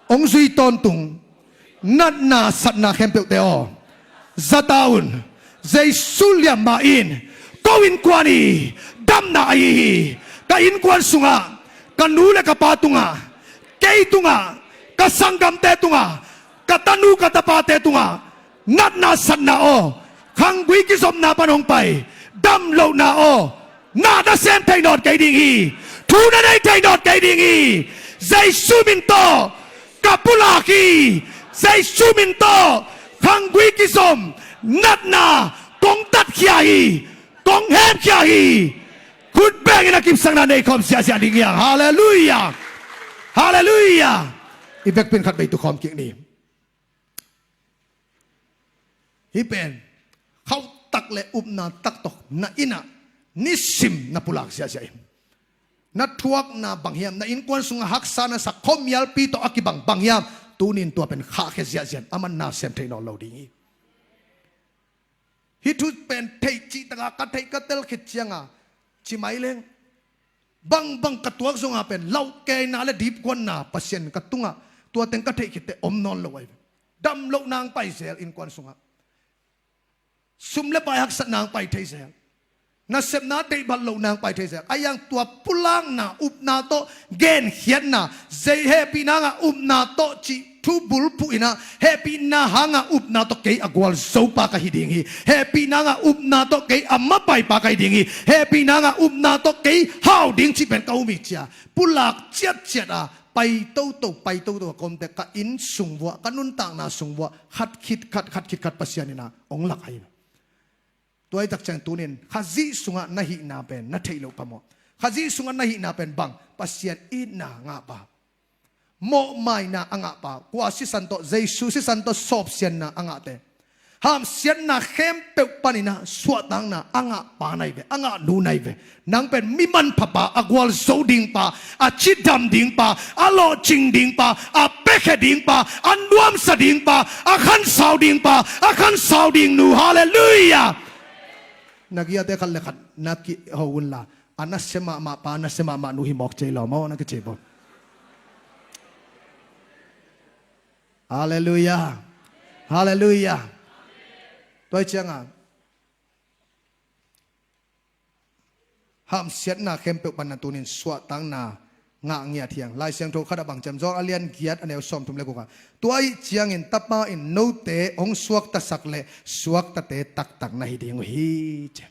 hong zui tawntung natna satna khempeuhte aw, za ta un. Jesu liamma in ko innkuan i damna ahi hi. Ka innkuan sungah, ka nu le ka pa tungah, kei tungah, ka sanggamte tungah, ka tanu ka tapate tungah natna satna aw, khanggui kizopna pan hong pai dam lohna aw, na na sem thei nawn kei ding hi. Thu na nei thei nawn kei ding hi. Jesu min tawh ka pulak hi. Jesu min tawh khanggui kizom natna kong tatkhia hi. Kong hemkhia hi. Khut bengin a kipsakna nei khawm ziahziah ding hi hang. Halleluiah. Halleluiah. I vekpi in khat vei tu khawm kik ni. Hih pen khauhtak le upna tak tawh na innah nisim na pulak ziahziah in, na thuakna bang hiam, na innkuan sungah haksa na sak khuamialpi tawh a kibang bang hiam, tunin tua pen khahkhia ziahziah in, aman na sem thei nawn lo ding hi. Hih thu pen theih cihtaka ka theih ka tel khit cianga ci mai leng, bangbang ka tuak zonga pen lauhkeina le dipkuanna Pasian ka tungah tua teng ka theih khitte om nawn lo ahi ve. Dam loh nang pai zel innkuan sungah, sum le pai haksat nang pai thei zel, nasepna deihbat loh nang pai thei zel. Ahi hang tua pulakna upna tawh genkhiatna, zei hehpihna hanga upna tawh cih thu bulphuh inah, hehpihna hanga upna tawh kei a gualzopa ka hi ding hi. Hehpihna hanga upna tawh kei a mapaipa ka hi ding hi. Hehpihna hanga upna tawh kei hau ding cih pen ka um hi cia pulak ciatciat a, pai toto, pai toto a kawmte ka inn sung vuah, ka nuntakna sung vuah khat khit khat, khat khit khat Pasian inah hong lak ahi. Tua hi tak ciang tunin Khazih sungah na hihna pen na theih loh phamawh. Khazih sungah na hihna pen bang? Pasian itna ngahpa, mawhmaina a ngahpa, kua sisan tawh, Jesu sisan tawh sawpsianna a ngahte, hamsiatna khempeuh paninah suahtakna a ngahpa na hi ve, a ngahnu na hi ve. Nang pen mi manphapa, a gualzo dingpa, a cidam dingpa, a lawhcing dingpa, a piakhia dingpa, a nuamsa dingpa, a khansau dingpa, a khansau dingnu. Halleluiah. Na giate khat le khat na kiho unla, A nasia mahmah pa, nasia mahmah nu hi mawk cei law maw, na kici baw. Halleluiah. Halleluiah. Tua hi cianga hamsiatna khempeuh panna tunin suahtakna ngah ngiat hiang. Lai Siangtho khat a bang ciam, John a lian giat a neu sawmthum le guk ah, tua ahih ciangin Tapa in note hong suaktasak leh suaktate taktak na hi ding uh hi, ci.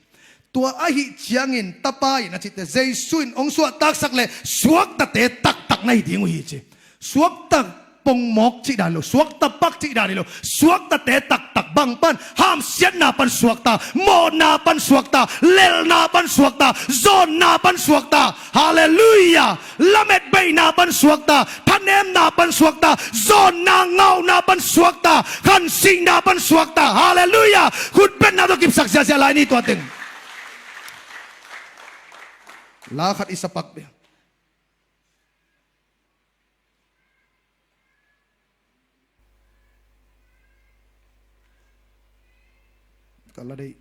Tua ahih ciangin Tapa in a cihte, Jesu in hong suahtaksak leh suaktate taktak na hi ding uh hi, ci. Suakta pongmawk cih dan lo, suakta pak cih dan hi lo, suaktate taktak bang pan, hamsiatna pan suakta, mawhna pan suakta, lelhna pan suakta, zawnna pan suakta. Halleluiah. Lametbeihna pan suakta, thanemna pan suakta, zawnna ngauhna pan suakta, khansihna pan suakta. Halleluiah. Khutbetna tawh kipsak ziahziah lai ni tua teng. La khat i sapak bia. Ka la deih.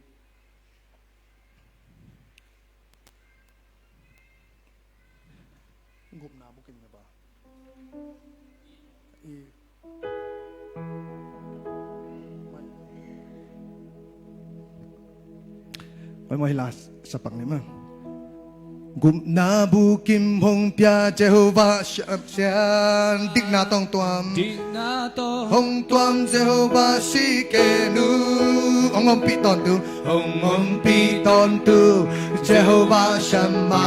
Gupna bukim na ba. I. Mai. Mai, mai, last. Sapak ni ma. Gupna bukim hong pia Jehovah Sha-, Sian, dikna tawh hong tuam. Dikna tawh hong tuam Jehovah Tsidkenu. Hong ompih tawntung. Hong ompih tawntung Jehovah Shammah.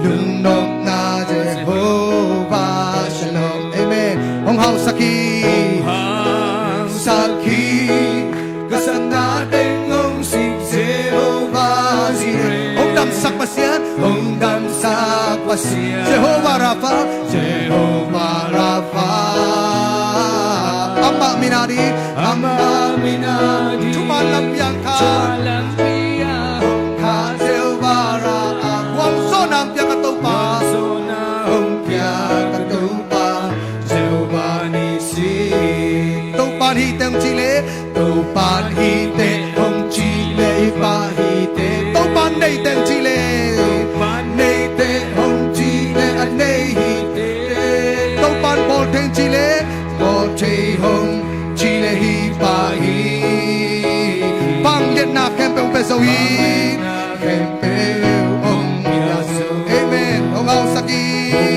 Lungnopna Jehovah Shalom. Amen. Hong hausak hi. Hong hausak hi. Ka sapna teng hong sik Jehovah Jireh. Hong damsak Pasian, hong damsak Pasian. Jehovah Rapha, Jehovah Rapha. Amah min ading, amah min ading. Thuman lam piang kha, thuman lam piang kha Jehovah Rapha. Gualzawhna hong pia ka Topa, gualzawhna hong pia ka Topa, Jehovah Nissi. Topa'n hi teng ci leh, Topa'n hi teh hong ci leh i pah hi teh. Topa'n nei teng ci leh, Topa'n nei teh hong ci leh a nei hi teh. Topa'n bawl teng ci leh, bawl thei hong ci leh hi pah hi. Vangliatna khempeuh hong pia zo hi. Vangliatna khempeuh hong pia zo. Amen. Hong hausak hi.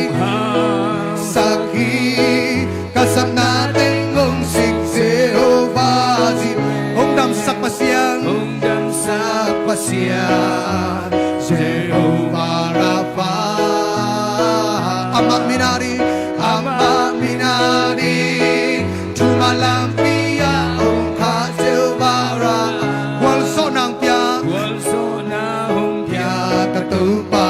Hong hausak hi. Ka sapna teng hong sik Jehovah Jireh. Hong damsak Pasian, hong damsak Pasian, Jehovah Rapha. Amah min ading, amah min ading. Thuman lam piang hong kha Jehovah Rapha. Gualzawhna hong pia, gualzawhna hong pia ka Topa,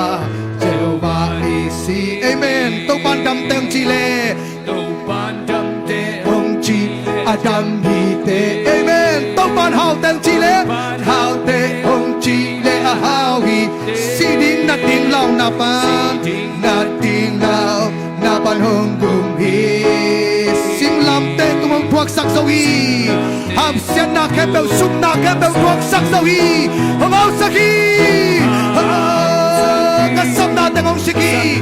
Jehovah Nissi. Amen. Topa'n dam teng ci leh, Topa'n dam teh hong ci leh a dam hi teh. Amen. Topa'n hau teng ci leh, Topa'n hau teh hong ci leh a hau hi teh. Si ding nat ding launa pan, si ding nat ding launa pan hong gum hi. Singlamteh tung hong thuaksak zo hi. Hamsiatna khempeuh, supna khempeuh thuaksak zo hi. Hong hausak hi. Ka sapna teng hong sik hi.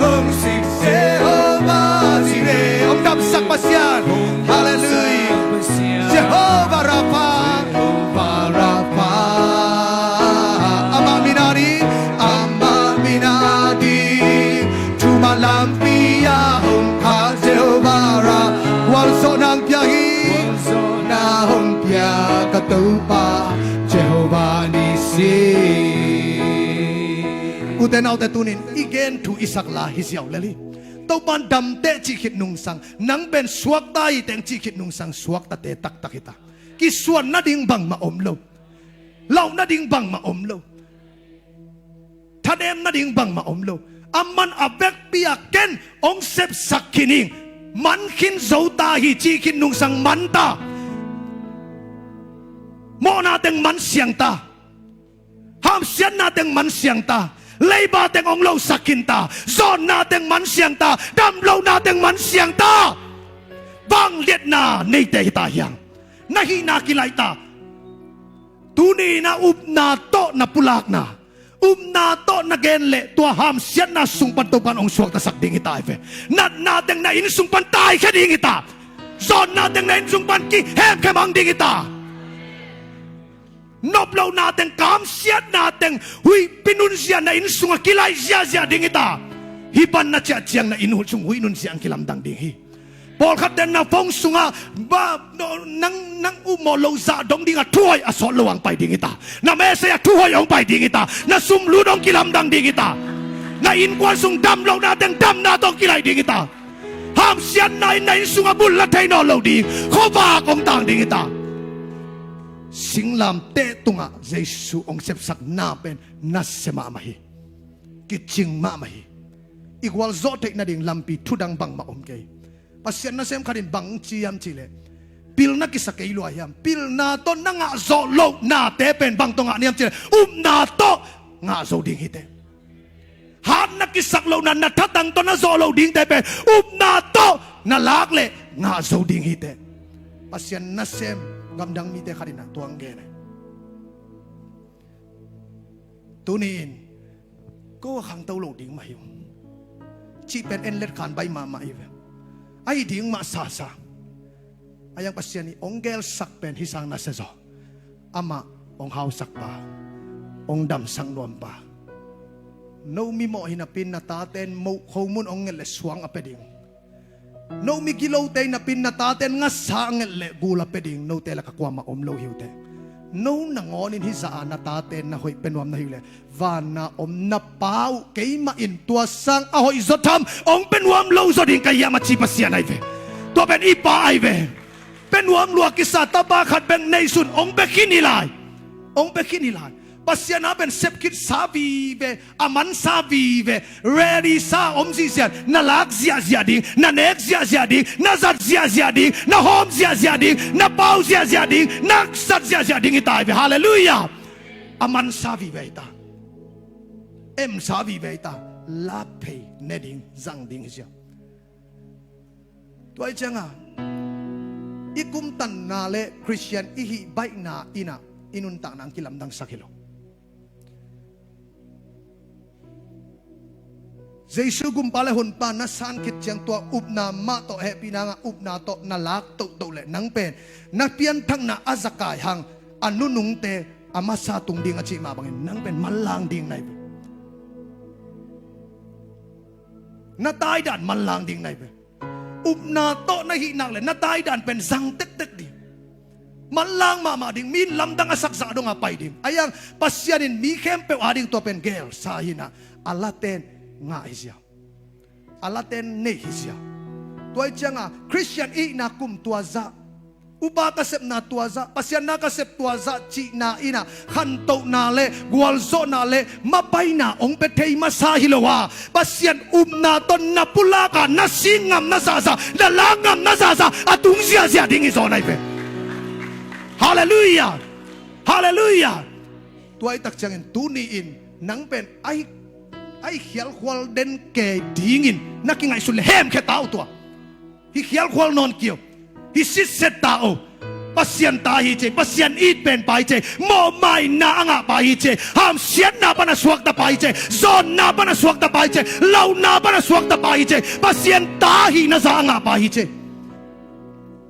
Hong sik Jehovah Jireh. Hong damsak Pasian. Halleluiah. Jehovah Rapha. Jehovah Rapha. Amah min ading, amah min ading. Thuman lam piang hong kha Jehovah Rapha. Gualzawhna hong pia hi. Gualzawhna hong pia ka Topa, Jehovah Nissi. Ute naute, tunin i gen thu i sak la hi ziau lel hi. Topa'n dam teh cih khit nungsang, nang pen suakta hi teng cih khit nungsang, suaktate taktak hi ta. Kisuan nading bangmah om lo. Lauh nading bangmah om lo. Thanem nading bangmah om lo. Amah'n a vekpi-a ken hong sepsak khin ing. Man khin zo ta hi cih khit nungsang man ta. Mawhna teng man siang ta. Hamsiatna teng man siang ta. Leiba teng hong losak khin ta. Zawnna teng man siang ta. Damlohna teng man siang ta. Vangliatna neite hi ta hiang. Na hihna kilaih ta. Tuni in a upna tawh na pulakna, upna tawh na gen leh tua hamsiatna sung pan Topa'n hong suaktasak ding hi ta hi ve. Natna teng na inn sung pan taikhia ding hi ta. Zawnna teng na inn sung pan kihemkhia mang ding hi ta. Noplohna teng, kamsiatna teng, huihpi nunzia na inn sungah kilaih ziahziah ding hi ta. Hih pan na ciah ciang na inn sung huih nunzia hong kilamdang ding hi. Pawlkhat ten na phone sungah ba, no, nang, nang upmawh loh zah dong dingah thuhoih a sawt lo hong pai ding hi ta. Na message ah thuhoih hong pai ding hi ta. Na sum lut hong kilamdang ding hi ta. Na innkuan sung damlohna teng damna tawh hong kilaih ding hi ta. Hamsiatna in na inn sungah bul la thei nawn lo ding, khuavak hong tang ding hi ta. Singlamteh tungah Jesu hong sepsakna pen nasia mahmah hi. Kicing mahmah hi. I gualzawh theih nading lampi thudang bangmah om kei. Pasian nasem khat in bang ci hiam cihleh, pilna kisa kei lua hiam? Pilna tawh na ngahzawh lohnate pen bang tawh ngah ni hiam cihleh, upna tawh ngah zo ding hi teh. Hatna kisak lohna, na thatang tawh na zawh loh dingte pen upna tawh na lak leh ngah zo ding hi teh. Pasian nasem gamdang mite khat in ah tua hong gen hi. Tuni in ko a khangto lo ding mah hi ung, cih pen en let khan baih mahmah hi ve. Ahi ding mah sasa. Ahi hang Pasian in hong gelsak pen hih sang nasia zaw. Amah hong hausak pa, hong damsak nuam pa. No mi mawh hi napi in na tate in moh khomun hong nget leh suang a pia ding. No mi gilote hi napi in na tate in ngasa a nget leh gul a pia ding. Note lakah kuamah om lo hi uh teh. No nangawn in hih zah a na tate in na hoih pia nuam na hih uh leh, van a om na Pa uh keimah in tua sang a hoihzaw tham hong pia nuam lo zaw ding ka hiam, a ci Pasian ahi ve. Tua pen i Pa ahi ve. Pia nuam lua kisa tapa khat bek neihsun, hong pia khin hi lai. Hong pia khin hi lai. Pasian a pen sep khitsa vive, a mansa vive, ready sa om ziahziah, na lak ziahziah ding, na nek ziahziah ding, na zat ziahziah ding, na hawm ziahziah ding, na pau ziahziah ding, na sat ziahziah ding hi ta hi ve. Halleluiah. A mansa vive hi ta. Emsa vive hi ta. Lapphei ne ding, zang ding hi ziau. Tua hi ciangah i kumtanna le Khristian i hih baihna in ah i nuntakna hong kilamdangsak hi lo. Jesu Gumpa le Honpa na san khit ciang tua upna mah tawh hehpihna ngah, upna tawh na lak tohtoh leh nang pen na pianthakna a zakai hang a nunungte a masa tung ding a cih mah bangin nang pen manlang ding na hi ve. Na taidan manlang ding na hi ve. Upna tawh na hih nak leh na taidan pen zang tektek ding. Manlang mahmah ding, mi in lamdang a sak zah dong a pai ding. Ahi hang Pasian in mi khempeuh ading tua pen gelsa hi in ah, a laten ngah hi ziau. A laten nei hi ziau. Tua hi ciangah Khristian i hihna kum tua zah, upa ka sepna tua zah, Pasian na ka sep tua zah cihna in ah khantohna le gualzawhna le mapaina hong pia thei masa hi lo a, Pasian upna tawh na pulak a, na sing ngamna zahzah, na lak ngamna zahzah a tung ziahziah ding hi zaw na hi ve. Halleluiah. Halleluiah. Tua hi tak ciangin tuni in nang pen ahi, ahi khialkhual den kei dingin na kingaihsun le hemkhia ta uh tua. Hi khialkhual nawn kei uh. Hi sitset ta uh. Pasian ta hi cei, Pasian it pen pa hi cei, mawhmaina a ngah pa hi cei, hamsiatna pan a suakta pa hi cei, zawnna pan a suakta pa hi cei, lauhna pan a suakta pa hi cei, Pasian ta hihna za a ngah pa hi cei.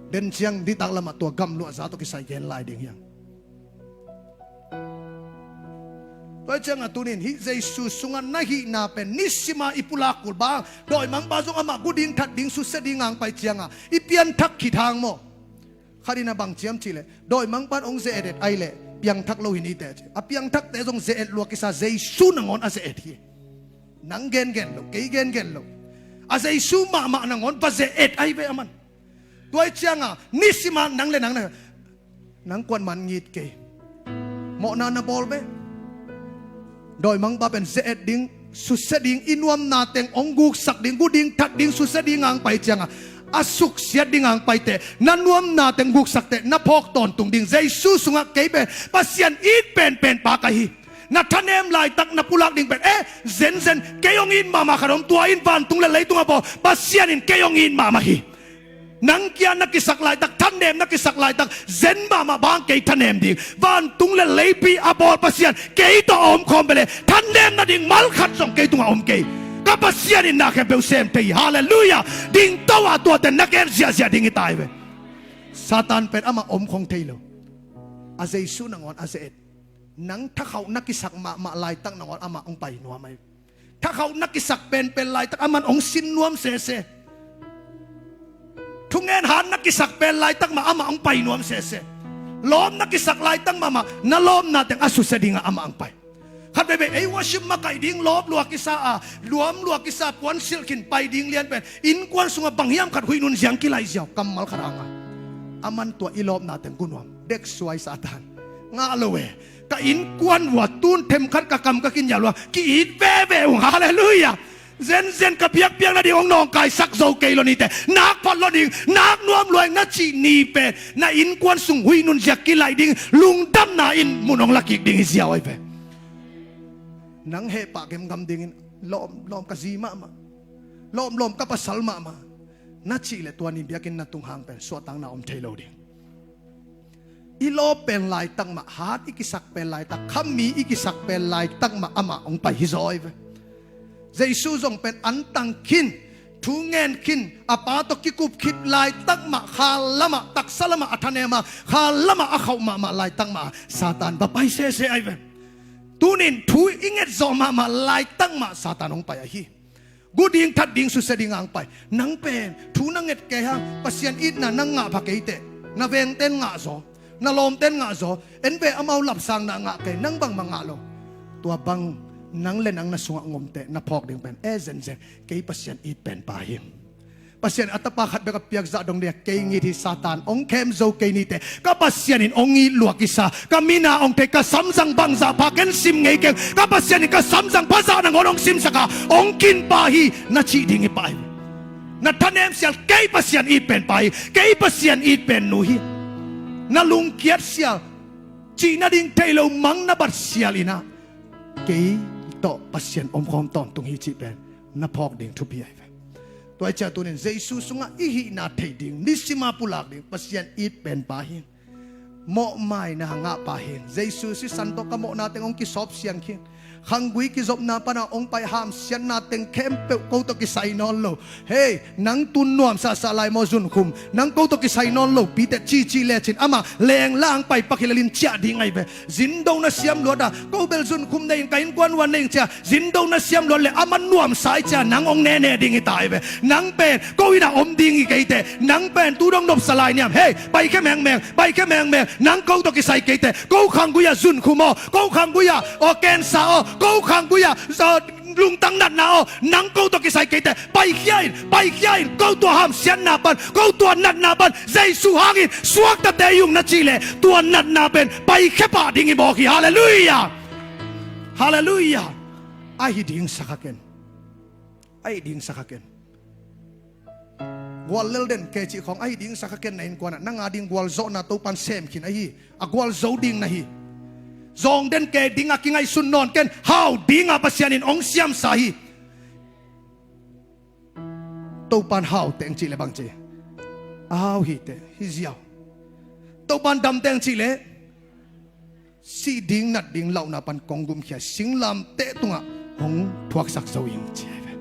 Den ciang nitak lamah tua gamluah za tawh kisai gen lai ding hiang. Tua hi ciangah tunin hih Jesu sungah na hihna pen nisima i pulak kul bang, dawimangpa zong amah gu ding that ding susia ding hong pai ciangah i pianthak khit hang maw? Khat in a bang ci hiam cihleh, dawimangpa'n hong ze-et et ahih leh piangthak lo hi ni teh ci. A piangthakte zong ze-et lua kisa, Jesu nangawn a ze-et hi. Nang gengen lo, kei gengen lo. A Jesu mahmah nangawn va ze-et ahi ve aman. Tua hi ciangah nisima nang le nang na, nang kuan man ngit kei. Mawhna na bawl ve. Dawimangpa pen ze-et ding, susia ding, i nuamna teng hong guksak ding, gu ding, that ding, susia ding hong pai ciangah a suksiat ding hong pai teh, na nuamna teng guksak teh, na phawk tawntung ding. Jesu sungah kei pen Pasian it penpen pa ka hi. Na thanem laitak na pulak ding pen, eh, zenzen kei hong it mahmah khat om, tua in vantung le leitung a bawl Pasian in kei hong it mahmah hi. Nang kia na kisak laitak, thanem na kisak laitak, zen mahmah bang kei thanem ding. Vantung le leipi a bawl Pasian kei tawh a om khawm pele, thanem nading mal khat zong kei tungah om kei. Ka Pasian in na khempeuh sem thei hi. Halleluiah. Dingto a tuate na gen ziahziah ding hi ta hi ve. Satan pen amah om khong thei lo. A Jesu nangawn a ze-et. Nang thakhauh na kisak mahmah laitak nangawn amah hong pai nuam ahi. Thakhauh na kisak penpen laitak aman hong sin nuam sese. Thungen han na kisak pen laitak mah amah hong pai nuam sese. Lawm na kisak laitak mahmah na lawmna teng a susia dingah amah hong pai. Khat veivei ei worship makaih ding lawp lua kisa a, luam lua kisa puan silh khin pai ding lian pen innkuan sungah bang hiam khat huih nunzia hong kilaih ziau kammal khat a ngah. Aman tua i lawpna teng gu nuam. Dek suai Satan. Ngah lo e. Ka innkuan vua tun themkhat ka kam ka kin yalua ki-it veve ung. Halleluiah. Zenzen ka biakpiak nading hong nawngkaisak zo kei lo nite. Nak phat lo ding, nak nuam luai na cih ni pen na innkuan sung huih nunzia kilaih ding lungdamna in mun hong lakik ding hi ziau ahi ve. Nang hehpah gemgam dingin lawm lawm ka zi mahmah, lawm lawm ka pasal mahmah na cih leh tua ni biakinn na tunghang pen suahtakna om thei lo ding. I lawp pen laitak mah, hat i kisak pen laitak, khammi i kisak pen laitak mah amah hong pai hi zaw hi ve. Jesu zong pen antang khin, thu ngen khin, a Pa tawh kikup khit laitak mah, khal lamah, taksa lamah a thanem a, khal lamah a khauh mahmah laitak mah Satan va pai sese ahi ve. Tunin thu i nget zawh mahmah laitak mah Satan hong pai ahi. Gu ding that ding susia ding ang pai. Nang pen thu na nget kei hang Pasian itna nang ngah pha kei teh, na vengten ngah zaw, na lawmten ngah zaw, en ve amau lapsangna ngah kei, nang bangmah ngah lo. Tua bang nang le nang na sungah ngomteh na phawk ding pen e zenzen kei Pasian it pen pa hi. Pasian a tapa khat bek a piakzah dong dia kei ngit hi. Satan hong khem zo kei nite. Ka Pasian in hong it lua kisa, ka mina hong thei, ka samzang bangzah pha ken sim ngei keng. Ka Pasian in ka samzang phazah nangawn hong simsak a hong kin pa hi na cih ding hi pah hi. Na thanem sial kei Pasian it pen pa hi, kei Pasian it pen nu hi. Na lungkiat sial, cih nading thei lo mang na bat sial inah kei tawh Pasian om khawm tawntung hi cih pen na phawk ding thupi ahi ve. Tua hi ciah tunin Jesu sungah i hihna theih ding, nisima pulak ding Pasian it pen pa hi. Mawhmaina ngah pa hi. Jesu sisan tawh ka mawhna teng hong kisawp siang khin. Khanggui kizopna pana hong pai hamsiatna teng khempeuh ko tawh kisai nawn lo. Hei, nang tun nuamsahsah lai maw zunkhum? Nang ko tawh kisai nawn lo pite cici lecin ama lenglang pai pakhilalin ciah ding ahi ve. Zindo na siam luat a, ko bel zunkhum nei in ka innkuan wan nei in cia, zindo na siam luat le a man nuamsa i cia nang hong nene ding hi ta hi ve. Nang pen ko ina om ding hi kei teh, nang pen tu dong nopsa lai niam. Hei, paikhia mengmeng, paikhia mengmeng. Nang ko tawh kisai kei teh, ko khanggui a zunkhum aw, ko khanggui a aw kensa aw, ko khanggui a lungtang natna aw, nang ko tawh kisai kei teh, paikhia in, paikhia in, ko tua hamsiatna pan, ko tua natna pan Jesu hangin suaktate i ung na cih leh tua natna pen paikhia pah ding hi mawk hi. Halleluiah. Halleluiah. Ahi ding sakha ken. Ahi ding sakha ken. Gual lel den kei cih khawng ahi ding sakha ken. Na innkuanah nang a ding gualzawhna Topan sem khin ahi. A gualzo ding na hi. Zawng den kei ding a kingaihsun nawn ken. Hau ding a Pasian in hong siamsa hi. Topan hau teng cih le bang ci? A hau hi teh hi ziau. Topan dam teng cih le sih ding nat ding lauhna pan kong gumkhia singlamteh tungah hong thuaksak zo ing ci ahi ve.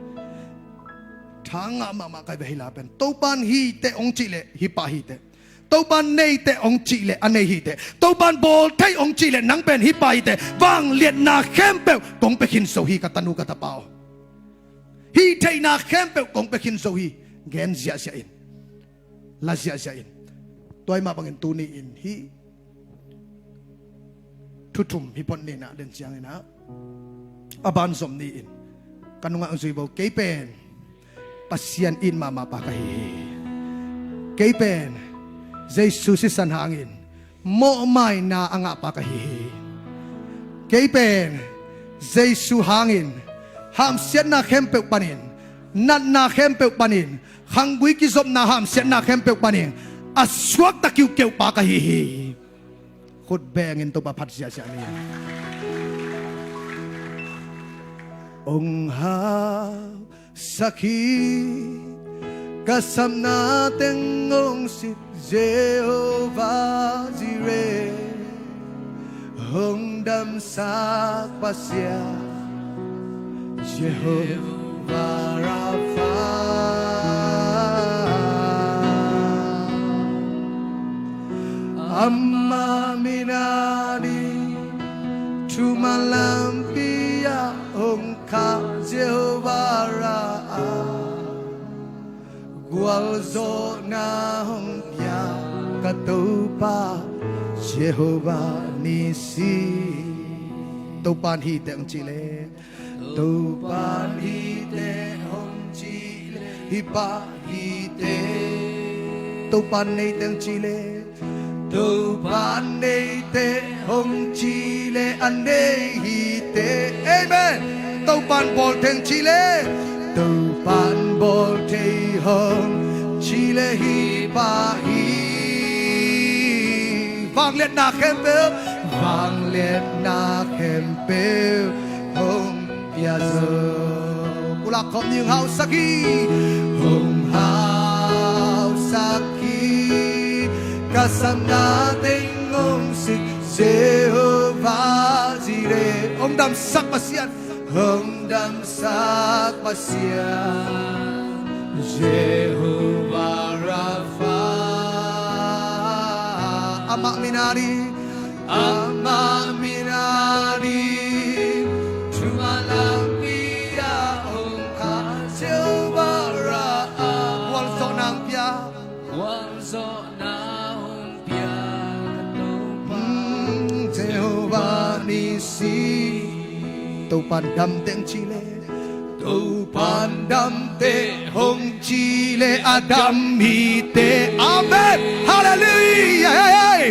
Tha ngah mahmah kai ve hila pen. Topan hi teh hong cih leh hi pah hi teh. Topan nei teh hong cih leh a nei hi teh. Topan bawl thei hong cih leh nang pen hi pah hi teh. Vangliatna khempeuh kong pia khin zo hi ka tanu ka tapa aw. Hih theihna khempeuh kong pia khin zo hi. Gen ziahziah in, la ziahziah in. Tua hi mah bangin tuni in hih thu thum hi phot ni nah den ciangin ah a ban zom ni in ka nungah hong zui bo. Kei pen Pasian it mahmah pa ka hi hi. Kei pen Jesu sisan hangin mawhmaina a ngah pa ka hi hi. Kei pen Jesu hangin hamsiatna khempeuh panin, natna khempeuh panin, khanggui kizopna hamsiatna khempeuh panin a suakta kiuhkeuh pa ka hi hi. Khut bengin Topa phat ziahziah ni. Hong hau sakhi Ka sapna teng hong sik Jehovah Jireh, hong damsak Pasian Jehovah Rapha. Ama min ading thuman lampi ah hong khah Jehovah Rapha. Gualzawhna hong pia ka Topa Jehovah Nissi. Topa'n hi teh hong cih leh, Topa'n hi teh hong cih leh, hi pah hi teh. Topa'n nei teh hong cih leh, Topa'n nei teh hong cih leh a nei hi teh. Amen. Topa'n bawl teh hong cih leh, Topa'n bawl teh hong cih leh hi pah hi. Vangliatna khempeuh, vangliatna khempeuh hong pia zo. Pulak khawm ni, hong hausak hi, hong hausak hi. Ka sapna teng hong sik Jehovah Jireh, hong damsak Pasian, hong damsak Pasian Jehovah Rapha. Ama min ading, ama min ading thuman lampi ah hong khah Jehovah Rapha. Gualzawhna hong pia, gualzawhna hong pia ka Topa, mm, Jehovah Nissi. Topa'n dam teh hong cih leh, Topa'n dam teh hong cih leh a dam hi teh. Amen. Halleluiah. Hey, hey.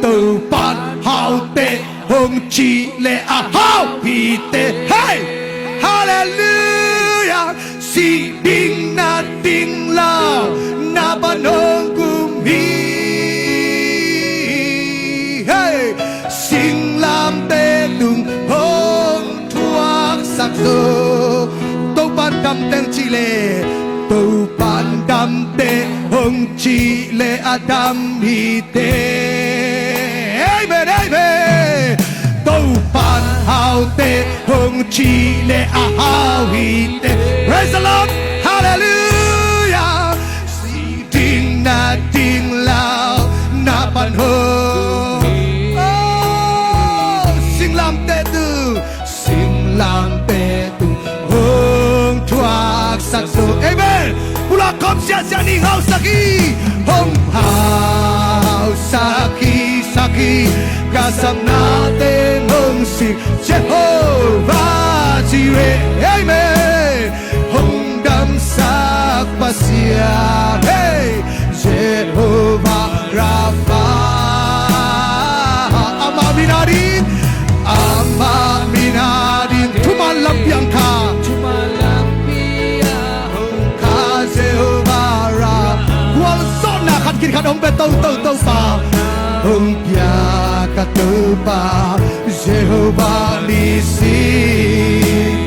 Topa'n hau teh hong cih leh a hau hi teh. Hey. Halleluiah. Sih ding nat ding lau na pan hong gum hi. Hey. Singlamteh tung hong thuaksak zo. Topa'n dam teh hong cih leh, Topa'n dam teh hong cih leh a dam hi teh. Amen, amen. Topa'n hau teh hong cih leh a hau hi teh. Praise the Lord. Halleluiah. Sih ding nat ding lau na pan hong. Oh, singlamteh tung, singlamteh tung hong thuaksak zo. Amen. Pulak khawm siasia ni, hong hausak hi, hong hausak hi, sak hi. Ka sapna teng hong sik Jehovah Jireh. Amen. Hong damsak Pasian, hey, Jehovah Rapha. Ama min ading, ama min ading thuman lampi ah hong khah, thuman lampi ah hong khah Jehovah Rapha. Gualzawhna khat khit khat hong pia toto Topa, hong pia ka Topa Jehovah Nissi.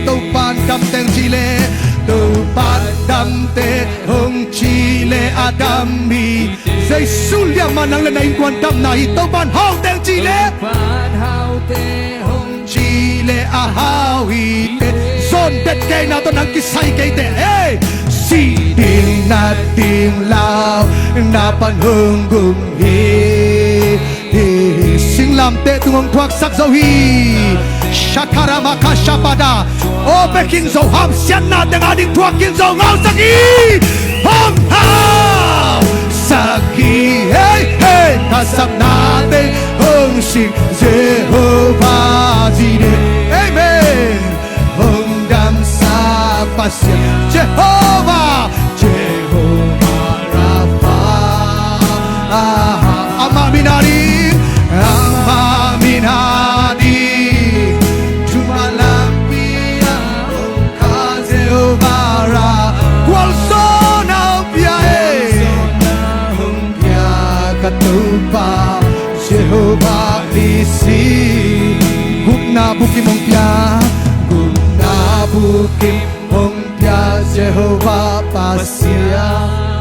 Topa'n dam teh hong cih leh, Topa'n dam teh hong cih leh a dam hi. Jesu liamah nang leh na innkuan damna hi. Topa'n hau teh hong cih leh, Topa'n hau teh hong cih leh a hau hi teh. Zawn det kei na tawh nang kisai kei teh. Hey! Sih ding nat ding lau na pan hong gum hi. Singlamteh tung hong thuaksak zo hi. Shakarama kashapada. O, pia khin zo, hamsiatna teng ading thuak khin zo, hong hausak hi, hong hausak hi, hey, hey. Ka sapna teng hong sik Jehovah Jireh. Amen. Hong damsak Pasian Jehovah, Jehovah Rapha. Ama min ading, ama min ading thuman lampi ah hong khah Jehovah Rapha. Gualzawhna hong pia, eh, hong pia ka Topa Jehovah Nissi. Gupna bukim hong pia, gupna bukim hong pia Jehovah Pasian.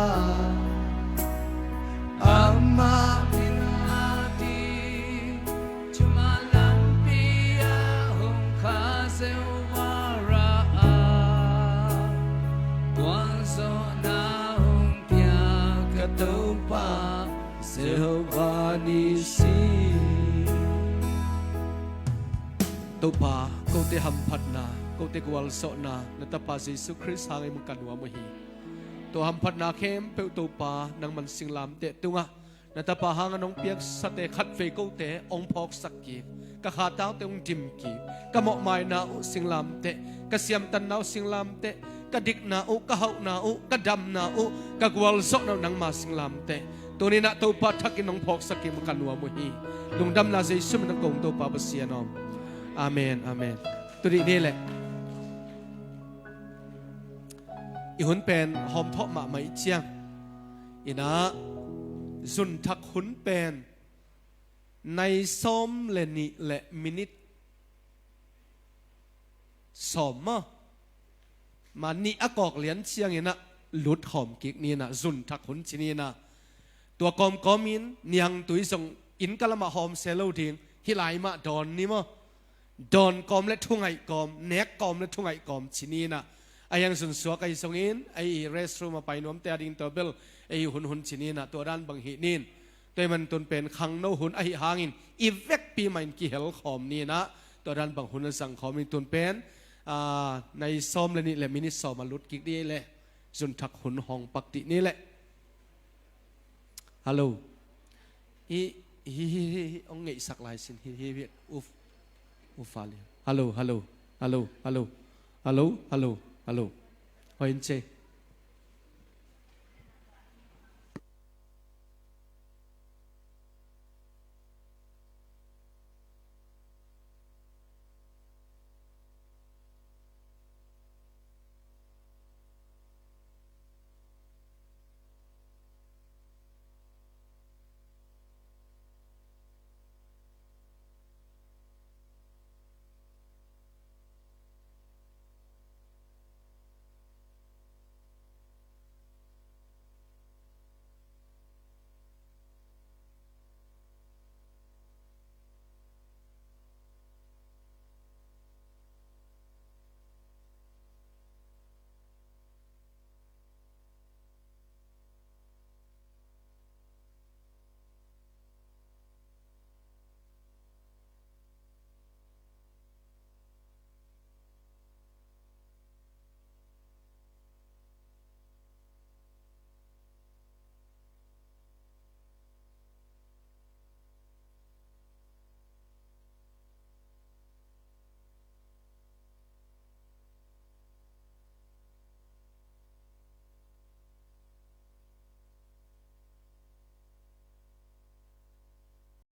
Hamphatna, kote gualzawhna na Tapa Jesu Khrist hangin ka nuam uh hi. Tua hamphatna khempeuh Topa nangman singlamteh tungah na Tapa hangin hong piaksate khatvei kote hong phawksak kik, ka khataute hong dim kik, ka mawhmaina uh singlamteh, ka siamtanna uh singlamteh, ka dikna uh, ka hauhna uh, ka damna uh, ka gualzawhna uh nangma singlamteh. Tuninah Topa thakin hong phawksak kik mah ka nuam uh hi. Lungdamna Jesu min hong kong Topa Pasian om. Amen, amen. Tudih ni leh i hun pen hawmthawh mahmah ih ciang inah zunthak hun pen nai sawm le nih le minit sawm maw, ma nih a kawk lian cianginah lut hawm kik ninah zunthak hun ci ninah. Tua kawmkawmin niangtui zong inn ka lamah hawm se lo ding, hih lai mah dawn ni maw. Dawn kawm le thungaih kawm, nek kawm le thungaih kawm ci ninah. A hiang zunsuak ahi zongin ei restroom a pai nuamte a ding tua bel ei hunhun ci ninah, tua dan bang hih nin. Tua hi man tun pen khangno hun ahi hangin i vekpi mah in kihel khawm ninah, tua dan bang hun a zang khawm in tun pen, aa, nai sawm le nih le minit sawm a lut kik dih le zunthak hun hawng pak dih ni leh. Hallo. Hi, hi, hi, hi, hi, hong ngeihsak lai sin. Hi, hi, hi, uf, uf, fali. Hallo, hallo, hallo, hallo. Hallo, hallo, hallo, hallo. Hoi in ce.